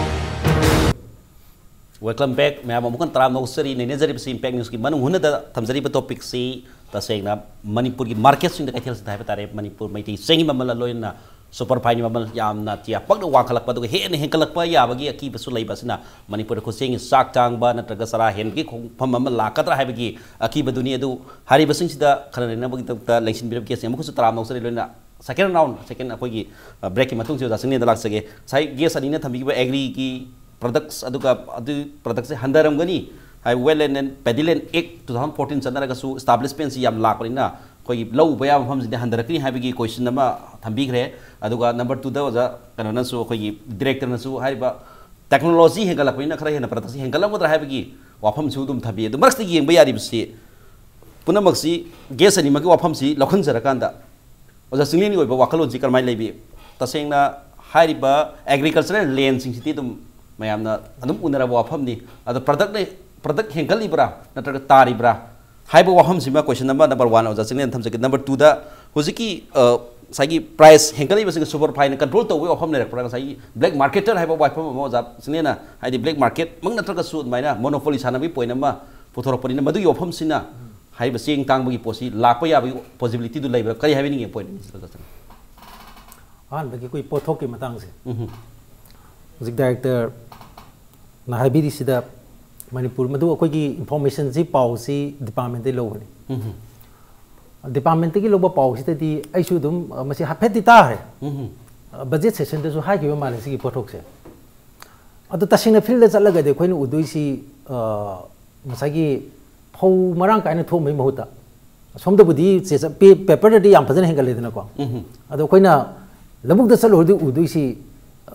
Welcome back. ꯃꯌꯥꯝ ꯑꯃꯨꯛ ꯍꯟꯅ ꯇꯔꯥꯝꯅ ꯑꯣꯛꯆꯔꯤ꯫ ꯅꯩꯅꯖꯔꯤꯕꯁꯤ Impact Newsꯀꯤ ꯃꯅꯨꯡ ꯍꯨꯠꯅꯗ ꯊꯝꯖꯔꯤꯕ topicꯁꯤ ꯇꯁꯦꯡꯅ ꯃꯅꯤꯄꯨꯔꯒꯤ marketꯁꯤꯡꯗ, ꯀꯩꯊꯦꯜꯁꯤꯡꯗ ꯍꯥꯏꯕ ꯇꯥꯔꯦ, ꯃꯅꯤꯄꯨꯔ ꯃꯩꯇꯩ ꯆꯦꯡꯒꯤ ꯃꯃꯜ, ꯂꯣꯏꯅꯅ super fineꯒꯤ ꯃꯃꯜ ꯌꯥꯝꯅ ꯇꯤꯌꯥ ꯄꯛꯅ ꯋꯥꯡꯈꯠꯂꯛꯄ, ꯑꯗꯨꯒ ꯍꯦꯟꯅ ꯍꯦꯟꯒꯠꯂꯛꯄ ꯌꯥꯕꯒꯤ ꯑꯀꯤꯕꯁꯨ ꯂꯩꯕ ꯑꯁꯤꯅ ꯃꯅꯤꯄꯨꯔꯗ ꯈꯨꯠꯁꯦꯝꯒꯤ ꯆꯥꯛ ꯇꯥꯡꯕ ꯅꯠꯇ꯭ꯔꯒ ꯆꯔꯥ ꯍꯦꯟꯕꯒꯤ ꯈꯣꯡꯐꯝ ꯑꯃ ꯂꯥꯛꯀꯗ꯭ꯔꯥ ꯍꯥꯏꯕꯒꯤ ꯑꯀꯤꯕꯗꯨꯅꯤ꯫ ꯑꯗꯨ ꯍꯥꯏꯔꯤꯕꯁꯤꯡꯁꯤꯗ ꯈꯟꯅ ꯅꯩꯅꯕꯒꯤꯗꯃꯛꯇ ꯂꯦꯡꯁꯤꯟꯕꯤꯔꯕ guestꯁꯤꯡ ꯑꯃꯨꯛꯀꯁꯨ ꯇꯔꯥꯝꯅ ꯑꯣꯛꯆꯔꯤ꯫ ꯂꯣꯏꯅꯅ second round, second ꯑꯩꯈꯣꯏꯒꯤ, ꯑ, breakꯀꯤ ꯃꯇꯨꯡꯁꯤ ꯑꯣꯖꯥ ꯆꯤꯡꯂꯦꯟꯗ ꯂꯥꯛꯆꯒꯦ꯫ ꯉꯁꯥꯏ guest ꯑꯅꯤꯅ ꯊꯝꯕꯤꯈꯤꯕ agriꯒꯤ products, ꯑꯗꯨꯒ ꯑꯗꯨ productꯁꯦ ꯍꯟꯊꯔꯝꯒꯅꯤ ꯍꯥꯏꯕ Wetland and Paddy Land Act two thousand fourteen ꯆꯠꯅꯔꯒꯁꯨ establishmentꯁꯤ ꯌꯥꯝ ꯂꯥꯛꯄꯅꯤꯅ ꯑꯩꯈꯣꯏꯒꯤ ꯂꯧ ꯎꯕ ꯌꯥꯕ ꯃꯐꯝꯁꯤꯡꯗꯤ ꯍꯟꯊꯔꯛꯀꯅꯤ ꯍꯥꯏꯕꯒꯤ question ꯑꯃ ꯊꯝꯕꯤꯈ꯭ꯔꯦ꯫ ꯑꯗꯨꯒ number twoꯗ ꯑꯣꯖꯥ ꯀꯩꯅꯣꯅꯁꯨ, ꯑꯩꯈꯣꯏꯒꯤ directorꯅꯁꯨ ꯍꯥꯏꯔꯤꯕ technology ꯍꯦꯟꯒꯠꯂꯛꯄꯅꯤꯅ ꯈꯔ ꯍꯦꯟꯅ productꯁꯤ ꯍꯦꯟꯒꯠꯂꯝꯒꯗ꯭ꯔꯥ ꯍꯥꯏꯕꯒꯤ ꯋꯥꯐꯝꯁꯨ ꯑꯗꯨꯝ ꯊꯝꯕꯤ꯫ ꯑꯗꯨ ꯃꯔꯛꯁꯤꯗ ꯌꯦꯡꯕ ꯌꯥꯔꯤꯕꯁꯤ ꯄꯨꯝꯅꯃꯛꯁꯤ guest ꯑꯅꯤꯃꯛꯀꯤ ꯋꯥꯐꯝꯁꯤ ꯂꯧꯈꯠꯆꯔꯀꯥꯟꯗ ꯑꯣꯖꯥ ꯆꯤꯡꯂꯦꯟꯒꯤ ꯑꯣꯏꯕ ꯋꯥꯈꯜꯂꯣꯟꯁꯤ ꯀꯔꯝꯍꯥꯏꯅ ꯂꯩꯕꯤ? ꯇꯁꯦꯡꯅ ꯍꯥꯏꯔꯤꯕ agricultural landꯁꯤꯡꯁꯤꯗꯤ ꯑꯗꯨꯝ ꯃꯌꯥꯝꯅ ꯑꯗꯨꯝ ꯎꯅꯔꯕ ꯋꯥꯐꯝꯅꯤ꯫ ꯑꯗꯣ productꯅ, product ꯍꯦꯟꯒꯠꯂꯤꯕ꯭ꯔꯥ ꯅꯠꯇ꯭ꯔꯒ ꯇꯥꯔꯤꯕ꯭ꯔꯥ ꯍꯥꯏꯕ ꯋꯥꯐꯝꯁꯤꯃ question ꯑꯃ number one ꯑꯣꯖꯥ ꯆꯤꯡꯂꯦꯟ ꯊꯝꯖꯒꯦ꯫ Number twoꯗ ꯍꯧꯖꯤꯛꯀꯤ, ꯑ, ꯉꯁꯥꯏꯒꯤ price ꯍꯦꯟꯒꯠꯂꯤꯕꯁꯤꯡ super fineꯅ control ꯇꯧꯕꯒꯤ ꯋꯥꯐꯝ ꯂꯩꯔꯛꯄ꯭ꯔꯥ? ꯉꯁꯥꯏꯒꯤ black marketer ꯍꯥꯏꯕ ꯋꯥꯐꯝ ꯑꯃ ꯑꯣꯖꯥ ꯆꯤꯡꯂꯦꯟꯅ, ꯍꯥꯏꯗꯤ black marketꯃꯛ ꯅꯠꯇ꯭ꯔꯒꯁꯨ ꯑꯗꯨꯃꯥꯏꯅ monopoly ꯁꯥꯟꯅꯕꯒꯤ point ꯑꯃ ꯄꯨꯊꯣꯔꯛꯄꯅꯤꯅ ꯃꯗꯨꯒꯤ ꯋꯥꯐꯝꯁꯤꯅ ꯍꯥꯏꯔꯤꯕ ꯆꯦꯡ ꯇꯥꯡꯕꯒꯤ ꯄꯣꯠꯁꯤ ꯂꯥꯛꯄ ꯌꯥꯕꯒꯤ possibilityꯗꯨ ꯂꯩꯕ꯭ꯔꯥ? ꯀꯔꯤ ꯍꯥꯏꯕꯤꯅꯤꯡꯉꯤ point ꯑꯅꯤꯁꯤꯗ? ꯑꯍꯥꯟꯕꯒꯤ ꯑꯩꯈꯣꯏ ꯄꯣꯠꯊꯣꯛꯀꯤ ꯃꯇꯥꯡꯁꯦ ꯎꯝ꯫ ꯍꯧꯖꯤꯛ directorꯅ ꯍꯥꯏꯕꯤꯔꯤꯁꯤꯗ ꯃꯅꯤꯄꯨꯔ, ꯃꯗꯨ ꯑꯩꯈꯣꯏꯒꯤ informationꯁꯤ, ꯄꯥꯎꯁꯤ departmentꯇꯒꯤ ꯂꯧꯕꯅꯤ꯫ ꯎꯝ꯫ Departmentꯇꯒꯤ ꯂꯧꯕ ꯄꯥꯎꯁꯤꯗꯗꯤ ꯑꯩꯁꯨ ꯑꯗꯨꯝ, ꯑ, ꯃꯁꯤ ꯍꯥꯏꯐꯦꯠꯇꯤ ꯇꯥꯈ꯭ꯔꯦ꯫ ꯎꯝ꯫ ꯑ, budget sessionꯗꯁꯨ ꯍꯥꯏꯈꯤꯕ ꯃꯥꯜꯂꯦ ꯁꯤꯒꯤ ꯄꯣꯠꯊꯣꯛꯁꯦ꯫ ꯑꯗꯣ ꯇꯁꯦꯡꯅ fieldꯇ ꯆꯠꯂꯒꯗꯤ ꯑꯩꯈꯣꯏꯅ ꯎꯗꯣꯏꯁꯤ, ꯑ, ꯉꯁꯥꯏꯒꯤ ꯐꯧ ꯃꯔꯥꯡ ꯀꯥꯏꯅ ꯊꯣꯛꯑꯝꯕꯒꯤ ꯃꯍꯨꯠꯇ ꯁꯣꯝꯗꯕꯨꯗꯤ ꯆꯦ-, ꯆ-, ꯄꯦ-, paperꯗꯗꯤ ꯌꯥꯝ ꯐꯖꯅ ꯍꯦꯟꯒꯠꯂꯦꯗꯅꯀꯣ꯫ ꯎꯝ꯫ ꯑꯗꯣ ꯑꯩꯈꯣꯏꯅ ꯂꯧꯕꯨꯛꯇ ꯆꯠꯂꯨꯔꯗꯤ ꯎꯗꯣꯏꯁꯤ,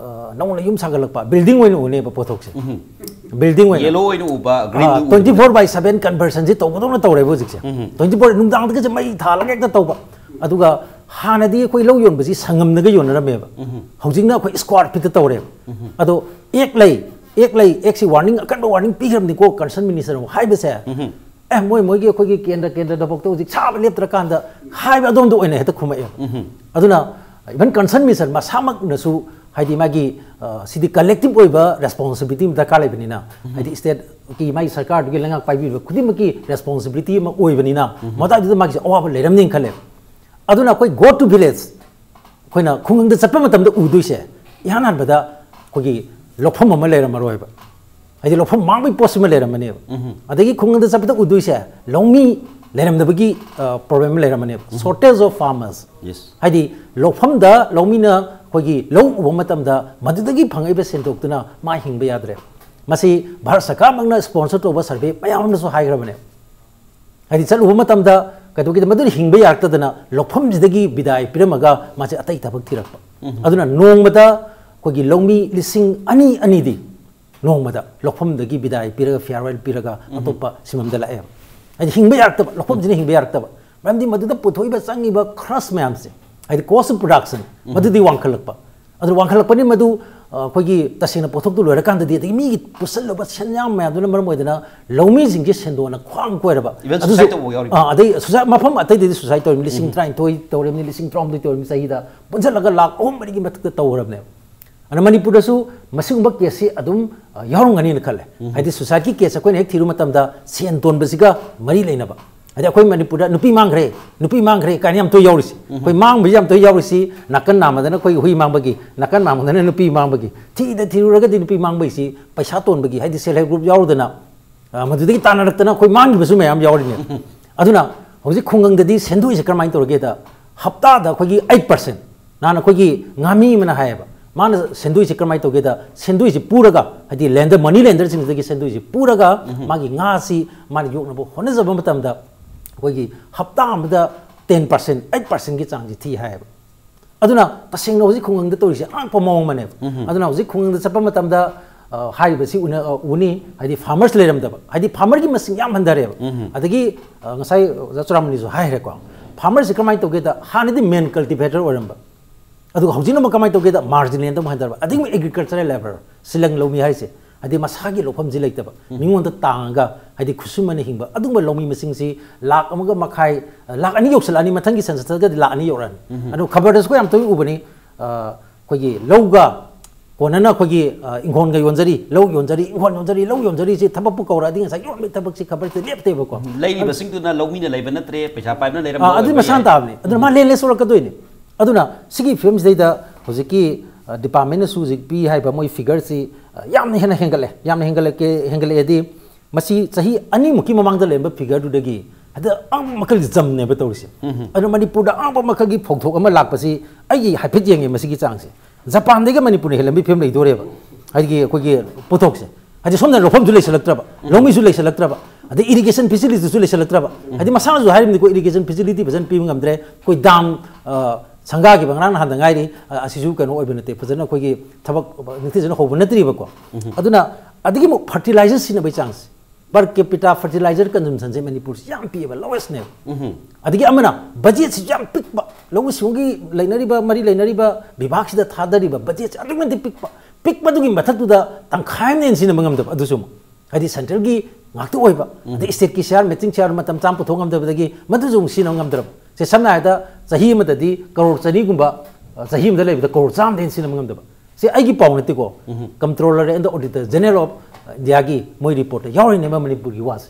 ꯑ, ꯅꯧꯅ ꯌꯨꯝ ꯁꯥꯒꯠꯂꯛꯄ building ꯑꯣꯏꯅ ꯎꯅꯦꯕ ꯄꯣꯠꯊꯣꯛꯁꯦ꯫ ꯎꯝ꯫ Building ꯑꯣꯏꯅ Yellow ꯑꯣꯏꯅ ꯎꯕ, green twenty four by seven conversionꯁꯤ ꯇꯧꯕꯗꯧꯅ ꯇꯧꯔꯦꯕ ꯍꯧꯖꯤꯛꯁꯦ꯫ ꯎꯝ꯫ Twenty four ꯅꯨꯡꯗꯥꯡꯗꯒꯁꯦ ꯃꯩ ꯊꯥꯜꯂꯒ ꯍꯦꯛꯇ ꯇꯧꯕ꯫ ꯑꯗꯨꯒ ꯍꯥꯟꯅꯗꯤ ꯑꯩꯈꯣꯏ ꯂꯧ ꯌꯣꯟꯕꯁꯤ ꯁꯪꯉꯝꯗꯒ ꯌꯣꯟꯅꯔꯝꯃꯦꯕ꯫ ꯎꯝ꯫ ꯍꯧꯖꯤꯛꯅ ꯑꯩꯈꯣꯏ square feetꯇ ꯇꯧꯔꯦꯕ꯫ ꯎꯝ꯫ ꯑꯗꯣ act ꯂꯩ, act ꯂꯩ, actꯁꯤ warning, ꯑꯀꯟꯕ warning ꯄꯤꯈ꯭ꯔꯕꯅꯤꯀꯣ concerned ministerꯅ ꯍꯥꯏꯕꯁꯦ꯫ ꯎꯝ꯫ ꯑꯦ, ꯃꯣꯏ ꯃꯣꯏꯒꯤ ꯑꯩꯈꯣꯏꯒꯤ ꯀꯦꯟꯗ꯭ꯔ ꯀꯦꯟꯗ꯭ꯔꯗꯐꯥꯎꯗ ꯍꯧꯖꯤꯛ ꯁꯥꯕ ꯂꯦꯞꯇ꯭ꯔꯀꯥꯟꯗ ꯍꯥꯏꯕ ꯑꯗꯣꯝꯗ ꯑꯣꯏꯅ ꯍꯦꯛꯇ ꯈꯨꯝꯃꯛꯑꯦꯕ꯫ ꯎꯝ꯫ ꯑꯗꯨꯅ even concerned minister ꯃꯁꯥꯃꯛꯅꯁꯨ ꯍꯥꯏꯗꯤ ꯃꯥꯒꯤ ꯑ, ꯁꯤꯗꯤ ꯀꯂꯦꯛꯇꯤꯞ ꯑꯣꯏꯕ ꯔꯦꯁꯄꯣꯟꯁꯤꯕꯤꯂꯤꯇꯤ ꯑꯃ ꯗꯔꯀꯥꯔ ꯂꯩꯕꯅꯤꯅ, ꯍꯥꯏꯗꯤ ꯁ꯭ꯇꯦꯠꯀꯤ ꯃꯥꯒꯤ ꯁꯔꯀꯥꯔꯗꯨꯒꯤ ꯂꯩꯉꯥꯛ ꯄꯥꯏꯕꯤꯕ ꯈꯨꯗꯤꯡꯃꯛꯀꯤ ꯔꯦꯁꯄꯣꯟꯁꯤꯕꯤꯂꯤꯇꯤ ꯑꯃ ꯑꯣꯏꯕꯅꯤꯅ, ꯃꯗꯨꯗ ꯃꯥꯒꯤꯁꯦ ꯑꯋꯥꯕ ꯂꯩꯔꯝꯅꯦꯅ ꯈꯜꯂꯦ꯫ ꯑꯗꯨꯅ ꯑꯩꯈꯣꯏ Go to Village, ꯑꯩꯈꯣꯏꯅ ꯈꯨꯡꯒꯪꯗ ꯆꯠꯄ ꯃꯇꯝꯗ ꯎꯗꯣꯏꯁꯦ, ꯏꯍꯥꯟ ꯍꯥꯟꯕꯗ ꯑꯩꯈꯣꯏꯒꯤ ꯂꯧꯐꯝ ꯑꯃ ꯂꯩꯔꯝꯃꯔꯣꯏꯕ, ꯍꯥꯏꯗꯤ ꯂꯧꯐꯝ ꯃꯥꯡꯕꯒꯤ ꯄꯣꯠꯁꯤꯃ ꯂꯩꯔꯝꯃꯅꯦꯕ꯫ ꯑꯗꯒꯤ ꯈꯨꯡꯒꯪꯗ ꯆꯠꯄꯗ ꯎꯗꯣꯏꯁꯦ, ꯂꯧꯃꯤ ꯂꯩꯔꯝꯗꯕꯒꯤ ꯄ꯭ꯔꯣꯕ꯭ꯂꯦꯝ ꯑꯃ ꯂꯩꯔꯝꯃꯅꯦꯕ, shortage of farmers꯫ Yes. ꯍꯥꯏꯗꯤ ꯂꯧꯐꯝꯗ ꯂꯧꯃꯤꯅ ꯑꯩꯈꯣꯏꯒꯤ ꯂꯧ ꯎꯕ ꯃꯇꯝꯗ ꯃꯗꯨꯗꯒꯤ ꯐꯪꯉꯛꯏꯕ ꯁꯦꯟꯊꯣꯛꯇꯨꯅ ꯃꯥ ꯍꯤꯡꯕ ꯌꯥꯗ꯭ꯔꯦ꯫ ꯃꯁꯤ ꯚꯥꯔꯠ ꯁꯔꯀꯥꯔꯃꯛꯅ ꯁ꯭ꯄꯣꯟꯁꯔ ꯇꯧꯕ ꯁꯔꯚꯦ ꯃꯌꯥꯝ ꯑꯃꯅꯁꯨ ꯍꯥꯏꯈ꯭ꯔꯕꯅꯦ꯫ ꯍꯥꯏꯗꯤ ꯆꯠꯂꯨꯕ ꯃꯇꯝꯗ ꯀꯩꯗꯧꯒꯦꯗ, ꯃꯗꯨꯅ ꯍꯤꯡꯕ ꯌꯥꯔꯛꯇꯗꯅ ꯂꯧꯐꯝꯁꯤꯗꯒꯤ ꯕꯤꯗꯥꯏ ꯄꯤꯔꯝꯃꯒ ꯃꯥꯁꯦ ꯑꯇꯩ ꯊꯕꯛ ꯊꯤꯔꯛꯄ꯫ ꯑꯗꯨꯅ ꯅꯣꯡꯃꯗ ꯑꯩꯈꯣꯏꯒꯤ ꯂꯧꯃꯤ ꯂꯤꯁꯤꯡ ꯑꯅꯤ ꯑꯅꯤꯗꯤ ꯅꯣꯡꯃꯗ ꯂꯧꯐꯝꯗꯒꯤ ꯕꯤꯗꯥꯏ ꯄꯤꯔꯒ, farewell ꯄꯤꯔꯒ ꯑꯇꯣꯞꯄ ꯁꯤꯟꯐꯝꯗ ꯂꯥꯛꯑꯦ꯫ ꯍꯥꯏꯗꯤ ꯍꯤꯡꯕ ꯌꯥꯔꯛꯇꯕ, ꯂꯧꯐꯝꯁꯤꯅ ꯍꯤꯡꯕ ꯌꯥꯔꯛꯇꯕ꯫ ꯃꯔꯝꯗꯤ ꯃꯗꯨꯗ ꯄꯨꯊꯣꯛꯏꯕ ꯆꯪꯉꯤꯕ ꯈꯔꯁ ꯃꯌꯥꯝꯁꯦ, ꯍꯥꯏꯗꯤ cost of production, ꯃꯗꯨꯗꯤ ꯋꯥꯡꯈꯠꯂꯛꯄ꯫ ꯑꯗꯨ ꯋꯥꯡꯈꯠꯂꯛꯄꯅꯤ ꯃꯗꯨ, ꯑ, ꯑꯩꯈꯣꯏꯒꯤ ꯇꯁꯦꯡꯅ ꯄꯣꯠꯊꯣꯛꯇꯨ ꯂꯣꯏꯔꯀꯥꯟꯗꯗꯤ, ꯑꯗꯒꯤ ꯃꯤꯒꯤ ꯄꯨꯁꯜꯂꯨꯕ ꯁꯦꯟꯌꯥꯝ ꯃꯌꯥꯝꯗꯨꯅ ꯃꯔꯝ ꯑꯣꯏꯗꯅ ꯂꯧꯃꯤꯁꯤꯡꯁꯦ ꯁꯦꯟꯗꯣꯟꯅ ꯈ꯭ꯋꯥꯡ ꯀꯣꯏꯔꯕ꯫ Even ꯑꯗꯨꯁꯨ, suicide ꯇꯧꯕ ꯌꯥꯎꯔꯤꯕ꯫ ꯑ, ꯑꯗꯩ suicide, ꯃꯐꯝ ꯑꯇꯩꯗꯗꯤ suicide ꯇꯧꯔꯤꯕꯅꯤ, ꯂꯤꯁꯤꯡ ꯇꯔꯥꯅꯤꯊꯣꯏ ꯇꯧꯔꯤꯕꯅꯤ, ꯂꯤꯁꯤꯡ ꯇꯔꯥꯍꯨꯝꯗꯣꯏ ꯇꯧꯔꯤꯕꯅꯤ, ꯆꯍꯤꯗ ꯄꯨꯟꯁꯤꯜꯂꯒ ꯂꯥꯈ ꯑꯍꯨꯝ ꯃꯔꯤꯒꯤ ꯃꯊꯛꯇ ꯇꯧꯔꯕꯅꯦꯕ꯫ ꯑꯗꯨꯅ ꯃꯅꯤꯄꯨꯔꯗꯁꯨ ꯃꯁꯤꯒꯨꯝꯕ ꯀꯦꯁꯁꯤ ꯑꯗꯨꯝ, ꯑ, ꯌꯥꯎꯔꯝꯒꯅꯤꯅ ꯈꯜꯂꯦ꯫ ꯍꯥꯏꯗꯤ suicide ꯀꯤ ꯀꯦꯁ ꯑꯩꯈꯣꯏꯅ ꯍꯦꯛ ꯊꯤꯔꯨꯕ ꯃꯇꯝꯗ ꯁꯦꯟ ꯇꯣꯟꯕꯁꯤꯒ ꯃꯔꯤ ꯂꯩꯅꯕ꯫ ꯍꯥꯏꯗꯤ ꯑꯩꯈꯣꯏ ꯃꯅꯤꯄꯨꯔꯗ ꯅꯨꯄꯤ ꯃꯥꯡꯈ꯭ꯔꯦ, ꯅꯨꯄꯤ ꯃꯥꯡꯈ꯭ꯔꯦ ꯀꯥꯏꯅ ꯌꯥꯝ ꯇꯣꯏ ꯌꯥꯎꯔꯤꯁꯤ꯫ ꯑꯩꯈꯣꯏ ꯃꯥꯡꯕꯁꯤ ꯌꯥꯝ ꯇꯣꯏ ꯌꯥꯎꯔꯤꯁꯤ, ꯅꯥꯀꯟ ꯅꯥꯝꯃꯗꯅ ꯑꯩꯈꯣꯏꯒꯤ ꯍꯨꯏ ꯃꯥꯡꯕꯒꯤ, ꯅꯥꯀꯟ ꯅꯥꯝꯃꯗꯅ ꯅꯨꯄꯤ ꯃꯥꯡꯕꯒꯤ꯫ ꯊꯤꯗ ꯊꯤꯔꯨꯔꯒꯗꯤ ꯅꯨꯄꯤ ꯃꯥꯡꯕꯒꯤꯁꯤ ꯄꯩꯁꯥ ꯇꯣꯟꯕꯒꯤ, ꯍꯥꯏꯗꯤ self help group ꯌꯥꯎꯔꯨꯗꯅ, ꯑ, ꯃꯗꯨꯗꯒꯤ ꯇꯥꯟꯅꯔꯛꯇꯅ ꯑꯩꯈꯣꯏ ꯃꯥꯡꯈꯤꯕꯁꯨ ꯃꯌꯥꯝ ꯌꯥꯎꯔꯤꯅꯦ꯫ ꯑꯗꯨꯅ ꯍꯧꯖꯤꯛ ꯈꯨꯡꯒꯪꯗꯗꯤ ꯁꯦꯟꯗꯣꯏꯁꯦ ꯀꯔꯝꯍꯥꯏꯅ ꯇꯧꯔꯒꯦꯗ, ꯍꯞꯇꯥꯗ ꯑꯩꯈꯣꯏꯒꯤ eight percent, ꯅꯍꯥꯟ ꯑꯩꯈꯣꯏꯒꯤ ꯉꯥꯃꯤ ꯑꯃꯅ ꯍꯥꯏꯌꯦꯕ, ꯃꯥꯅ ꯁꯦꯟꯗꯣꯏꯁꯦ ꯀꯔꯝꯍꯥꯏꯅ ꯇꯧꯒꯦꯗ, ꯁꯦꯟꯗꯣꯏꯁꯦ ꯄꯨꯔꯒ, ꯍꯥꯏꯗꯤ lender, money lender ꯁꯤꯡꯁꯤꯗꯒꯤ ꯁꯦꯟꯗꯣꯏꯁꯦ ꯄꯨꯔꯒ ꯃꯥꯒꯤ ꯉꯥꯁꯤ ꯃꯥꯅ ꯌꯣꯛꯅꯕ ꯍꯣꯠꯅꯖꯕ ꯃꯇꯝꯗ ꯑꯩꯈꯣꯏꯒꯤ ꯍꯞꯇꯥ ꯑꯃꯗ ten percent, eight percent ꯀꯤ ꯆꯥꯡꯁꯤ ꯊꯤ ꯍꯥꯏꯌꯦꯕ꯫ ꯑꯗꯨꯅ ꯇꯁꯦꯡꯅ ꯍꯧꯖꯤꯛ ꯈꯨꯡꯒꯪꯗ ꯇꯧꯔꯤꯁꯦ ꯑꯉꯛꯄ ꯃꯑꯣꯡ ꯑꯃꯅꯦꯕ꯫ ꯑꯗꯨꯅ ꯍꯧꯖꯤꯛ ꯈꯨꯡꯒꯪꯗ ꯆꯠꯄ ꯃꯇꯝꯗ, ꯑ, ꯍꯥꯏꯔꯤꯕꯁꯤ ꯎꯅ-, ꯑ, ꯎꯅꯤ, ꯍꯥꯏꯗꯤ farmers ꯂꯩꯔꯝꯗꯕ, ꯍꯥꯏꯗꯤ farmer ꯒꯤ ꯃꯁꯤꯡ ꯌꯥꯝ ꯍꯟꯊꯔꯦꯕ꯫ ꯑꯗꯒꯤ, ꯑ, ꯉꯁꯥꯏ ꯑꯣꯖꯥ ꯆꯨꯔꯥꯃꯅꯤꯁꯨ ꯍꯥꯏꯈ꯭ꯔꯦꯀꯣ, farmer ꯁꯤ ꯀꯃꯥꯏꯅ ꯇꯧꯒꯦꯗ, ꯍꯥꯟꯅꯗꯤ main cultivator ꯑꯣꯏꯔꯝꯕ, ꯑꯗꯨꯒ ꯍꯧꯖꯤꯛꯅ ꯑꯃꯨꯛ ꯀꯃꯥꯏꯅ ꯇꯧꯒꯦꯗ, marginal ꯂꯦꯟꯗ ꯑꯃꯨꯛ ꯍꯟꯊꯔꯕ, ꯑꯗꯒꯤ ꯑꯃꯨꯛ agricultural labour, ꯁꯤꯂꯪ ꯂꯧꯃꯤ ꯍꯥꯏꯁꯦ, ꯍꯥꯏꯗꯤ ꯃꯁꯥꯒꯤ ꯂꯧꯐꯝꯁꯤ ꯂꯩꯇꯕ, ꯃꯤꯉꯣꯟꯗ ꯇꯥꯡꯉꯒ, ꯍꯥꯏꯗꯤ ꯈꯨꯠꯁꯨꯃꯟꯅ ꯍꯤꯡꯕ ꯑꯗꯨꯒꯨꯝꯕ ꯂꯧꯃꯤ ꯃꯁꯤꯡꯁꯤ ꯂꯥꯛ ꯑꯃꯒ ꯃꯈꯥꯏ, ꯂꯥꯛ ꯑꯅꯤ ꯌꯧꯁꯤꯜꯂꯛꯑꯅꯤ, ꯃꯊꯪꯒꯤ census ꯇꯒꯗꯤ ꯂꯥꯛ ꯑꯅꯤ ꯌꯧꯔꯛꯑꯅꯤ꯫ ꯑꯗꯣ ꯈꯕꯔꯗꯁꯨ ꯑꯩꯈꯣꯏ ꯌꯥꯝ ꯇꯣꯏꯅ ꯎꯕꯅꯤ, ꯑ, ꯑꯩꯈꯣꯏꯒꯤ ꯂꯧꯒ ꯀꯣꯟꯅꯅ ꯑꯩꯈꯣꯏꯒꯤ, ꯑ, ꯏꯪꯈꯣꯜꯒ ꯌꯣꯟꯖꯔꯤ, ꯂꯧ ꯌꯣꯟꯖꯔꯤ, ꯏꯪꯈꯣꯜ ꯌꯣꯟꯖꯔꯤ, ꯂꯧ ꯌꯣꯟꯖꯔꯤ, ꯁꯤ ꯊꯕꯛꯄꯨ ꯀꯧꯔꯛꯑꯗꯤ ꯉꯁꯥꯏ ꯌꯣꯟꯕꯒꯤ ꯊꯕꯛꯁꯤ ꯈꯕꯔꯁꯦ ꯂꯦꯞꯇꯦꯕꯀꯣ꯫ ꯂꯩꯔꯤꯕꯁꯤꯡꯗꯨꯅ ꯂꯧꯃꯤꯅ ꯂꯩꯕ ꯅꯠꯇ꯭ꯔꯦ, ꯄꯩꯁꯥ ꯄꯥꯏꯕꯅ ꯂꯩꯔꯝꯕ ꯑꯥ, ꯑꯗꯨꯗꯤ ꯑꯣꯏꯕ ꯃꯁꯥꯅ ꯌꯥꯏ꯫ ꯇꯥꯕꯅꯤ꯫ ꯑꯗꯨꯅ ꯃꯥ ꯂꯦꯟꯂꯦꯁ ꯑꯣꯏꯔꯛꯀꯗꯣꯏꯅꯤ꯫ ꯑꯗꯨꯅ ꯁꯤꯒꯤ ꯐꯤꯕꯝꯁꯤꯗꯩꯗ ꯍꯧꯖꯤꯛꯀꯤ, ꯑ, ꯗꯤꯄꯥꯔꯠꯃꯦꯟꯅꯁꯨ ꯍꯧꯖꯤꯛ ꯄꯤ ꯍꯥꯏꯕ ꯃꯣꯏ ꯐꯤꯒꯔꯁꯤ, ꯑ, ꯌꯥꯝꯅ ꯍꯦꯟꯅ ꯍꯦꯟꯒꯠꯂꯦ, ꯌꯥꯝꯅ ꯍꯦꯟꯒꯠꯂꯛꯀꯦ, ꯍꯦꯟꯒꯠꯂꯛꯑꯦꯗꯤ ꯃꯁꯤ ꯆꯍꯤ ꯑꯅꯤꯃꯨꯛꯀꯤ ꯃꯃꯥꯡꯗ ꯂꯩꯔꯝꯕ ꯐꯤꯒꯔꯗꯨꯗꯒꯤ ꯍꯟꯗꯛ ꯑꯉꯛꯄ ꯃꯈꯜꯒꯤ ꯖꯝꯅꯦꯕ ꯇꯧꯔꯤꯁꯦ꯫ ꯑꯗꯨꯅ ꯃꯅꯤꯄꯨꯔꯗ ꯑꯉꯛꯄ ꯃꯈꯜꯒꯤ ꯐꯧꯊꯣꯛ ꯑꯃ ꯂꯥꯛꯄꯁꯤ ꯑꯩꯒꯤ ꯍꯥꯏꯐꯦꯠ ꯌꯦꯡꯉꯦ ꯃꯁꯤꯒꯤ ꯆꯥꯡꯁꯦ꯫ ꯖꯄꯥꯟꯗꯒꯤ ꯃꯅꯤꯄꯨꯔꯅ ꯍꯦꯜꯂꯝꯕꯒꯤ ꯐꯤꯕꯝ ꯂꯩꯗꯣꯔꯦꯕ꯫ ꯍꯥꯏꯗꯤ ꯑꯩꯈꯣꯏꯒꯤ ꯄꯣꯠꯊꯣꯛꯁꯦ꯫ ꯍꯥꯏꯗꯤ ꯁꯣꯝꯗ ꯂꯧꯐꯝꯁꯨ ꯂꯩꯁꯜꯂꯛꯇ꯭ꯔꯕ, ꯂꯧꯃꯤꯁꯨ ꯂꯩꯁꯜꯂꯛꯇ꯭ꯔꯕ, ꯑꯗꯩ ꯏꯔꯤꯒꯦꯁꯟ ꯐꯦꯁꯤꯂꯤꯇꯤꯁꯨ ꯂꯩꯁꯜꯂꯛꯇ꯭ꯔꯕ꯫ ꯍꯥꯏꯗꯤ ꯃꯁꯥꯅꯁꯨ ꯍꯥꯏꯔꯤꯕꯅꯤꯀꯣ, ꯏꯔꯤꯒꯦꯁꯟ ꯐꯦꯁꯤꯂꯤꯇꯤ ꯐꯖꯅ ꯄꯤꯕ ꯉꯝꯗ꯭ꯔꯦ꯫ ꯑꯩꯈꯣꯏ ꯗꯥꯝ, ꯑ, ꯁꯪꯒꯥꯈꯤꯕ ꯉꯔꯥꯡ ꯅꯍꯥꯟꯗ ꯉꯥꯏꯔꯤ꯫ ꯑ, ꯑꯁꯤꯁꯨ ꯀꯩꯅꯣ ꯑꯣꯏꯕ ꯅꯠꯇꯦ, ꯐꯖꯅ ꯑꯩꯈꯣꯏꯒꯤ ꯊꯕꯛ ꯅꯤꯡꯊꯤꯖꯅ ꯍꯧꯕ ꯅꯠꯇ꯭ꯔꯤꯕꯀꯣ꯫ ꯑꯗꯨꯅ ꯑꯗꯒꯤ ꯑꯃꯨꯛ ꯐꯔꯇꯤꯂꯥꯏꯖꯔ ꯁꯤꯖꯤꯟꯅꯕꯒꯤ ꯆꯥꯡꯁꯦ, per capita fertilizer consumptionꯁꯦ ꯃꯅꯤꯄꯨꯔꯁꯤ ꯌꯥꯝ ꯄꯤꯛꯑꯦꯕ, lowestꯅꯦꯕ꯫ ꯑꯗꯒꯤ ꯑꯃꯅ ꯕꯖꯦꯠꯁꯤ ꯌꯥꯝ ꯄꯤꯛꯄ, ꯂꯧꯎ ꯁꯤꯡꯎꯒꯤ ꯂꯩꯅꯔꯤꯕ, ꯃꯔꯤ ꯂꯩꯅꯔꯤꯕ ꯕꯤꯚꯥꯒꯁꯤꯗ ꯊꯥꯗꯔꯤꯕ ꯕꯖꯦꯠꯁꯤ ꯑꯗꯨꯛꯀꯤ ꯃꯇꯤꯛ ꯄꯤꯛꯄ, ꯄꯤꯛꯄꯗꯨꯒꯤ ꯃꯊꯛꯇꯨꯗ ꯇꯪꯈꯥꯏ ꯑꯃꯅ ꯍꯦꯟꯅ ꯁꯤꯖꯤꯟꯅꯕ ꯉꯝꯗꯕ, ꯑꯗꯨꯁꯨ ꯑꯃꯨꯛ ꯍꯥꯏꯗꯤ ꯁꯦꯟꯇ꯭ꯔꯦꯜꯒꯤ ꯉꯥꯛꯇ ꯑꯣꯏꯕ, ꯑꯗꯩ ꯁ꯭ꯇꯦꯠꯀꯤ ꯁꯤꯌꯥꯔ, ꯃꯦꯆꯤꯡ ꯁꯤꯌꯥꯔ ꯃꯇꯝ ꯆꯥꯅ ꯄꯨꯊꯣꯛ ꯉꯝꯗꯕꯗꯒꯤ ꯃꯗꯨꯁꯨ ꯑꯃꯨꯛ ꯁꯤꯖꯤꯟꯅꯕ ꯉꯝꯗ꯭ꯔꯕ꯫ ꯁꯦ, ꯁꯝꯅ ꯍꯥꯏꯔꯕꯗ ꯆꯍꯤ ꯑꯃꯗꯗꯤ ꯀꯔꯣꯔ ꯆꯅꯤꯒꯨꯝꯕ, ꯑ, ꯆꯍꯤ ꯑꯃꯗ ꯂꯩꯕꯗ ꯀꯔꯣꯔ ꯆꯥꯝꯃꯗꯒꯤ ꯍꯦꯟꯅ ꯁꯤꯖꯤꯟꯅꯕ ꯉꯝꯗꯕ꯫ ꯁꯤ ꯑꯩꯒꯤ ꯄꯥꯎ ꯅꯠꯇꯦꯀꯣ, Comptroller and the Auditor General of Indiaꯒꯤ ꯃꯣꯏ ꯔꯤꯄꯣꯔꯠꯇ ꯌꯥꯎꯔꯤꯅꯦꯕ ꯃꯅꯤꯄꯨꯔꯒꯤ ꯋꯥꯁꯦ꯫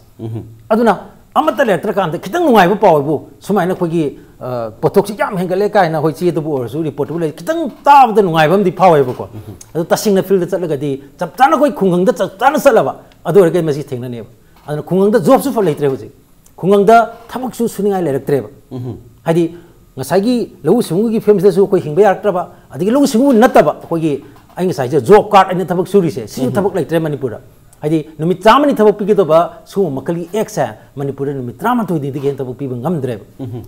ꯑꯗꯨꯅ ꯑꯃꯠꯇ ꯂꯩꯔꯛꯇ꯭ꯔꯀꯥꯟꯗ ꯈꯤꯇꯪ ꯅꯨꯡꯉꯥꯏꯕ ꯄꯥꯎ ꯍꯥꯏꯕꯨ ꯁꯨꯃꯥꯏꯅ ꯑꯩꯈꯣꯏꯒꯤ, ꯑ, ꯄꯣꯠꯊꯣꯛꯁꯤ ꯌꯥꯝ ꯍꯦꯟꯒꯠꯂꯦ ꯀꯥꯏꯅ ꯑꯩꯈꯣꯏ ꯆꯦꯗꯕꯨ ꯑꯣꯏꯔꯁꯨ, ꯔꯤꯄꯣꯔꯠꯇꯕꯨ ꯂꯩ, ꯈꯤꯇꯪ ꯇꯥꯕꯗ ꯅꯨꯡꯉꯥꯏꯕ ꯑꯃꯗꯤ ꯐꯥꯎꯋꯦꯕꯀꯣ꯫ ꯑꯗꯨ ꯇꯁꯦꯡꯅ ꯐꯤꯜꯗ ꯆꯠꯂꯒꯗꯤ ꯆꯞ ꯆꯥꯅ ꯑꯩꯈꯣꯏ ꯈꯨꯡꯒꯪꯗ ꯆꯞ ꯆꯥꯅ ꯆꯠꯂꯕ ꯑꯗꯨ ꯑꯣꯏꯔꯒꯗꯤ ꯃꯁꯤ ꯊꯦꯡꯅꯅꯦꯕ꯫ ꯑꯗꯨꯅ ꯈꯨꯡꯒꯪꯗ ꯖꯣꯕꯁꯨ ꯐ ꯂꯩꯇ꯭ꯔꯦ ꯍꯧꯖꯤꯛ꯫ ꯈꯨꯡꯒꯪꯗ ꯊꯕꯛꯁꯨ ꯁꯨꯅꯤꯡꯉꯥꯏ ꯂꯩꯔꯛꯇ꯭ꯔꯦꯕ꯫ ꯍꯥꯏꯗꯤ ꯉꯁꯥꯏꯒꯤ ꯂꯧꯎ ꯁꯤꯡꯎꯒꯤ ꯐꯤꯕꯝꯁꯤꯗꯁꯨ ꯑꯩꯈꯣꯏ ꯍꯤꯡꯕ ꯌꯥꯔꯛꯇ꯭ꯔꯕ, ꯑꯗꯒꯤ ꯂꯧꯎ ꯁꯤꯡꯎ ꯅꯠꯇꯕ ꯑꯩꯈꯣꯏꯒꯤ, ꯑꯩ ꯉꯁꯥꯏꯁꯦ ꯖꯣꯕ ꯀꯥꯔꯗ ꯑꯩꯅ ꯊꯕꯛ ꯁꯨꯔꯤꯁꯦ, ꯁꯤꯁꯨ ꯊꯕꯛ ꯂꯩꯇ꯭ꯔꯦ ꯃꯅꯤꯄꯨꯔꯗ꯫ ꯍꯥꯏꯗꯤ ꯅꯨꯃꯤꯠ ꯆꯥꯝꯃꯅꯤ ꯊꯕꯛ ꯄꯤꯒꯗꯕ ꯁꯤꯒꯨꯝꯕ ꯃꯈꯜꯒꯤ ꯑꯦꯛꯁꯦ ꯃꯅꯤꯄꯨꯔꯗ ꯅꯨꯃꯤꯠ ꯇꯔꯥꯃꯥꯊꯣꯏꯅꯤꯗꯒꯤ ꯍꯦꯟꯅ ꯊꯕꯛ ꯄꯤꯕ ꯉꯝꯗ꯭ꯔꯦꯕ꯫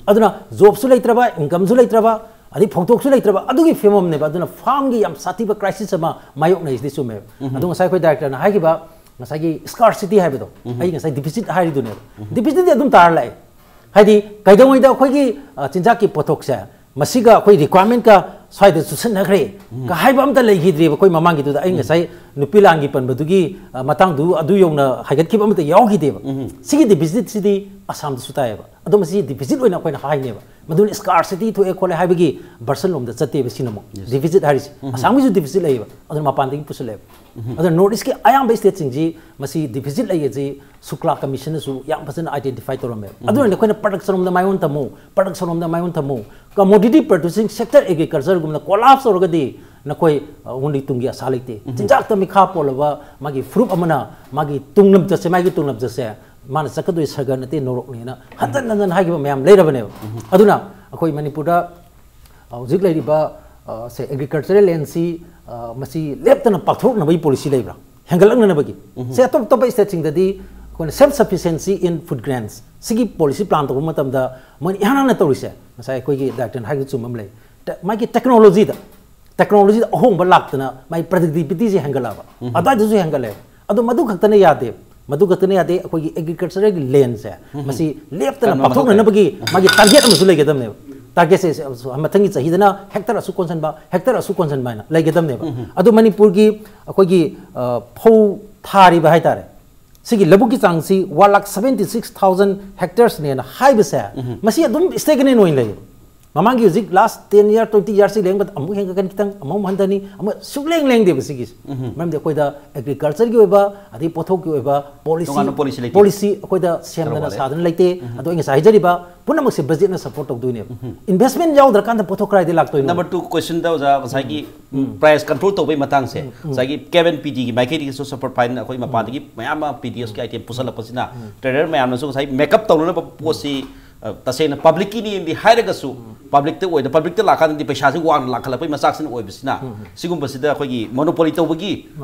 ꯑꯗꯨꯅ ꯖꯣꯕꯁꯨ ꯂꯩꯇ꯭ꯔꯕ, ꯏꯟꯀꯝꯁꯨ ꯂꯩꯇ꯭ꯔꯕ, ꯑꯗꯩ ꯐꯧꯊꯣꯛꯁꯨ ꯂꯩꯇ꯭ꯔꯕ, ꯑꯗꯨꯒꯤ ꯐꯤꯕꯝꯅꯦꯕ꯫ ꯑꯗꯨꯅ ꯐꯥꯔꯝꯒꯤ ꯌꯥꯝ ꯁꯥꯊꯤꯕ ꯀ꯭ꯔꯥꯏꯁꯤꯁ ꯑꯃ ꯃꯥꯌꯣꯛꯅꯔꯤꯁꯤꯗꯤ ꯆꯨꯝꯃꯦꯕ꯫ ꯑꯗꯣ ꯉꯁꯥꯏ ꯑꯩꯈꯣꯏ ꯗꯥꯏꯔꯦꯛꯇꯔꯅ ꯍꯥꯏꯈꯤꯕ ꯉꯁꯥꯏꯒꯤ ꯁ꯭ꯀꯥꯔꯁꯤꯇꯤ ꯍꯥꯏꯕꯗꯣ, ꯑꯩ ꯉꯁꯥꯏ ꯗꯤꯐꯤꯁꯤꯠ ꯍꯥꯏꯔꯤꯗꯨꯅꯦꯕ꯫ ꯗꯤꯐꯤꯁꯤꯠꯇꯤ ꯑꯗꯨꯝ ꯇꯥꯔ ꯂꯥꯛꯑꯦ꯫ ꯍꯥꯏꯗꯤ ꯀꯩꯗꯧꯉꯩꯗ ꯑꯩꯈꯣꯏꯒꯤ, ꯑ, ꯆꯤꯟꯖꯥꯛꯀꯤ ꯄꯣꯠꯊꯣꯛꯁꯦ ꯃꯁꯤꯒ ꯑꯩꯈꯣꯏ ꯔꯤꯀ꯭ꯋꯥꯏꯔꯃꯦꯟꯠꯀ ꯁ꯭ꯋꯥꯏꯗ ꯆꯨꯁꯟꯅꯈ꯭ꯔꯦ ꯀ ꯍꯥꯏꯕ ꯑꯝꯇ ꯂꯩꯈꯤꯗ꯭ꯔꯦꯕ ꯑꯩꯈꯣꯏ ꯃꯃꯥꯡꯒꯤꯗꯨꯗ꯫ ꯑꯩ ꯉꯁꯥꯏ ꯅꯨꯄꯤ ꯂꯥꯟꯒꯤ ꯄꯟꯕꯗꯨꯒꯤ, ꯑ, ꯃꯇꯥꯡꯗꯨ ꯑꯗꯨ ꯌꯧꯅ ꯍꯥꯏꯒꯠꯈꯤꯕ ꯑꯃꯠꯇ ꯌꯥꯎꯈꯤꯗꯦꯕ꯫ ꯁꯤꯒꯤ ꯗꯤꯐꯤꯁꯤꯠꯁꯤꯗꯤ ꯑꯁꯥꯝꯗꯁꯨ ꯇꯥꯏꯌꯦꯕ꯫ ꯑꯗꯣ ꯃꯁꯤ ꯗꯤꯐꯤꯁꯤꯠ ꯑꯣꯏꯅ ꯑꯩꯈꯣꯏꯅ ꯍꯥꯏꯅꯦꯕ꯫ ꯃꯗꯨꯅ ꯁ꯭ꯀꯥꯔꯁꯤꯇꯤ ꯊꯣꯛꯑꯦ ꯈꯣꯠꯂꯦ ꯍꯥꯏꯕꯒꯤ ꯚꯔꯁꯟ ꯂꯣꯝꯗ ꯆꯠꯇꯦꯕ ꯁꯤꯅ ꯑꯃꯨꯛ꯫ ꯗꯤꯐꯤꯁꯤꯠ ꯍꯥꯏꯔꯤꯁꯦ ꯑꯁꯥꯝꯒꯤꯁꯨ ꯗꯤꯐꯤꯁꯤꯠ ꯂꯩꯌꯦꯕ, ꯑꯗꯨꯅ ꯃꯄꯥꯟꯗꯒꯤ ꯄꯨꯁꯤꯜꯂꯛꯑꯦꯕ꯫ ꯑꯗꯨꯅ ꯅꯣꯔꯠ ꯏꯁꯀꯤ ꯑꯌꯥꯝꯕ ꯁ꯭ꯇꯦꯠꯁꯤꯡꯁꯤ ꯃꯁꯤ ꯗꯤꯐꯤꯁꯤꯠ ꯂꯩꯌꯦꯁꯤ ꯁꯨꯀ꯭ꯂꯥ ꯀꯃꯤꯁꯟꯅꯁꯨ ꯌꯥꯝ ꯐꯖꯅ ꯑꯥꯏꯗꯦꯟꯇꯤꯐꯥꯏ ꯇꯧꯔꯝꯃꯦꯕ꯫ ꯑꯗꯨꯅꯅꯦ ꯑꯩꯈꯣꯏꯅ ꯄ꯭ꯔꯗꯛꯁꯟ ꯔꯣꯝꯗ ꯃꯥꯏ ꯑꯣꯟ ꯊꯝꯃꯨ, ꯄ꯭ꯔꯗꯛꯁꯟ ꯔꯣꯝꯗ ꯃꯥꯏ ꯑꯣꯟ ꯊꯝꯃꯨ, ꯀꯃꯣꯗꯤꯇꯤ ꯄ꯭ꯔꯗ꯭ꯌꯨꯁꯤꯡ ꯁꯦꯛꯇꯔ ꯑꯦꯒ꯭ꯔꯤꯀꯜꯆꯔꯒꯨꯝꯅ ꯀꯣꯂꯥꯞꯁ ꯇꯧꯔꯒꯗꯤ ꯅꯈꯣꯏ, ꯑ, ꯑꯩꯉꯣꯟꯗ ꯇꯨꯡꯒꯤ ꯑꯁꯥ ꯂꯩꯇꯦ꯫ ꯆꯤꯟꯖꯥꯛꯇ ꯃꯤꯈꯥ ꯄꯣꯜꯂꯕ ꯃꯥꯒꯤ ꯐꯨꯔꯨꯞ ꯑꯃꯅ ꯃꯥꯒꯤ ꯇꯨꯡꯂꯝꯆꯠꯁꯦ, ꯃꯥꯒꯤ ꯇꯨꯡꯂꯝꯆꯠꯁꯦ ꯃꯥꯅ ꯆꯠꯀꯗꯣꯏ ꯁꯒꯔ ꯅꯠꯇꯦ ꯅꯣꯔꯣꯛꯅꯦꯅ ꯍꯟꯖꯟ ꯍꯟꯖꯟ ꯍꯥꯏꯈꯤꯕ ꯃꯌꯥꯝ ꯂꯩꯔꯕꯅꯦꯕ꯫ ꯑꯗꯨꯅ ꯑꯩꯈꯣꯏ ꯃꯅꯤꯄꯨꯔꯗ, ꯑ, ꯍꯧꯖꯤꯛ ꯂꯩꯔꯤꯕ, ꯑ, ꯁꯦ ꯑꯦꯒ꯭ꯔꯤꯀꯜꯆꯔꯦꯜ ꯂꯦꯟꯁꯤ, ꯑ, ꯃꯁꯤ ꯂꯦꯞꯇꯅ ꯄꯥꯛꯊꯣꯔꯛꯅꯕꯒꯤ ꯄꯣꯂꯤꯁꯤ ꯂꯩꯕ꯭ꯔꯥ? ꯍꯦꯟꯒꯠꯂꯛꯅꯅꯕꯒꯤ꯫ ꯁꯦ ꯑꯇꯣꯞ ꯑꯇꯣꯞꯄ ꯁ꯭ꯇꯦꯠꯁꯤꯡꯗꯗꯤ ꯑꯩꯈꯣꯏꯅ self sufficiency in food grains ꯁꯤꯒꯤ ꯄꯣꯂꯤꯁꯤ ꯄ꯭ꯂꯥꯟ ꯇꯧꯕ ꯃꯇꯝꯗ ꯃꯣꯏꯅ ꯏꯍꯥꯟ ꯍꯥꯟꯅ ꯇꯧꯔꯤꯁꯦ, ꯉꯁꯥꯏ ꯑꯩꯈꯣꯏꯒꯤ ꯗꯥꯏꯔꯦꯛꯇꯔꯅ ꯍꯥꯏꯕꯗꯨ ꯆꯨꯝꯕ ꯑꯃ ꯂꯩ꯫ ꯇꯦ-, ꯃꯥꯒꯤ ꯇꯦꯛꯅꯣꯂꯣꯖꯤꯗ, ꯇꯦꯛꯅꯣꯂꯣꯖꯤꯗ ꯑꯍꯣꯡꯕ ꯂꯥꯛꯇꯅ ꯃꯥꯒꯤ ꯄ꯭ꯔꯗꯛꯇꯤꯚꯤꯇꯤꯁꯦ ꯍꯦꯟꯒꯠꯂꯛꯑꯕ꯫ ꯑꯗꯨꯋꯥꯏꯗꯁꯨ ꯍꯦꯟꯒꯠꯂꯛꯑꯦ꯫ ꯑꯗꯣ ꯃꯗꯨ ꯈꯛꯇꯅ ꯌꯥꯗꯦ꯫ ꯃꯗꯨ ꯈꯛꯇꯅ ꯌꯥꯗꯦ꯫ ꯑꯩꯈꯣꯏꯒꯤ ꯑꯦꯒ꯭ꯔꯤꯀꯜꯆꯔꯒꯤ ꯂꯦꯟꯁꯦ ꯃꯁꯤ ꯂꯦꯞꯇꯅ ꯄꯥꯛꯊꯣꯛꯅꯅꯕꯒꯤ ꯃꯥꯒꯤ ꯇꯥꯔꯒꯦꯠ ꯑꯃꯁꯨ ꯂꯩꯒꯗꯕꯅꯦꯕ꯫ ꯇꯥꯔꯒꯦꯠꯁꯦ ꯃꯊꯪꯒꯤ ꯆꯍꯤꯗꯅ ꯍꯦꯛꯇꯔ ꯑꯁꯨꯛ ꯀꯣꯟꯁꯤꯟꯕ, ꯍꯦꯛꯇꯔ ꯑꯁꯨꯛ ꯀꯣꯟꯁꯤꯟꯕ ꯍꯥꯏꯅ ꯂꯩꯒꯗꯕꯅꯦꯕ꯫ ꯑꯗꯣ ꯃꯅꯤꯄꯨꯔꯒꯤ ꯑꯩꯈꯣꯏꯒꯤ, ꯑ, ꯐꯧ ꯊꯥꯔꯤꯕ ꯍꯥꯏꯇꯥꯔꯦ, ꯁꯤꯒꯤ ꯂꯧꯕꯨꯛꯀꯤ ꯆꯥꯡꯁꯤ one lakh seventy six thousand ꯍꯦꯛꯇꯔꯁꯅꯦꯅ ꯍꯥꯏꯕꯁꯦ, ꯃꯁꯤ ꯑꯗꯨꯝ ꯁ꯭ꯇꯦꯒꯅꯦꯟ ꯑꯣꯏꯅ ꯂꯩꯌꯦꯕ꯫ ꯃꯃꯥꯡꯒꯤ ꯍꯧꯖꯤꯛ ꯂꯥꯁ ꯇꯦꯟ ꯏꯌꯥꯔ, ꯇ꯭ꯋꯦꯟꯇꯤ ꯏꯌꯥꯔꯁꯤ ꯂꯦꯡꯕꯗ ꯑꯃꯨꯛ ꯍꯦꯟꯒꯠꯀꯅꯤ ꯈꯤꯇꯪ, ꯑꯃꯨꯛ ꯍꯟꯊꯅꯤ, ꯑꯃꯨꯛ ꯁꯨꯛꯂꯦꯡ ꯂꯦꯡꯗꯦꯕ ꯁꯤꯒꯤꯁꯦ꯫ ꯃꯔꯝꯗꯤ ꯑꯩꯈꯣꯏꯗ ꯑꯦꯒ꯭ꯔꯤꯀꯜꯆꯔꯒꯤ ꯑꯣꯏꯕ, ꯑꯗꯩ ꯄꯣꯠꯊꯣꯛꯀꯤ ꯑꯣꯏꯕ ꯄꯣꯂꯤꯁꯤ, ꯇꯣꯉꯥꯟꯕ ꯄꯣꯂꯤꯁꯤ ꯂꯩꯇꯦ꯫ ꯄꯣꯂꯤꯁꯤ ꯑꯩꯈꯣꯏꯗ ꯁꯦꯝꯗꯅ ꯋꯥꯠꯂꯦ꯫ ꯁꯥꯗꯅ ꯂꯩꯇꯦ꯫ ꯑꯗꯣ ꯑꯩ ꯉꯁꯥꯏ ꯍꯥꯏꯖꯔꯤꯕ ꯄꯨꯝꯅꯃꯛꯁꯦ ꯕꯖꯦꯠꯅ ꯁꯞꯄꯣꯔꯠ ꯇꯧꯗꯣꯏꯅꯦꯕ꯫ ꯏꯟꯚꯦꯁꯃꯦꯟ ꯌꯥꯎꯗ꯭ꯔꯀꯥꯟꯗ ꯄꯣꯠꯊꯣꯛ ꯀꯗꯥꯏꯗꯒꯤ ꯂꯥꯛꯇꯣꯏꯅꯣ? ꯅꯝꯕꯔ ꯇꯨ ꯀꯣꯏꯁꯟꯗ ꯑꯣꯖꯥ, ꯉꯁꯥꯏꯒꯤ ꯄ꯭ꯔꯥꯏꯁ ꯀꯟꯇ꯭ꯔꯣꯜ ꯇꯧꯕꯒꯤ ꯃꯇꯥꯡꯁꯦ, ꯉꯁꯥꯏꯒꯤ ꯀꯦꯕꯟ ꯄꯤ ꯗꯤꯒꯤ ꯃꯥꯏꯀꯩꯗꯒꯤꯁꯨ ꯁꯞꯄꯣꯔꯠ ꯐꯥꯏꯟ ꯑꯩꯈꯣꯏ ꯃꯄꯥꯟꯗꯒꯤ ꯃꯌꯥꯝ ꯑꯃ ꯄꯤ ꯗꯤ ꯑꯦꯁꯀꯤ ꯑꯥꯏꯇꯦꯝ ꯄꯨꯁꯜꯂꯛꯄꯁꯤꯅ ꯇ꯭ꯔꯦꯗꯔ ꯃꯌꯥꯝꯅꯁꯨ ꯉꯁꯥꯏ ꯃꯦꯀꯞ ꯇꯧꯅꯅꯕ ꯄꯣꯠꯁꯤ, ꯑ, ꯇꯁꯦꯡꯅ ꯄꯕ꯭ꯂꯤꯛꯀꯤꯅꯦꯗꯤ ꯍꯥꯏꯔꯒꯁꯨ ꯄꯕ꯭ꯂꯤꯛꯇ ꯑꯣꯏꯗ, ꯄꯕ꯭ꯂꯤꯛꯇ ꯂꯥꯛꯀꯥꯟꯗꯗꯤ ꯄꯩꯁꯥꯁꯤ ꯋꯥꯡꯅ ꯂꯥꯛꯈꯠꯂꯛꯄꯒꯤ ꯃꯆꯥꯛꯁꯤꯅ ꯑꯣꯏꯕꯁꯤꯅ ꯁꯤꯒꯨꯝꯕꯁꯤꯗ ꯑꯩꯈꯣꯏꯒꯤ ꯃꯣꯅꯣꯄꯣꯂꯤ ꯇꯧꯕꯒꯤ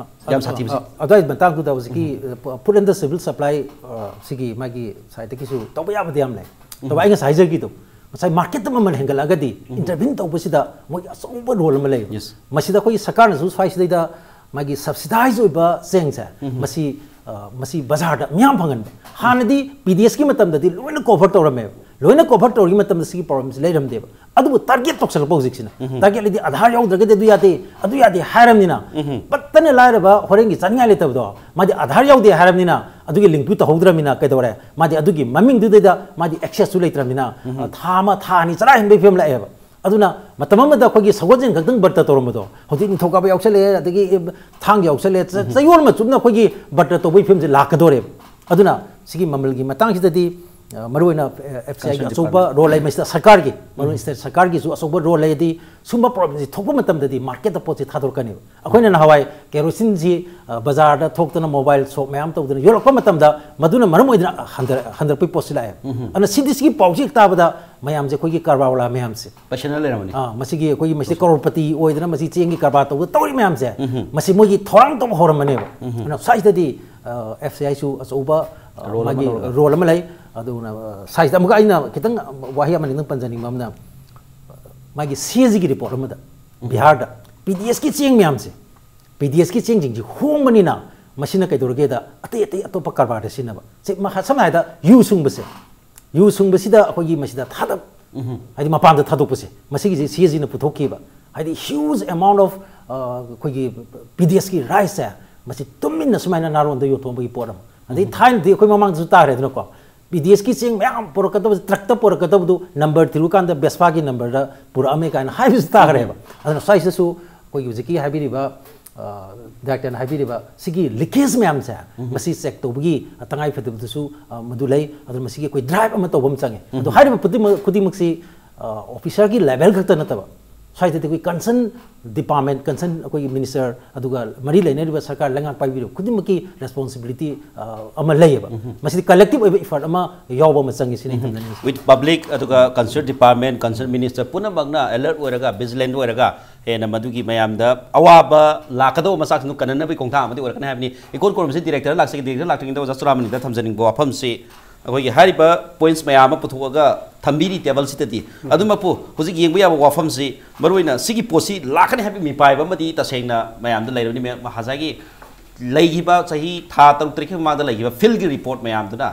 ꯌꯥꯝ ꯁꯥꯊꯤꯕꯁꯦ꯫ ꯑ, ꯑꯗꯨꯋꯥꯏ ꯃꯇꯥꯡꯗꯨꯗ ꯍꯧꯖꯤꯛꯀꯤ, ꯑ, food and the civil supply, ꯑ, ꯁꯤꯒꯤ ꯃꯥꯒꯤ ꯁꯥꯏꯠꯇꯒꯤꯁꯨ ꯇꯧꯕ ꯌꯥꯕꯗꯤ ꯌꯥꯝ ꯂꯩ꯫ ꯑꯗꯨꯒ ꯑꯩ ꯉꯁꯥꯏ ꯍꯥꯏꯖꯈꯤꯗꯣ, ꯉꯁꯥꯏ ꯃꯥꯔꯀꯦꯠꯇ ꯃꯃꯜ ꯍꯦꯟꯒꯠꯂꯛꯑꯒꯗꯤ ꯏꯟꯇꯔꯚꯤꯟ ꯇꯧꯕꯁꯤꯗ ꯃꯣꯏꯒꯤ ꯑꯆꯧꯕ ꯔꯣꯜ ꯑꯃ ꯂꯩ꯫ ꯃꯁꯤꯗ ꯑꯩꯈꯣꯏꯒꯤ ꯁꯔꯀꯥꯔꯅꯁꯨ ꯁ꯭ꯋꯥꯏꯁꯤꯗꯩꯗ ꯃꯥꯒꯤ ꯁꯕꯁꯤꯗꯥꯏꯖ ꯑꯣꯏꯕ ꯆꯦꯡꯁꯦ, ꯃꯁꯤ, ꯑ, ꯃꯁꯤ ꯕꯖꯥꯔꯗ ꯃꯤꯌꯥꯝ ꯐꯪꯍꯟꯕ꯫ ꯍꯥꯟꯅꯗꯤ ꯄꯤ ꯗꯤ ꯑꯦꯁꯀꯤ ꯃꯇꯝꯗꯗꯤ ꯂꯣꯏꯅ ꯀꯣꯚꯔ ꯇꯧꯔꯝꯃꯦꯕ꯫ ꯂꯣꯏꯅ ꯀꯣꯚꯔ ꯇꯧꯔꯤꯉꯩ ꯃꯇꯝꯗ ꯁꯤꯒꯤ ꯄ꯭ꯔꯣꯕ꯭ꯂꯦꯝꯁꯤ ꯂꯩꯔꯝꯗꯦꯕ꯫ ꯑꯗꯨꯕꯨ ꯇꯥꯔꯒꯦꯠ ꯇꯧꯁꯜꯂꯛꯄ ꯍꯧꯖꯤꯛꯁꯤꯅ꯫ ꯇꯥꯔꯒꯦꯠ ꯂꯩꯗꯤ ꯑꯙꯥꯔ ꯌꯥꯎꯗ꯭ꯔꯒꯗꯤ ꯑꯗꯨ ꯌꯥꯗꯦ, ꯑꯗꯨ ꯌꯥꯗꯦ ꯍꯥꯏꯔꯕꯅꯤꯅ, ꯄꯠꯇꯅ ꯂꯥꯏꯔꯕ ꯍꯣꯔꯦꯟꯒꯤ ꯆꯥꯅꯤꯡꯉꯥꯏ ꯂꯩꯇꯕꯗꯣ, ꯃꯥꯗꯤ ꯑꯙꯥꯔ ꯌꯥꯎꯗꯦ ꯍꯥꯏꯔꯕꯅꯤꯅ, ꯑꯗꯨꯒꯤ ꯂꯤꯡꯛꯇꯨ ꯇꯧꯍꯧꯗ꯭ꯔꯕꯅꯤꯅ ꯀꯩꯗꯧꯔꯦ? ꯃꯥꯗꯤ ꯑꯗꯨꯒꯤ ꯃꯃꯤꯡꯗꯨꯗꯩꯗ ꯃꯥꯗꯤ ꯑꯦꯛꯁꯦꯁꯁꯨ ꯂꯩꯇ꯭ꯔꯕꯅꯤꯅ, ꯊꯥ ꯑꯃ, ꯊꯥ ꯑꯅꯤ ꯆꯔꯥ ꯍꯦꯟꯕꯒꯤ ꯐꯤꯕꯝ ꯂꯥꯛꯑꯦꯕ꯫ ꯑꯗꯨꯅ ꯃꯇꯝ ꯑꯃꯗ ꯑꯩꯈꯣꯏꯒꯤ ꯁꯒꯣꯜꯁꯦꯟ ꯈꯛꯇꯪ ꯕ꯭ꯔꯇ ꯇꯧꯔꯝꯕꯗꯣ, ꯍꯧꯖꯤꯛ ꯅꯤꯡꯊꯧꯀꯥꯕ ꯌꯥꯎꯁꯜꯂꯛꯑꯦ, ꯑꯗꯒꯤ ꯊꯥꯡꯖ ꯌꯥꯎꯁꯜꯂꯛꯑꯦ, ꯆ-, ꯆꯌꯣꯜ ꯑꯃ ꯆꯨꯞꯅ ꯑꯩꯈꯣꯏꯒꯤ ꯕ꯭ꯔꯇ ꯇꯧꯕꯒꯤ ꯐꯤꯕꯝꯁꯦ ꯂꯥꯛꯀꯗꯧꯔꯦꯕ꯫ ꯑꯗꯨꯅ ꯁꯤꯒꯤ ꯃꯃꯜꯒꯤ ꯃꯇꯥꯡꯁꯤꯗꯗꯤ, ꯑ, ꯃꯔꯨꯑꯣꯏꯅ, ꯑ, ꯑꯦꯐ ꯁꯤ ꯑꯥꯏꯒꯤ Concerned ꯑꯆꯧꯕ department. ꯔꯣꯜ ꯂꯩ ꯃꯁꯤꯗ ꯁꯔꯀꯥꯔꯒꯤ, ꯃꯔꯨꯑꯣꯏꯅ ꯁ꯭ꯇꯦꯠ ꯁꯔꯀꯥꯔꯒꯤꯁꯨ ꯑꯆꯧꯕ ꯔꯣꯜ ꯂꯩ꯫ ꯍꯥꯏꯗꯤ ꯁꯨꯝꯕ ꯄ꯭ꯔꯣꯕ꯭ꯂꯦꯝꯁꯤ ꯊꯣꯛꯄ ꯃꯇꯝꯗꯗꯤ ꯃꯥꯔꯀꯦꯠꯇ ꯄꯣꯠꯁꯤ ꯊꯥꯗꯣꯔꯛꯀꯅꯦꯕ꯫ ꯑꯩꯈꯣꯏꯅ ꯅꯍꯥꯟꯋꯥꯏ ꯀꯦꯔꯣꯁꯤꯟꯁꯤ, ꯑ, ꯕꯖꯥꯔꯗ ꯊꯣꯛꯇꯅ ꯃꯣꯕꯥꯏꯜ ꯁꯣꯞ ꯃꯌꯥꯝ ꯇꯧꯗꯅ ꯌꯣꯜꯂꯛꯄ ꯃꯇꯝꯗ ꯃꯗꯨꯅ ꯃꯔꯝ ꯑꯣꯏꯗꯅ ꯍꯟꯊꯔ-, ꯍꯟꯊꯔꯛꯄꯒꯤ ꯄꯣꯠꯁꯤ ꯂꯥꯛꯑꯦ꯫ ꯑꯗꯨꯅ ꯁꯤꯗꯤ, ꯁꯤꯒꯤ ꯄꯥꯎꯁꯤ ꯍꯦꯛ ꯇꯥꯕꯗ ꯃꯌꯥꯝꯁꯦ, ꯑꯩꯈꯣꯏꯒꯤ ꯀꯔꯕꯥꯔ ꯋꯥꯂꯥ ꯃꯌꯥꯝꯁꯦ, ꯄꯩꯁꯥꯅ ꯂꯩꯔꯝꯃꯅꯤ꯫ ꯑꯥ, ꯃꯁꯤꯒꯤ ꯑꯩꯈꯣꯏꯒꯤ ꯃꯁꯤ ꯀꯔꯣꯔꯄꯇꯤ ꯑꯣꯏꯗꯅ ꯃꯁꯤ ꯆꯦꯡꯒꯤ ꯀꯔꯕꯥꯔ ꯇꯧꯗꯅ ꯇꯧꯔꯤ ꯃꯌꯥꯝꯁꯦ, ꯃꯁꯤ ꯃꯣꯏꯒꯤ ꯊꯧꯔꯥꯡ ꯇꯧꯕ ꯍꯧꯔꯝꯃꯅꯦꯕ꯫ ꯑꯗꯨꯅ ꯁ꯭ꯋꯥꯏꯁꯤꯗꯗꯤ, ꯑ, ꯑꯦꯐ ꯁꯤ ꯑꯥꯏꯁꯨ ꯑꯆꯧꯕ, ꯑ, ꯔꯣꯜ ꯑꯃ ꯃꯥꯒꯤ ꯂꯧꯔꯒ꯫ ꯔꯣꯜ ꯑꯃ ꯂꯩ꯫ ꯑꯗꯨꯅ, ꯑ, ꯁ꯭ꯋꯥꯏꯁꯤꯗ ꯑꯃꯨꯛꯀ ꯑꯩꯅ ꯈꯤꯇꯪ ꯋꯥꯍꯩ ꯑꯃꯅꯤ ꯅꯪ ꯄꯟꯖꯅꯤꯡꯕ ꯑꯃꯅ, ꯃꯥꯒꯤ ꯁꯤ ꯑꯦ ꯖꯤꯒꯤ ꯔꯤꯄꯣꯔꯠ ꯑꯃꯗ ꯕꯤꯍꯥꯔꯗ ꯄꯤ ꯗꯤ ꯑꯦꯁꯀꯤ ꯆꯦꯡ ꯃꯌꯥꯝꯁꯦ, ꯄꯤ ꯗꯤ ꯑꯦꯁꯀꯤ ꯆꯦꯡꯁꯤꯡꯁꯤ ꯍꯣꯡꯕꯅꯤꯅ ꯃꯁꯤꯅ ꯀꯩꯗꯧꯔꯒꯦꯗ ꯑꯇꯩ ꯑꯇꯩ ꯑꯇꯣꯞꯄ ꯀꯔꯕꯥꯔꯗ ꯁꯤꯖꯤꯟꯅꯕ꯫ ꯁꯤ ꯃꯈꯥ ꯁꯝꯅ ꯍꯥꯏꯔꯕꯗ ꯌꯨ ꯁꯨꯡꯕꯁꯦ, ꯌꯨ ꯁꯨꯡꯕꯁꯤꯗ ꯑꯩꯈꯣꯏꯒꯤ ꯃꯁꯤꯗ ꯊꯥꯗ-, ꯍꯥꯏꯗꯤ ꯃꯄꯥꯟꯗ ꯊꯥꯗꯣꯛꯄꯁꯦ, ꯃꯁꯤꯒꯤꯁꯦ ꯁꯤ ꯑꯦ ꯖꯤꯅ ꯄꯨꯊꯣꯛꯈꯤꯕ꯫ ꯍꯥꯏꯗꯤ huge amount of, ꯑ, ꯑꯩꯈꯣꯏꯒꯤ ꯄꯤ ꯗꯤ ꯑꯦꯁꯀꯤ ꯔꯥꯏꯁꯁꯦ, ꯃꯁꯤ ꯇꯨꯃꯤꯟꯅ ꯁꯨꯃꯥꯏꯅ ꯅꯥꯔꯣꯟꯗ ꯌꯣꯟꯊꯣꯛꯑꯝꯕꯒꯤ ꯄꯣꯠ ꯑꯃ꯫ ꯑꯗꯩ ꯊꯥꯏꯅꯗꯤ ꯑꯩꯈꯣꯏ ꯃꯃꯥꯡꯗꯁꯨ ꯇꯥꯈ꯭ꯔꯦꯗꯅꯀꯣ, ꯄꯤ ꯗꯤ ꯑꯦꯁꯀꯤ ꯆꯦꯡ ꯃꯌꯥꯝ ꯄꯨꯔꯛꯀꯗꯕꯁꯦ, ꯇ꯭ꯔꯛꯇ ꯄꯨꯔꯛꯀꯗꯕꯗꯨ ꯅꯝꯕꯔ ꯊꯤꯔꯨꯀꯥꯟꯗ ꯕꯦꯁꯄꯥꯒꯤ ꯅꯝꯕꯔꯗ ꯄꯨꯔꯛꯑꯝꯃꯦ ꯀꯥꯏꯅ ꯍꯥꯏꯕꯁꯨ ꯇꯥꯈ꯭ꯔꯦꯕ꯫ ꯑꯗꯨꯅ ꯁ꯭ꯋꯥꯏꯁꯤꯗꯁꯨ ꯑꯩꯈꯣꯏꯒꯤ ꯍꯧꯖꯤꯛꯀꯤ ꯍꯥꯏꯕꯤꯔꯤꯕ, ꯑ, ꯗꯥꯏꯔꯦꯛꯇꯔꯅ ꯍꯥꯏꯕꯤꯔꯤꯕ ꯁꯤꯒꯤ ꯂꯤꯀꯦꯖ ꯃꯌꯥꯝꯁꯦ, ꯃꯁꯤ ꯆꯦꯛ ꯇꯧꯕꯒꯤ ꯇꯉꯥꯏꯐꯗꯕꯗꯨꯁꯨ, ꯑ, ꯃꯗꯨ ꯂꯩ꯫ ꯑꯗꯨꯅ ꯃꯁꯤꯒꯤ ꯑꯩꯈꯣꯏ ꯗ꯭ꯔꯥꯏꯚ ꯑꯃ ꯇꯧꯕ ꯑꯃ ꯆꯪꯉꯦ꯫ ꯑꯗꯣ ꯍꯥꯏꯔꯤꯕ ꯈꯨꯗꯤꯡꯃꯛ, ꯈꯨꯗꯤꯡꯃꯛꯁꯤ, ꯑ, ꯑꯣꯐꯤꯁꯔꯒꯤ ꯂꯦꯚꯦꯜ ꯈꯛꯇ ꯅꯠꯇꯕ, ꯁ꯭ꯋꯥꯏꯗꯗꯤ ꯑꯩꯈꯣꯏ ꯀꯟꯁꯔꯟ ꯗꯤꯄꯥꯔꯠꯃꯦꯟ, ꯀꯟꯁꯔꯟ ꯑꯩꯈꯣꯏꯒꯤ ꯃꯤꯅꯤꯁꯇꯔ, ꯑꯗꯨꯒ ꯃꯔꯤ ꯂꯩꯅꯔꯤꯕ ꯁꯔꯀꯥꯔ ꯂꯩꯉꯥꯛ ꯄꯥꯏꯕꯤꯔꯤꯕ ꯈꯨꯗꯤꯡꯃꯛꯀꯤ ꯔꯦꯁꯄꯣꯟꯁꯤꯕꯤꯂꯤꯇꯤ, ꯑ, ꯑꯃ ꯂꯩꯌꯦꯕ꯫ ꯃꯁꯤꯗꯤ ꯀꯂꯦꯛꯇꯤꯚ ꯑꯣꯏꯕ ꯏꯐꯔꯠ ꯑꯃ ꯌꯥꯎꯕ ꯑꯃ ꯆꯪꯉꯤ ꯁꯤꯅꯤ ꯑꯩꯅ ꯊꯝꯖꯅꯤꯡꯉꯤꯁꯦ꯫ With public, ꯑꯗꯨꯒ ꯀꯟꯁꯔꯟ ꯗꯤꯄꯥꯔꯠꯃꯦꯟ, ꯀꯟꯁꯔꯟ ꯃꯤꯅꯤꯁꯇꯔ ꯄꯨꯝꯅꯃꯛꯅ ꯑꯦꯂꯔꯠ ꯑꯣꯏꯔꯒ, ꯚꯤꯖꯤꯂꯦꯟꯠ ꯑꯣꯏꯔꯒ, ꯍꯦꯟꯅ ꯃꯗꯨꯒꯤ ꯃꯌꯥꯝꯗ ꯑꯋꯥꯕ ꯂꯥꯛꯀꯗꯧꯕ ꯃꯆꯥꯛꯁꯤꯡꯗꯨ ꯀꯟꯅꯅꯕꯒꯤ ꯈꯣꯡꯊꯥꯡ ꯑꯃꯗꯤ ꯑꯣꯏꯔꯛꯀꯅꯤ ꯍꯥꯏꯕꯅꯤ꯫ ꯏꯀꯣꯟ ꯀꯣꯟꯕꯁꯤ ꯗꯤꯔꯦꯛꯇꯔ ꯂꯥꯛꯆꯒꯦ, ꯗꯤꯔꯦꯛꯇꯔ ꯂꯥꯛꯇ꯭ꯔꯤꯉꯩꯗ ꯑꯣꯖꯥ ꯆꯨꯔꯥꯃꯅꯤꯗ ꯊꯝꯖꯅꯤꯡꯕ ꯋꯥꯐꯝꯁꯤ, ꯑꯩꯈꯣꯏꯒꯤ ꯍꯥꯏꯔꯤꯕ ꯄꯣꯏꯟꯠꯁ ꯃꯌꯥꯝ ꯑꯃ ꯄꯨꯊꯣꯛꯑꯒ ꯊꯝꯕꯤꯔꯤ ꯇꯦꯕꯜꯁꯤꯗꯗꯤ꯫ ꯑꯗꯨꯃꯛꯄꯨ ꯍꯧꯖꯤꯛ ꯌꯦꯡꯕ ꯌꯥꯕ ꯋꯥꯐꯝꯁꯤ, ꯃꯔꯨꯑꯣꯏꯅ ꯁꯤꯒꯤ ꯄꯣꯠꯁꯤ ꯂꯥꯛꯀꯅꯤ ꯍꯥꯏꯕꯒꯤ ꯃꯤꯄꯥꯏꯕ ꯑꯃꯗꯤ ꯇꯁꯦꯡꯅ ꯃꯌꯥꯝꯗ ꯂꯩꯔꯕꯅꯤ꯫ ꯃꯌꯥꯝ ꯉꯁꯥꯏꯒꯤ ꯂꯩꯈꯤꯕ ꯆꯍꯤ ꯊꯥ ꯇꯔꯨꯛ ꯇꯔꯦꯠꯀꯤ ꯃꯃꯥꯡꯗ ꯂꯩꯈꯤꯕ ꯐꯤꯜꯒꯤ ꯔꯤꯄꯣꯔꯠ ꯃꯌꯥꯝꯗꯨꯅ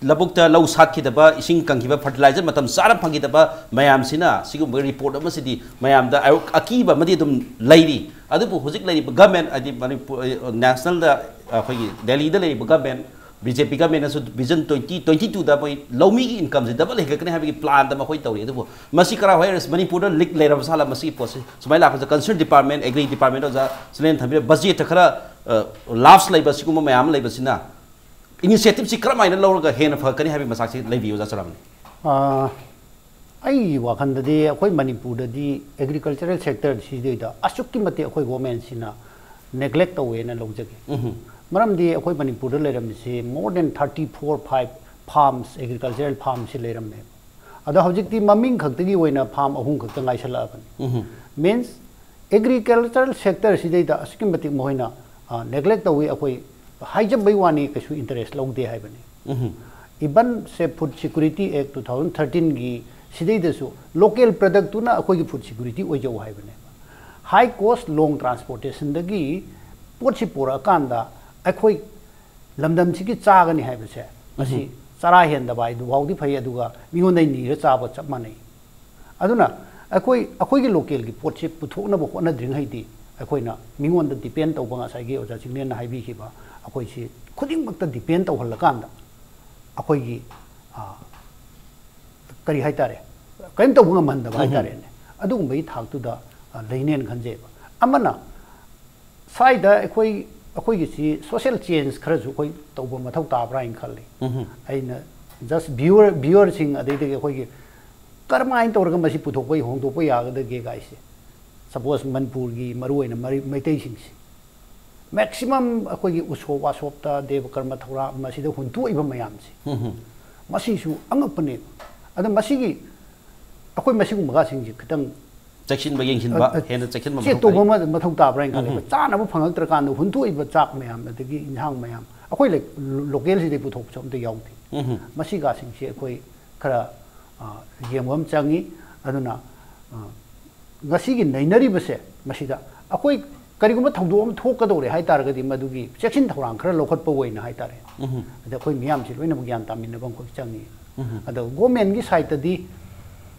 ꯂꯧꯕꯨꯛꯇ ꯂꯧ ꯁꯥꯠꯈꯤꯗꯕ, ꯏꯁꯤꯡ ꯀꯪꯈꯤꯕ, ꯐꯔꯇꯤꯂꯥꯏꯖꯔ ꯃꯇꯝ ꯆꯥꯅ ꯐꯪꯈꯤꯗꯕ ꯃꯌꯥꯝꯁꯤꯅ ꯁꯤꯒꯨꯝꯕ ꯔꯤꯄꯣꯔꯠ ꯑꯃꯁꯤꯗꯤ ꯃꯌꯥꯝꯗ ꯑꯀꯤꯕ ꯑꯃꯗꯤ ꯑꯗꯨꯝ ꯂꯩꯔꯤ꯫ ꯑꯗꯨꯕꯨ ꯍꯧꯖꯤꯛ ꯂꯩꯔꯤꯕ ꯒꯃꯦꯟ, ꯍꯥꯏꯗꯤ ꯃꯅꯤꯄꯨꯔ, ꯅꯦꯁꯅꯦꯜꯗ, ꯑꯩꯈꯣꯏꯒꯤ ꯗꯦꯜꯂꯤꯗ ꯂꯩꯔꯤꯕ ꯒꯃꯦꯟ, ꯕꯤ ꯖꯦ ꯄꯤ ꯒꯃꯦꯟꯅꯁꯨ ꯚꯤꯖꯟ ꯇ꯭ꯋꯦꯟꯇꯤ ꯇ꯭ꯋꯦꯟꯇꯤ ꯇꯨꯗ ꯃꯣꯏ ꯂꯧꯃꯤꯒꯤ ꯏꯟꯀꯝꯁꯦ ꯗꯕꯜ ꯍꯦꯟꯒꯠꯀꯅꯤ ꯍꯥꯏꯕꯒꯤ ꯄ꯭ꯂꯥꯟꯗ ꯃꯈꯣꯏ ꯇꯧꯔꯤ꯫ ꯑꯗꯨꯕꯨ ꯃꯁꯤ ꯀꯔꯥꯏ ꯍꯥꯏꯔꯁꯤ ꯃꯅꯤꯄꯨꯔꯗ ꯂꯤꯛ ꯂꯩꯔꯕ ꯁꯥꯠꯂ ꯃꯁꯤꯒꯤ ꯄꯣꯠꯁꯤ ꯁꯨꯃꯥꯏꯅ ꯂꯥꯛꯄꯁꯤꯗ ꯀꯟꯁꯔꯟ ꯗꯤꯄꯥꯔꯠꯃꯦꯟ, ꯑꯦꯒ꯭ꯔꯤ ꯗꯤꯄꯥꯔꯠꯃꯦꯟ, ꯑꯣꯖꯥ ꯁꯤꯂꯦꯟ ꯊꯝꯕꯤꯔ ꯕꯖꯦꯠꯇ ꯈꯔ ꯂꯥꯞꯁ ꯂꯩꯕ ꯁꯤꯒꯨꯝꯕ ꯃꯌꯥꯝ ꯑꯃ ꯂꯩꯕꯁꯤꯅ ꯏꯅꯤꯁꯤꯌꯦꯇꯤꯞꯁꯤ ꯀꯔꯝꯍꯥꯏꯅ ꯂꯧꯔꯒ ꯍꯦꯟꯅ ꯐꯒꯅꯤ ꯍꯥꯏꯕꯒꯤ ꯃꯆꯥꯛꯁꯤ ꯂꯩꯕꯤꯌꯨ, ꯑꯣꯖꯥ ꯆꯨꯔꯥꯃꯅꯤ꯫ ꯑꯩꯒꯤ ꯋꯥꯈꯜꯗꯗꯤ ꯑꯩꯈꯣꯏ ꯃꯅꯤꯄꯨꯔꯗꯗꯤ ꯑꯦꯒ꯭ꯔꯤꯀꯜꯆꯔꯦꯜ ꯁꯦꯛꯇꯔꯁꯤꯗꯩꯗ ꯑꯁꯨꯛꯀꯤ ꯃꯇꯤꯛ ꯑꯩꯈꯣꯏ ꯒꯣꯔꯃꯦꯟꯁꯤꯅ ꯅꯦꯒ꯭ꯂꯦꯛ ꯇꯧꯋꯦꯅ ꯂꯧꯖꯒꯦ꯫ ꯃꯔꯝꯗꯤ ꯑꯩꯈꯣꯏ ꯃꯅꯤꯄꯨꯔꯗ ꯂꯩꯔꯝꯃꯤꯁꯤ more than thirty four five farms, agricultural farmꯁꯤ ꯂꯩꯔꯝꯃꯦ꯫ ꯑꯗꯣ ꯍꯧꯖꯤꯛꯇꯤ ꯃꯃꯤꯡ ꯈꯛꯇꯒꯤ ꯑꯣꯏꯅ ꯐꯥꯝ ꯑꯍꯨꯝ ꯈꯛꯇ ꯉꯥꯏꯁꯜꯂꯛꯑꯕꯅꯤ꯫ ꯃꯤꯟꯁ ꯑꯦꯒ꯭ꯔꯤꯀꯜꯆꯔꯦꯜ ꯁꯦꯛꯇꯔꯁꯤꯗꯩꯗ ꯑꯁꯨꯛꯀꯤ ꯃꯇꯤꯛ ꯃꯈꯣꯏꯅ ꯅꯦꯒ꯭ꯂꯦꯛ ꯇꯧꯏ꯫ ꯑꯩꯈꯣꯏ ꯍꯥꯏꯖꯕꯩ ꯋꯥꯅꯤ, ꯀꯩꯁꯨ ꯏꯟꯇꯔꯦꯁ ꯂꯧꯗꯦ ꯍꯥꯏꯕꯅꯤ꯫ ꯏꯕꯟ ꯁꯦ ꯐꯨꯗ ꯁꯤꯀ꯭ꯌꯨꯔꯤꯇꯤ ꯑꯦꯛ ꯇꯨ ꯊꯥꯎꯖꯟ ꯊꯥꯔꯇꯤꯟꯒꯤ ꯁꯤꯗꯩꯗꯁꯨ ꯂꯣꯀꯦꯜ ꯄ꯭ꯔꯗꯛꯇꯨꯅ ꯑꯩꯈꯣꯏꯒꯤ ꯐꯨꯗ ꯁꯤꯀ꯭ꯌꯨꯔꯤꯇꯤ ꯑꯣꯏꯖꯧ ꯍꯥꯏꯕꯅꯦꯕ꯫ ꯍꯥꯏ ꯀꯣꯁ ꯂꯣꯡ ꯇ꯭ꯔꯥꯟꯁꯄꯣꯔꯇꯦꯁꯟꯗꯒꯤ ꯄꯣꯠꯁꯤ ꯄꯨꯔꯛꯑꯀꯥꯟꯗ ꯑꯩꯈꯣꯏ ꯂꯝꯗꯝꯁꯤꯒꯤ ꯆꯥꯒꯅꯤ ꯍꯥꯏꯕꯁꯦ ꯃꯁꯤ ꯆꯔꯥ ꯍꯦꯟꯗꯕ ꯍꯥꯏꯗꯨꯐꯥꯎꯗꯤ ꯐꯩ, ꯑꯗꯨꯒ ꯃꯤꯉꯣꯟꯗ ꯅꯤꯔ ꯆꯥꯕ ꯆꯞ ꯃꯥꯟꯅꯩ꯫ ꯑꯗꯨꯅ ꯑꯩꯈꯣꯏ ꯑꯩꯈꯣꯏꯒꯤ ꯂꯣꯀꯦꯜꯒꯤ ꯄꯣꯠꯁꯤ ꯄꯨꯊꯣꯛꯅꯕ ꯍꯣꯠꯅꯗ꯭ꯔꯤꯉꯩꯗꯤ ꯑꯩꯈꯣꯏꯅ ꯃꯤꯉꯣꯟꯗ ꯗꯤꯄꯦꯟ ꯇꯧꯕ, ꯉꯁꯥꯏꯒꯤ ꯑꯣꯖꯥ ꯆꯤꯡꯂꯦꯟꯅ ꯍꯥꯏꯕꯤꯈꯤꯕ, ꯑꯩꯈꯣꯏꯁꯤ ꯈꯨꯗꯤꯡꯃꯛꯇ ꯗꯤꯄꯦꯟ ꯇꯧꯍꯜꯂꯀꯥꯟꯗ ꯑꯩꯈꯣꯏꯒꯤ ꯀꯔꯤ ꯍꯥꯏꯇꯥꯔꯦ, ꯀꯔꯤꯝ ꯇꯧꯕ ꯉꯝꯍꯟꯗꯕ ꯍꯥꯏꯇꯥꯔꯦꯅꯦ꯫ ꯑꯗꯨꯒꯨꯝꯕꯒꯤ ꯊꯥꯛꯇꯨꯗ ꯂꯩꯅꯦꯅ ꯈꯟꯖꯩꯕ꯫ ꯑꯃꯅ ꯁ꯭ꯋꯥꯏꯗ ꯑꯩꯈꯣꯏ ꯑꯩꯈꯣꯏꯒꯤꯁꯤ ꯁꯣꯁꯤꯌꯦꯜ ꯆꯦꯟꯖ ꯈꯔꯁꯨ ꯑꯩꯈꯣꯏ ꯇꯧꯕ ꯃꯊꯧ ꯇꯥꯕ꯭ꯔꯥ ꯍꯥꯏꯅ ꯈꯜꯂꯤ꯫ ꯑꯩꯅ ꯖꯁ ꯚ꯭ꯌꯨꯋꯔ ꯚ꯭ꯌꯨꯋꯔꯁꯤꯡ ꯑꯗꯩꯗꯒꯤ ꯑꯩꯈꯣꯏꯒꯤ ꯀꯔꯝꯍꯥꯏꯅ ꯇꯧꯔꯒ ꯃꯁꯤ ꯄꯨꯊꯣꯛꯄ ꯍꯣꯡꯗꯣꯛꯄ ꯌꯥꯒꯗꯒꯦ ꯀꯥꯏꯁꯦ꯫ ꯁꯄꯣꯁ ꯃꯅꯤꯄꯨꯔꯒꯤ ꯃꯔꯨꯑꯣꯏꯅ ꯃꯔꯤ- ꯃꯩꯇꯩꯁꯤꯡꯁꯦ ꯃꯦꯛꯁꯤꯃꯝ ꯑꯩꯈꯣꯏꯒꯤ ꯎꯁꯣꯞ ꯋꯥꯁꯣꯞꯇ ꯗꯦꯕ ꯀꯔꯃ ꯊꯧꯔꯥꯡ ꯃꯁꯤꯗ ꯍꯨꯟꯗꯣꯛꯏꯕ ꯃꯌꯥꯝꯁꯦ ꯃꯁꯤꯁꯨ ꯑꯉꯛꯄꯅꯦꯕ꯫ ꯑꯗ ꯃꯁꯤꯒꯤ ꯑꯩꯈꯣꯏ ꯃꯁꯤꯒꯨꯝꯕꯒꯁꯤꯡꯁꯦ ꯈꯤꯇꯪ ꯆꯦꯛꯁꯤꯟꯕ ꯌꯦꯡꯁꯤꯟꯕ, ꯍꯦꯟꯅ ꯆꯦꯛꯁꯤꯟꯕ ꯆꯦꯛ ꯃꯊꯧ ꯇꯧꯕ ꯇꯥꯏ꯫ ꯑꯃ ꯃꯊꯧ ꯇꯥꯕ꯭ꯔꯥ ꯍꯥꯏꯅ ꯈꯜꯂꯦ꯫ ꯑꯩꯈꯣꯏ ꯆꯥꯅꯕ ꯐꯪꯉꯛꯇ꯭ꯔꯀꯥꯟꯗ ꯍꯨꯟꯗꯣꯛꯏꯕ ꯆꯥꯛ ꯃꯌꯥꯝ ꯑꯗꯒꯤ ꯏꯟꯁꯥꯡ ꯃꯌꯥꯝ ꯑꯩꯈꯣꯏ ꯂꯩ- ꯂꯣꯀꯦꯜꯁꯤꯗꯩ ꯄꯨꯊꯣꯛꯄꯁꯨ ꯑꯝꯇ ꯌꯥꯎꯗꯦ꯫ ꯃꯁꯤꯒꯁꯤꯡꯁꯦ ꯑꯩꯈꯣꯏ ꯈꯔ ꯌꯦꯡꯕ ꯑꯃ ꯆꯪꯉꯤ꯫ ꯑꯗꯨꯅ ꯉꯁꯤꯒꯤ ꯅꯩꯅꯔꯤꯕꯁꯦ ꯃꯁꯤꯗ ꯑꯩꯈꯣꯏ ꯀꯔꯤꯒꯨꯝꯕ ꯊꯧꯗꯣꯛ ꯑꯃ ꯊꯣꯛꯀꯗꯧꯔꯦ ꯍꯥꯏ ꯇꯥꯔꯒꯗꯤ, ꯃꯗꯨꯒꯤ ꯆꯦꯛꯁꯤꯟ ꯊꯧꯔꯥꯡ ꯈꯔ ꯂꯧꯈꯠꯄ ꯑꯣꯏꯅ ꯍꯥꯏ ꯇꯥꯔꯦ꯫ ꯑꯗ ꯑꯩꯈꯣꯏ ꯃꯤꯌꯥꯝꯁꯤ ꯂꯣꯏꯅꯃꯛ ꯒ꯭ꯌꯥꯟ ꯇꯥꯃꯤꯟꯅꯕ ꯑꯃꯈꯛ ꯆꯪꯉꯤ꯫ ꯑꯗꯣ ꯒꯣꯔꯃꯦꯟꯒꯤ ꯁꯥꯏꯠꯇꯗꯤ,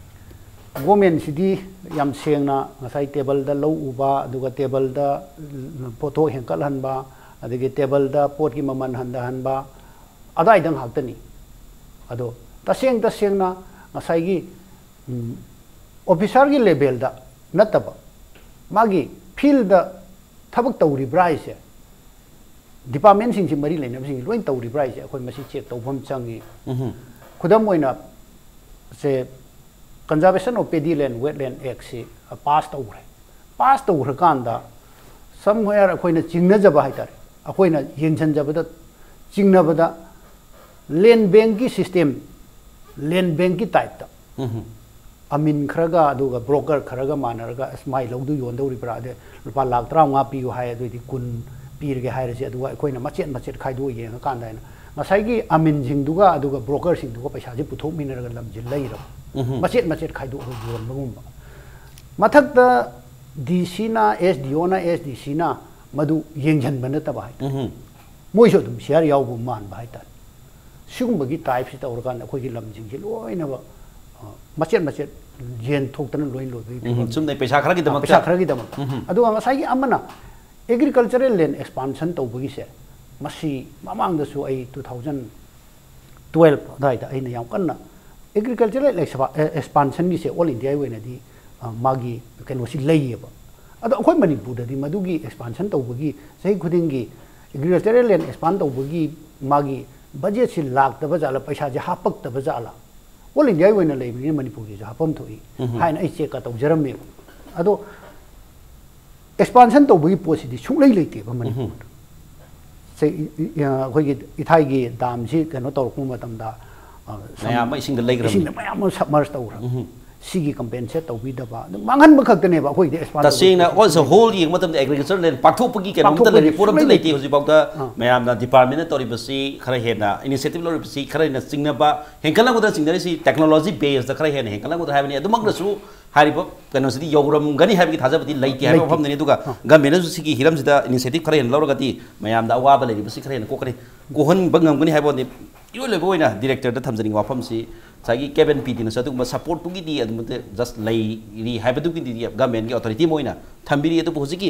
ꯒꯣꯔꯃꯦꯟꯁꯤꯗꯤ ꯌꯥꯝ ꯁꯦꯡꯅ ꯉꯁꯥꯏ ꯇꯦꯕꯜꯗ ꯂꯧ ꯎꯕ, ꯑꯗꯨꯒ ꯇꯦꯕꯜꯗ ꯄꯣꯠꯊꯣꯛ ꯍꯦꯟꯀꯠꯍꯟꯕ, ꯑꯗꯒꯤ ꯇꯦꯕꯜꯗ ꯄꯣꯠꯀꯤ ꯃꯃꯜ ꯍꯟꯊꯍꯟꯕ, ꯑꯗꯥꯏꯗ ꯉꯥꯛꯇꯅꯤ꯫ ꯑꯗꯣ ꯇꯁꯦꯡ ꯇꯁꯦꯡꯅ ꯉꯁꯥꯏꯒꯤ, ꯎꯝ, ꯑꯣꯐꯤꯁꯥꯔꯒꯤ ꯂꯦꯚꯦꯜꯗ ꯅꯠꯇꯕ, ꯃꯥꯒꯤ ꯐꯤꯜꯗ ꯊꯕꯛ ꯇꯧꯔꯤꯕ꯭ꯔꯥ ꯍꯥꯏꯁꯦ, ꯗꯤꯄꯥꯔꯠꯃꯦꯟꯁꯤꯡꯁꯤ ꯃꯔꯤ ꯂꯩꯅꯕꯁꯤꯡꯁꯤ ꯂꯣꯏ ꯇꯧꯔꯤꯕ꯭ꯔꯥ ꯍꯥꯏꯁꯦ ꯑꯩꯈꯣꯏ ꯃꯁꯤ ꯆꯦꯛ ꯇꯧꯕ ꯑꯃ ꯆꯪꯉꯤ꯫ ꯈꯨꯗꯝ ꯑꯣꯏꯅ, ꯁꯦ, Conservation of Paddy Land Wetland Actꯁꯤ ꯄꯥꯁ ꯇꯧꯈ꯭ꯔꯦ꯫ ꯄꯥꯁ ꯇꯧꯈ꯭ꯔꯀꯥꯟꯗ somewhere ꯑꯩꯈꯣꯏꯅ ꯆꯤꯡꯅꯖꯕ ꯍꯥꯏ ꯇꯥꯔꯦ, ꯑꯩꯈꯣꯏꯅ ꯌꯦꯡꯁꯤꯟꯖꯕꯗ, ꯆꯤꯡꯅꯕꯗ, ꯂꯦꯟ ꯕꯦꯡꯀꯤ ꯁꯤꯁꯇꯦꯝ, ꯂꯦꯟ ꯕꯦꯡꯀꯤ ꯇꯥꯏꯞꯇ ꯑꯃꯤꯟ ꯈꯔꯒ ꯑꯗꯨꯒ ꯕ꯭ꯔꯣꯀꯔ ꯈꯔꯒ ꯃꯥꯟꯅꯔꯒ, "ꯑꯁ, ꯃꯥꯏ ꯂꯧꯗꯨ ꯌꯣꯟꯗꯧꯔꯤꯕ꯭ꯔꯥ? ꯑꯗꯩ ꯂꯨꯄꯥ ꯂꯥꯛ ꯇꯔꯥꯃꯉꯥ ꯄꯤꯌꯨ ꯍꯥꯏ, ꯑꯗꯨꯑꯣꯏꯗꯤ ꯀꯨꯟ ꯄꯤꯔꯒꯦ" ꯍꯥꯏꯔꯁꯦ꯫ ꯑꯗꯨꯒ ꯑꯩꯈꯣꯏꯅ ꯃꯆꯦꯠ ꯃꯆꯦꯠ ꯈꯥꯏꯗꯣꯛꯑ ꯌꯦꯡꯉꯀꯥꯟꯗ ꯍꯥꯏꯅ ꯉꯁꯥꯏꯒꯤ ꯑꯃꯤꯟꯁꯤꯡꯗꯨꯒ ꯑꯗꯨꯒ ꯕ꯭ꯔꯣꯀꯔꯁꯤꯡꯗꯨꯒ ꯄꯩꯁꯥꯁꯦ ꯄꯨꯊꯣꯛꯃꯤꯟꯅꯔꯒ ꯂꯝꯁꯦ ꯂꯩꯔꯕ, ꯃꯆꯦꯠ ꯃꯆꯦꯠ ꯈꯥꯏꯗꯣꯛꯑꯒ ꯌꯣꯟꯕꯒꯨꯝꯕ꯫ ꯃꯊꯛꯇ ꯗꯤ ꯁꯤꯅ, ꯑꯦꯁ ꯗꯤ ꯑꯣꯅ, ꯑꯦꯁ ꯗꯤ ꯁꯤꯅ ꯃꯗꯨ ꯌꯦꯡꯁꯤꯟꯕ ꯅꯠꯇꯕ ꯍꯥꯏꯇꯥꯔꯦ꯫ ꯃꯣꯏꯁꯨ ꯑꯗꯨꯝ ꯁꯤꯌꯥꯔ ꯌꯥꯎꯕ ꯃꯥꯟꯕ ꯍꯥꯏꯇꯥꯔꯦ꯫ ꯁꯤꯒꯨꯝꯕꯒꯤ ꯇꯥꯏꯞꯁꯤ ꯇꯧꯔꯀꯥꯟꯗ ꯑꯩꯈꯣꯏꯒꯤ ꯂꯝꯁꯤꯡꯁꯤ ꯂꯣꯏꯅꯃꯛ, ꯑ, ꯃꯆꯦꯠ ꯃꯆꯦꯠ ꯌꯦꯟ ꯊꯣꯛꯇꯅ ꯂꯣꯏ ꯂꯣꯏꯕꯒꯤ ꯎꯝ, ꯐꯤꯕꯝ꯫ ꯆꯨꯝꯅ ꯄꯩꯁꯥ ꯈꯔꯒꯤꯗꯃꯛꯇ꯫ ꯄꯩꯁꯥ ꯈꯔꯒꯤꯗꯃꯛꯇ꯫ ꯎꯝ꯫ ꯑꯗꯨꯒ ꯉꯁꯥꯏꯒꯤ ꯑꯃꯅ agricultural land expansion ꯇꯧꯕꯒꯤꯁꯦ, ꯃꯁꯤ ꯃꯃꯥꯡꯗꯁꯨ ꯑꯩ two thousand twelve ꯑꯗꯨꯋꯥꯏꯗ ꯑꯩꯅ ꯌꯥꯝ ꯀꯟꯅ agricultural expa-, ꯑꯦ, expansionꯒꯤꯁꯦ all Indiaꯒꯤ ꯑꯣꯏꯅꯗꯤ, ꯑ, ꯃꯥꯒꯤ ꯀꯩꯅꯣꯁꯤ ꯂꯩꯌꯦꯕ꯫ ꯑꯗꯣ ꯑꯩꯈꯣꯏ ꯃꯅꯤꯄꯨꯔꯗꯗꯤ ꯃꯗꯨꯒꯤ expansion ꯇꯧꯕꯒꯤ ꯆꯍꯤ ꯈꯨꯗꯤꯡꯒꯤ agricultural land expand ꯇꯧꯕꯒꯤ ꯃꯥꯒꯤ ꯕꯖꯦꯠꯁꯤ ꯂꯥꯛꯇꯕ ꯖꯥꯠꯂ, ꯄꯩꯁꯥꯁꯦ ꯍꯥꯞꯄꯛꯇꯕ ꯖꯥꯠꯂ? All Indiaꯒꯤ ꯑꯣꯏꯅ ꯂꯩꯕꯅꯤꯅ ꯃꯅꯤꯄꯨꯔꯒꯤꯁꯨ ꯍꯥꯞꯐꯝ ꯊꯣꯛꯏ ꯎꯝ꯫ ꯍꯥꯏꯅ ꯑꯩ ꯆꯦꯛꯀ ꯇꯧꯖꯔꯝꯃꯦꯕ꯫ ꯑꯗꯣ expansion ꯇꯧꯕꯒꯤ ꯄꯣꯠꯁꯤꯗꯤ ꯁꯨꯡꯂꯩ ꯂꯩꯇꯦꯕ ꯃꯅꯤꯄꯨꯔꯗ꯫ ꯁꯦ, ꯏ-, ꯏ-, ꯑ, ꯑꯩꯈꯣꯏꯒꯤ ꯏꯊꯥꯏꯒꯤ ꯗꯥꯝꯁꯤ ꯀꯩꯅꯣ ꯇꯧꯔꯛꯄ ꯃꯇꯝꯗ, ꯑ, ꯁꯝ-, ꯃꯌꯥꯝ ꯑꯃ ꯏꯁꯤꯡꯗ ꯂꯩꯈ꯭ꯔꯕꯅꯤ꯫ ꯏꯁꯤꯡꯗ ꯃꯌꯥꯝ ꯑꯃ submerge ꯇꯧꯈ꯭ꯔꯕꯅꯤ꯫ ꯎꯝ꯫ ꯁꯤꯒꯤ compensate ꯇꯧꯕꯤꯗꯕ, ꯑꯗꯨꯝ ꯃꯥꯡꯍꯟꯕ ꯈꯛꯇꯅꯦꯕ ꯑꯩꯈꯣꯏꯗꯤ expand ꯇꯧꯕꯒꯤ ꯇꯁꯦꯡꯅ process꯫ On the whole ꯌꯦꯡꯕ ꯃꯇꯝꯗ agriculture land ꯄꯥꯛꯊꯣꯛꯄꯒꯤ ꯀꯩꯅꯣꯝꯇ ꯄꯥꯛꯊꯣꯛꯄꯒꯤ ꯂꯩꯔꯦ, ꯄꯣꯠ ꯑꯝꯇ ꯁꯨꯡꯂꯩ ꯂꯩꯇꯦ ꯂꯩꯇꯦ꯫ ꯍꯧꯖꯤꯛꯐꯥꯎꯗ ꯑꯥ꯫ ꯃꯌꯥꯝꯅ departmentꯅ ꯇꯧꯔꯤꯕꯁꯤ ꯈꯔ ꯍꯦꯟꯅ initiative ꯂꯧꯔꯤꯕꯁꯤ ꯈꯔ ꯍꯦꯟꯅ ꯆꯤꯡꯅꯕ ꯍꯦꯟꯒꯠꯂꯛꯄꯗ ꯆꯤꯡꯅꯔꯤꯁꯤ technology basedꯇ ꯈꯔ ꯍꯦꯟꯅ ꯍꯦꯟꯒꯠꯂꯛꯄꯗ ꯍꯥꯏꯕꯅꯤ꯫ ꯑꯗꯨꯃꯛꯅꯁꯨ ꯍꯥꯏꯔꯤꯕ ꯀꯩꯅꯣꯁꯤꯗꯤ ꯌꯧꯔꯝꯒꯅꯤ ꯍꯥꯏꯕꯒꯤ ꯊꯥꯖꯕꯗꯤ ꯂꯩꯇꯦ ꯍꯥꯏꯕ ꯂꯩꯇꯦ꯫ ꯋꯥꯐꯝꯗꯨꯅꯤ꯫ ꯑꯗꯨꯒ ꯒꯃꯦꯟꯅꯁꯨ ꯁꯤꯒꯤ ꯍꯤꯔꯝꯁꯤꯗ ꯏꯅꯤꯁꯤꯌꯦꯇꯤꯚ ꯈꯔ ꯍꯦꯟꯅ ꯂꯧꯔꯒꯗꯤ ꯃꯌꯥꯝꯗ ꯑꯋꯥꯕ ꯂꯩꯔꯤꯕꯁꯤ ꯈꯔ ꯍꯦꯟꯅ ꯀꯣꯛꯀꯅꯤ, ꯀꯣꯛꯍꯟꯕ ꯉꯝꯒꯅꯤ ꯍꯥꯏꯕ ꯋꯥꯅꯤ꯫ ꯏꯔꯣꯏ ꯂꯣꯏꯕ ꯑꯣꯏꯅ ꯗꯤꯔꯦꯛꯇꯔꯗ ꯊꯝꯖꯅꯤꯡꯕ ꯋꯥꯐꯝꯁꯤ ꯉꯁꯥꯏꯒꯤ ꯀꯦꯕꯟ ꯄꯤ ꯗꯤꯅꯁꯨ ꯑꯗꯨꯒꯨꯝꯕ ꯁꯄꯣꯔꯠꯇꯨꯒꯤꯗꯤ ꯑꯗꯨꯝ ꯖꯁ ꯂꯩꯔꯤ ꯍꯥꯏꯕꯗꯨꯒꯤꯗꯤ ꯒꯃꯦꯟꯒꯤ ꯑꯣꯊꯣꯔꯤꯇꯤ ꯑꯃ ꯑꯣꯏꯅ ꯊꯝꯕꯤꯔꯤ꯫ ꯑꯗꯨꯕꯨ ꯍꯧꯖꯤꯛꯀꯤ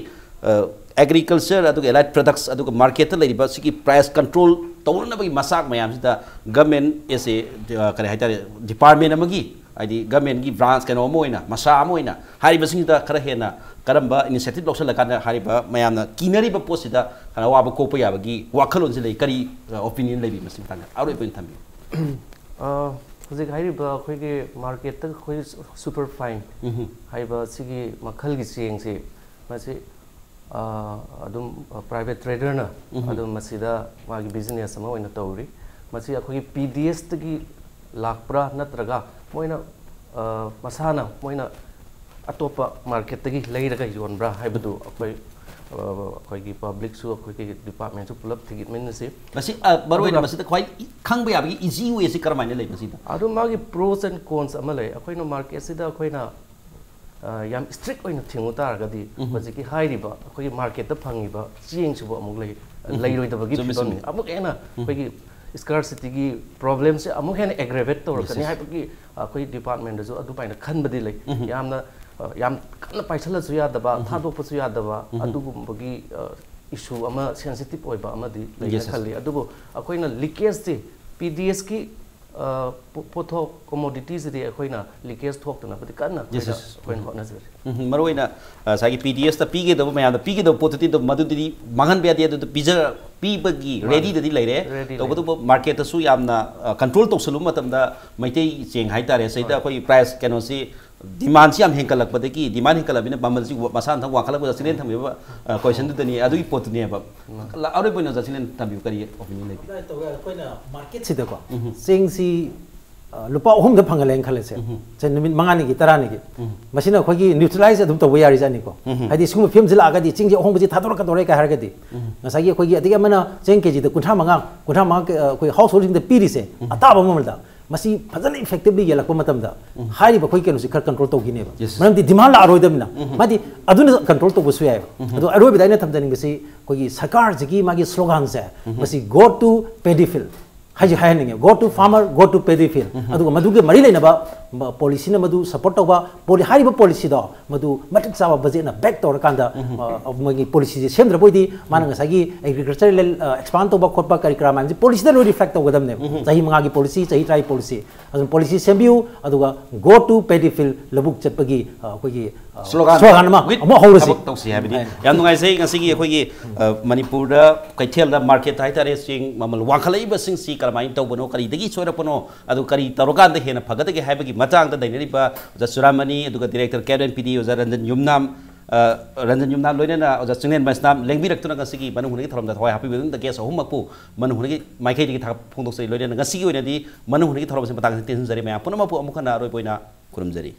ꯑꯦꯒ꯭ꯔꯤꯀꯜꯆꯔ ꯑꯗꯨꯒ ꯑꯦꯂꯥꯏꯠ ꯄ꯭ꯔꯗꯛꯁ ꯑꯗꯨꯒ ꯃꯥꯔꯀꯦꯠꯇ ꯂꯩꯔꯤꯕ ꯁꯤꯒꯤ ꯄ꯭ꯔꯥꯏꯁ ꯀꯟꯇ꯭ꯔꯣꯜ ꯇꯧꯅꯅꯕꯒꯤ ꯃꯆꯥꯛ ꯃꯌꯥꯝꯁꯤꯗ ꯒꯃꯦꯟ ꯑꯦꯁ ꯑꯦ ꯀꯔꯤ ꯍꯥꯏꯇꯥꯔꯦ, ꯗꯤꯄꯥꯔꯠꯃꯦꯟ ꯑꯃꯒꯤ, ꯍꯥꯏꯗꯤ ꯒꯃꯦꯟꯒꯤ ꯕ꯭ꯔꯥꯟꯁ ꯀꯩꯅꯣ ꯑꯃ ꯑꯣꯏꯅ, ꯃꯁꯥ ꯑꯃ ꯑꯣꯏꯅ ꯍꯥꯏꯔꯤꯕꯁꯤꯡꯁꯤꯗ ꯈꯔ ꯍꯦꯟꯅ ꯀꯔꯝꯕ ꯏꯅꯤꯁꯤꯌꯦꯇꯤꯚ ꯂꯧꯁꯤꯜꯂꯀꯥꯟꯗ ꯍꯥꯏꯔꯤꯕ ꯃꯌꯥꯝꯅ ꯀꯤꯅꯔꯤꯕ ꯄꯣꯠꯁꯤꯗ ꯈꯔ ꯑꯋꯥꯕ ꯀꯣꯛꯄ ꯌꯥꯕꯒꯤ ꯋꯥꯈꯜꯂꯣꯟꯁꯤ ꯂꯩ? ꯀꯔꯤ ꯑꯣꯄꯤꯅꯤꯌꯟ ꯂꯩꯕꯤ ꯃꯁꯤ ꯃꯇꯥꯡꯗ ꯑꯔꯣꯏꯕ ꯑꯣꯏꯅ ꯊꯝꯕꯤꯌꯨ꯫ ꯑ, ꯍꯧꯖꯤꯛ ꯍꯥꯏꯔꯤꯕ ꯑꯩꯈꯣꯏꯒꯤ ꯃꯥꯔꯀꯦꯠꯇ ꯑꯩꯈꯣꯏ ꯁꯨꯄꯔ ꯐꯥꯏꯟ ꯎꯝ꯫ ꯍꯥꯏꯕ ꯁꯤꯒꯤ ꯃꯈꯜꯒꯤ ꯆꯦꯡꯁꯤ ꯃꯁꯤ ꯑ, ꯑꯗꯨꯝ ꯄ꯭ꯔꯥꯏꯚꯦꯠ ꯇ꯭ꯔꯦꯗꯔꯅ ꯎꯝ꯫ ꯑꯗꯨꯝ ꯃꯁꯤꯗ ꯃꯥꯒꯤ ꯕꯤꯖꯤꯅꯦꯁ ꯑꯃ ꯑꯣꯏꯅ ꯇꯧꯔꯤ꯫ ꯃꯁꯤ ꯑꯩꯈꯣꯏꯒꯤ ꯄꯤ ꯗꯤ ꯑꯦꯁꯇꯒꯤ ꯂꯥꯛꯄ꯭ꯔꯥ ꯅꯠꯇ꯭ꯔꯒ ꯃꯣꯏꯅ ꯑ, ꯃꯁꯥꯅ ꯃꯣꯏꯅ ꯑꯇꯣꯞꯄ ꯃꯥꯔꯀꯦꯠꯇꯒꯤ ꯂꯩꯔꯒ ꯌꯣꯟꯕ꯭ꯔꯥ ꯍꯥꯏꯕꯗꯨ ꯑꯩꯈꯣꯏ ꯑ, ꯑꯩꯈꯣꯏꯒꯤ ꯄꯕ꯭ꯂꯤꯛꯁꯨ ꯑꯩꯈꯣꯏꯒꯤ ꯗꯤꯄꯥꯔꯠꯃꯦꯟꯁꯨ ꯄꯨꯂꯞ ꯊꯤꯒꯠꯃꯤꯟꯅꯁꯤ꯫ ꯃꯁꯤ ꯑ, ꯃꯔꯨꯑꯣꯏꯅ ꯑꯗꯨꯒ ꯃꯁꯤꯗ ꯈ꯭ꯋꯥꯏ ꯈꯪꯕ ꯌꯥꯕꯒꯤ ꯏꯖꯤ ꯋꯦꯁꯤ ꯀꯔꯝꯍꯥꯏꯅ ꯂꯩ ꯃꯁꯤꯗ? ꯑꯗꯨ ꯃꯥꯒꯤ ꯄ꯭ꯔꯣꯁ ꯑꯦꯟ ꯀꯣꯟꯁ ꯑꯃ ꯂꯩ꯫ ꯑꯩꯈꯣꯏꯅ ꯃꯥꯔꯀꯦꯠꯁꯤꯗ ꯑꯩꯈꯣꯏꯅ ꯑ, ꯌꯥꯝ ꯏꯁꯇ꯭ꯔꯤꯛ ꯑꯣꯏꯅ ꯊꯤꯡꯉꯨ ꯇꯥꯔꯒꯗꯤ ꯎꯝ꯫ ꯍꯧꯖꯤꯛꯀꯤ ꯍꯥꯏꯔꯤꯕ ꯑꯩꯈꯣꯏꯒꯤ ꯃꯥꯔꯀꯦꯠꯇ ꯐꯪꯉꯤꯕ ꯆꯦꯡꯁꯤꯕꯨ ꯑꯃꯨꯛ ꯂꯩ ꯎꯝ꯫ ꯂꯩꯔꯣꯏꯗꯕꯒꯤ ꯆꯨꯝꯃꯤ, ꯐꯤꯕꯝꯅꯤ꯫ ꯆꯨꯝꯃꯤ꯫ ꯑꯃꯨꯛ ꯍꯦꯟꯅ ꯎꯝ꯫ ꯑꯩꯈꯣꯏꯒꯤ ꯁ꯭ꯀꯥꯔꯁꯤꯇꯤꯒꯤ ꯄ꯭ꯔꯣꯕ꯭ꯂꯦꯝꯁꯦ ꯑꯃꯨꯛ ꯍꯦꯟꯅ ꯑꯦꯒ꯭ꯔꯦꯚꯦꯠ ꯇꯧꯔꯛꯀꯅꯤ Yes, yes. ꯍꯥꯏꯕꯒꯤ ꯑꯩꯈꯣꯏ ꯗꯤꯄꯥꯔꯠꯃꯦꯟꯗꯁꯨ ꯑꯗꯨꯃꯥꯏꯅ ꯈꯟꯕꯗꯤ ꯂꯩ꯫ ꯎꯝ꯫ ꯌꯥꯝꯅ ꯑ, ꯌꯥꯝ ꯀꯟꯅ ꯄꯥꯏꯁꯜꯂꯁꯨ ꯌꯥꯗꯕ, ꯎꯝ꯫ ꯊꯥꯗꯣꯛꯄꯁꯨ ꯌꯥꯗꯕ, ꯎꯝ꯫ ꯑꯗꯨꯒꯨꯝꯕꯒꯤ ꯏꯁꯨ ꯑꯃ ꯁꯦꯟꯁꯤꯇꯤꯞ ꯑꯣꯏꯕ ꯑꯃꯗꯤ ꯂꯩꯅ Yes, yes. ꯈꯜꯂꯤ꯫ ꯑꯗꯨꯕꯨ ꯑꯩꯈꯣꯏꯅ ꯂꯤꯀꯦꯖꯁꯤ ꯄꯤ ꯗꯤ ꯑꯦꯁꯀꯤ ꯄꯣꯠꯊꯣꯛ ꯀꯣꯃꯣꯗꯤꯇꯤꯁꯤꯗꯤ ꯑꯩꯈꯣꯏꯅ ꯂꯤꯀꯦꯖ ꯊꯣꯛꯇꯅꯕꯗꯤ ꯀꯟꯅ Yes, ꯑꯩꯈꯣꯏꯅ yes. ꯑꯩꯈꯣꯏꯅ ꯍꯣꯠꯅꯖꯔꯤ꯫ ꯎꯝ, ꯃꯔꯨꯑꯣꯏꯅ ꯑ, ꯉꯁꯥꯏꯒꯤ ꯄꯤ ꯗꯤ ꯑꯦꯁꯇ ꯄꯤꯒꯗꯕ ꯃꯌꯥꯝꯗ ꯄꯤꯒꯗꯕ ꯄꯣꯠꯇꯨꯗꯤ ꯑꯗꯨꯝ ꯃꯗꯨꯗꯤ ꯃꯥꯡꯍꯟꯕ ꯌꯥꯗꯦ꯫ ꯑꯗꯨꯗ ꯄꯤꯖ ꯄꯤꯕꯒꯤ ꯃꯥꯅꯤ꯫ ꯔꯦꯗꯤꯗꯗꯤ ꯂꯩꯔꯦ꯫ Ready ꯂꯩꯔꯦ꯫ ꯇꯧꯕꯇꯕꯨ ꯃꯥꯔꯀꯦꯠꯇꯁꯨ ꯌꯥꯝꯅ ꯀꯟꯇ꯭ꯔꯣꯜ ꯇꯧꯁꯜꯂꯨꯕ ꯃꯇꯝꯗ ꯃꯩꯇꯩ ꯆꯦꯡ ꯍꯥꯏꯇꯥꯔꯦ, ꯁꯤꯗ ꯍꯣꯏ꯫ ꯑꯩꯈꯣꯏꯒꯤ ꯄ꯭ꯔꯥꯏꯁ ꯀꯩꯅꯣꯁꯤ ꯗꯤꯃꯥꯟꯁꯤ ꯌꯥꯝ ꯍꯦꯟꯒꯠꯂꯛꯄꯗꯒꯤ, ꯗꯤꯃꯥꯟ ꯍꯦꯟꯒꯠꯂꯛꯄꯅꯤꯅ ꯃꯃꯜꯁꯤ ꯃꯁꯥ ꯃꯊꯟ ꯋꯥꯡꯈꯠꯂꯛꯄꯗ ꯆꯤꯂꯦꯟ ꯊꯝꯕꯤꯕ ꯀꯣꯏꯁꯟꯗꯨꯗꯅꯤ꯫ ꯑꯗꯨꯒꯤ ꯄꯣꯠꯇꯨꯅꯦꯕ꯫ ꯑꯔꯣꯏꯕ ꯑꯣꯏꯅ ꯑꯣꯖꯥ ꯆꯤꯂꯦꯟ ꯊꯝꯕꯤꯌꯨ, ꯀꯔꯤ ꯑꯣꯄꯤꯅꯤꯌꯟ ꯂꯩꯕꯤ? ꯑꯗꯨꯃꯥꯏꯅ ꯇꯧꯔꯒ ꯑꯩꯈꯣꯏꯅ ꯃꯥꯔꯀꯦꯠꯁꯤꯗꯀꯣ ꯎꯝ꯫ ꯆꯦꯡꯁꯤ ꯑ, ꯂꯨꯄꯥ ꯑꯍꯨꯝꯗ ꯐꯪꯍꯜꯂꯦꯅ ꯈꯜꯂꯁꯦ꯫ ꯎꯝ꯫ ꯁꯦ, ꯅꯨꯃꯤꯠ ꯃꯉꯥꯅꯤꯒꯤ, ꯇꯔꯥꯅꯤꯒꯤ꯫ ꯎꯝ꯫ ꯃꯁꯤꯅ ꯑꯩꯈꯣꯏꯒꯤ ꯅ꯭ꯌꯨꯇ꯭ꯔꯦꯂꯥꯏꯁ ꯑꯗꯨꯝ ꯇꯧꯕ ꯌꯥꯔꯤꯖꯥꯠꯅꯤꯀꯣ꯫ ꯎꯝ꯫ ꯍꯥꯏꯗꯤ ꯁꯤꯒꯨꯝꯕ ꯐꯤꯕꯝꯁꯤ ꯂꯥꯛꯑꯒꯗꯤ ꯆꯦꯡꯁꯦ ꯑꯍꯣꯡꯕꯁꯤ ꯊꯥꯗꯣꯔꯛꯀꯗꯧꯔꯦ ꯀꯥꯏ ꯍꯥꯏꯔꯒꯗꯤ, ꯎꯝ꯫ ꯉꯁꯥꯏꯒꯤ ꯑꯩꯈꯣꯏꯒꯤ ꯑꯗꯒꯤ ꯑꯃꯅ ꯆꯦꯡ ꯀꯦꯖꯤꯗ ꯀꯨꯟꯊ꯭ꯔꯥ ꯃꯉꯥ, ꯀꯨꯟꯊ꯭ꯔꯥ ꯃꯉꯥ ꯀ-, ꯑ, ꯑꯩꯈꯣꯏ ꯍꯥꯎꯁ ꯍꯣꯜꯁꯤꯡꯗ ꯄꯤꯔꯤꯁꯦ, ꯎꯝ꯫ ꯑꯇꯥꯕ ꯃꯃꯜꯗ꯫ ꯃꯁꯤ ꯐꯖꯅ effectively ꯌꯦꯜꯂꯛꯄ ꯃꯇꯝꯗ ꯍꯥꯏꯔꯤꯕ ꯑꯩꯈꯣꯏ ꯀꯩꯅꯣꯁꯤ ꯈꯔ control ꯇꯧꯈꯤꯅꯦꯕ꯫ Yes, sir. ꯃꯔꯝꯗꯤ demand ꯂꯥꯛꯑꯔꯣꯏꯗꯕꯅꯤꯅ꯫ ꯃꯥꯗꯤ ꯑꯗꯨꯅ control ꯇꯧꯕꯁꯨ ꯌꯥꯏꯑꯕ꯫ ꯑꯗꯣ ꯑꯔꯣꯏꯕꯗ ꯑꯩꯅ ꯊꯝꯖꯅꯤꯡꯕꯁꯤ ꯑꯩꯈꯣꯏꯒꯤ ꯁꯔꯀꯥꯔꯁꯤꯒꯤ ꯃꯥꯒꯤ sloganꯁꯦ, ꯃꯁꯤ "Go to Paddy Field" ꯍꯥꯏꯁꯦ ꯍꯥꯏꯍꯟꯅꯤꯡꯉꯦ, "Go to Farmer, go to Paddy Field"꯫ ꯑꯗꯨꯒ ꯃꯗꯨꯒꯤ ꯃꯔꯤ ꯂꯩꯅꯕ ꯄꯣꯂꯤꯁꯤꯅ ꯃꯗꯨ support ꯇꯧꯕ, ꯄꯣꯂꯤ-, ꯍꯥꯏꯔꯤꯕ ꯄꯣꯂꯤꯁꯤꯗꯣ ꯃꯗꯨ ꯃꯇꯤꯛ ꯆꯥꯕ ꯕꯖꯦꯠꯅ back ꯇꯧꯔꯀꯥꯟꯗ, ꯑ, ꯃꯣꯏꯒꯤ ꯄꯣꯂꯤꯁꯤꯁꯦ ꯁꯦꯝꯗ꯭ꯔꯕ ꯑꯣꯏꯗꯤ ꯃꯥꯅ ꯉꯁꯥꯏꯒꯤ agriculture, ꯑ, expand ꯇꯧꯕ ꯈꯣꯠꯄ ꯀꯔꯤ ꯀꯔꯥ ꯃꯌꯥꯝꯁꯦ ꯄꯣꯂꯤꯁꯤꯗ ꯂꯣꯏ reflect ꯇꯧꯒꯗꯕꯅꯦꯕ꯫ ꯆꯍꯤ ꯃꯉꯥꯒꯤ ꯄꯣꯂꯤꯁꯤ, ꯆꯍꯤ ꯇꯔꯥꯒꯤ ꯄꯣꯂꯤꯁꯤ, ꯑꯗꯨꯅ ꯄꯣꯂꯤꯁꯤ ꯁꯦꯝꯕꯤꯌꯨ꯫ ꯑꯗꯨꯒ "Go to Paddy Field", ꯂꯧꯕꯨꯛ ꯆꯠꯄꯒꯤ, ꯑ, ꯑꯩꯈꯣꯏꯒꯤ, ꯑ, slogan, slogan ꯑꯃ, with ꯑꯃ ꯍꯧꯔꯁꯤ꯫ ꯊꯕꯛ ꯇꯧꯁꯤ ꯍꯥꯏꯕꯅꯤ꯫ ꯌꯥꯝ ꯅꯨꯡꯉꯥꯏꯖꯩ ꯉꯁꯤꯒꯤ ꯑꯩꯈꯣꯏꯒꯤ, ꯑ, ꯃꯅꯤꯄꯨꯔꯗ ꯀꯩꯊꯦꯜꯗ, market ꯍꯥꯏꯇꯥꯔꯦ, ꯆꯦꯡ ꯃꯃꯜ ꯋꯥꯡꯈꯠꯂꯛꯏꯕꯁꯤꯡꯁꯤ ꯀꯔꯝꯍꯥꯏꯅ ꯇꯧꯕꯅꯣ, ꯀꯔꯤꯗꯒꯤ ꯁꯣꯏꯔꯛꯄꯅꯣ, ꯑꯗꯨ ꯀꯔꯤ ꯇꯧꯔꯀꯥꯟꯗ ꯍꯦꯟꯅ ꯐꯒꯗꯒꯦ ꯍꯥꯏꯕꯒꯤ ꯃꯇꯥꯡꯗ ꯅꯩꯅꯔꯤꯕ ꯑꯣꯖꯥ ꯆꯨꯔꯥꯃꯅꯤ, ꯑꯗꯨꯒ director, K R N P D, ꯑꯣꯖꯥ ꯔꯟꯖꯟ ꯌꯨꯝꯅꯥꯝ, ꯑ, ꯔꯟꯖꯟ ꯌꯨꯝꯅꯥꯝ, ꯂꯣꯏꯅꯅ ꯑꯣꯖꯥ ꯆꯤꯡꯂꯦꯟ ꯃꯩꯁꯅꯥꯝ ꯂꯦꯡꯕꯤꯔꯛꯇꯨꯅ ꯉꯁꯤꯒꯤ ꯃꯅꯨꯡ ꯍꯨꯠꯅꯒꯤ ꯊꯧꯔꯝꯗ ꯊꯋꯥꯏ ꯍꯥꯞꯄꯤꯕ ꯑꯗꯨꯝꯗ guest ꯑꯍꯨꯝꯃꯛꯄꯨ ꯃꯅꯨꯡ ꯍꯨꯠꯅꯒꯤ ꯃꯥꯏꯀꯩꯗꯒꯤ ꯊꯥꯒꯠꯄ ꯐꯣꯡꯗꯣꯛꯆꯔꯤ꯫ ꯂꯣꯏꯅꯅ ꯉꯁꯤꯒꯤ ꯑꯣꯏꯅꯗꯤ ꯃꯅꯨꯡ ꯍꯨꯠꯅꯒꯤ ꯊꯧꯔꯝ ꯑꯁꯤ ꯃꯇꯥꯡ ꯑꯁꯤꯗ ꯇꯦꯟꯁꯤꯟꯖꯔꯤ꯫ ꯃꯌꯥꯝ ꯄꯨꯝꯅꯃꯛꯄꯨ ꯑꯃꯨꯛ ꯍꯟꯅ ꯑꯔꯣꯏꯕ ꯑꯣꯏꯅ ꯈꯨꯔꯨꯝꯖꯔꯤ꯫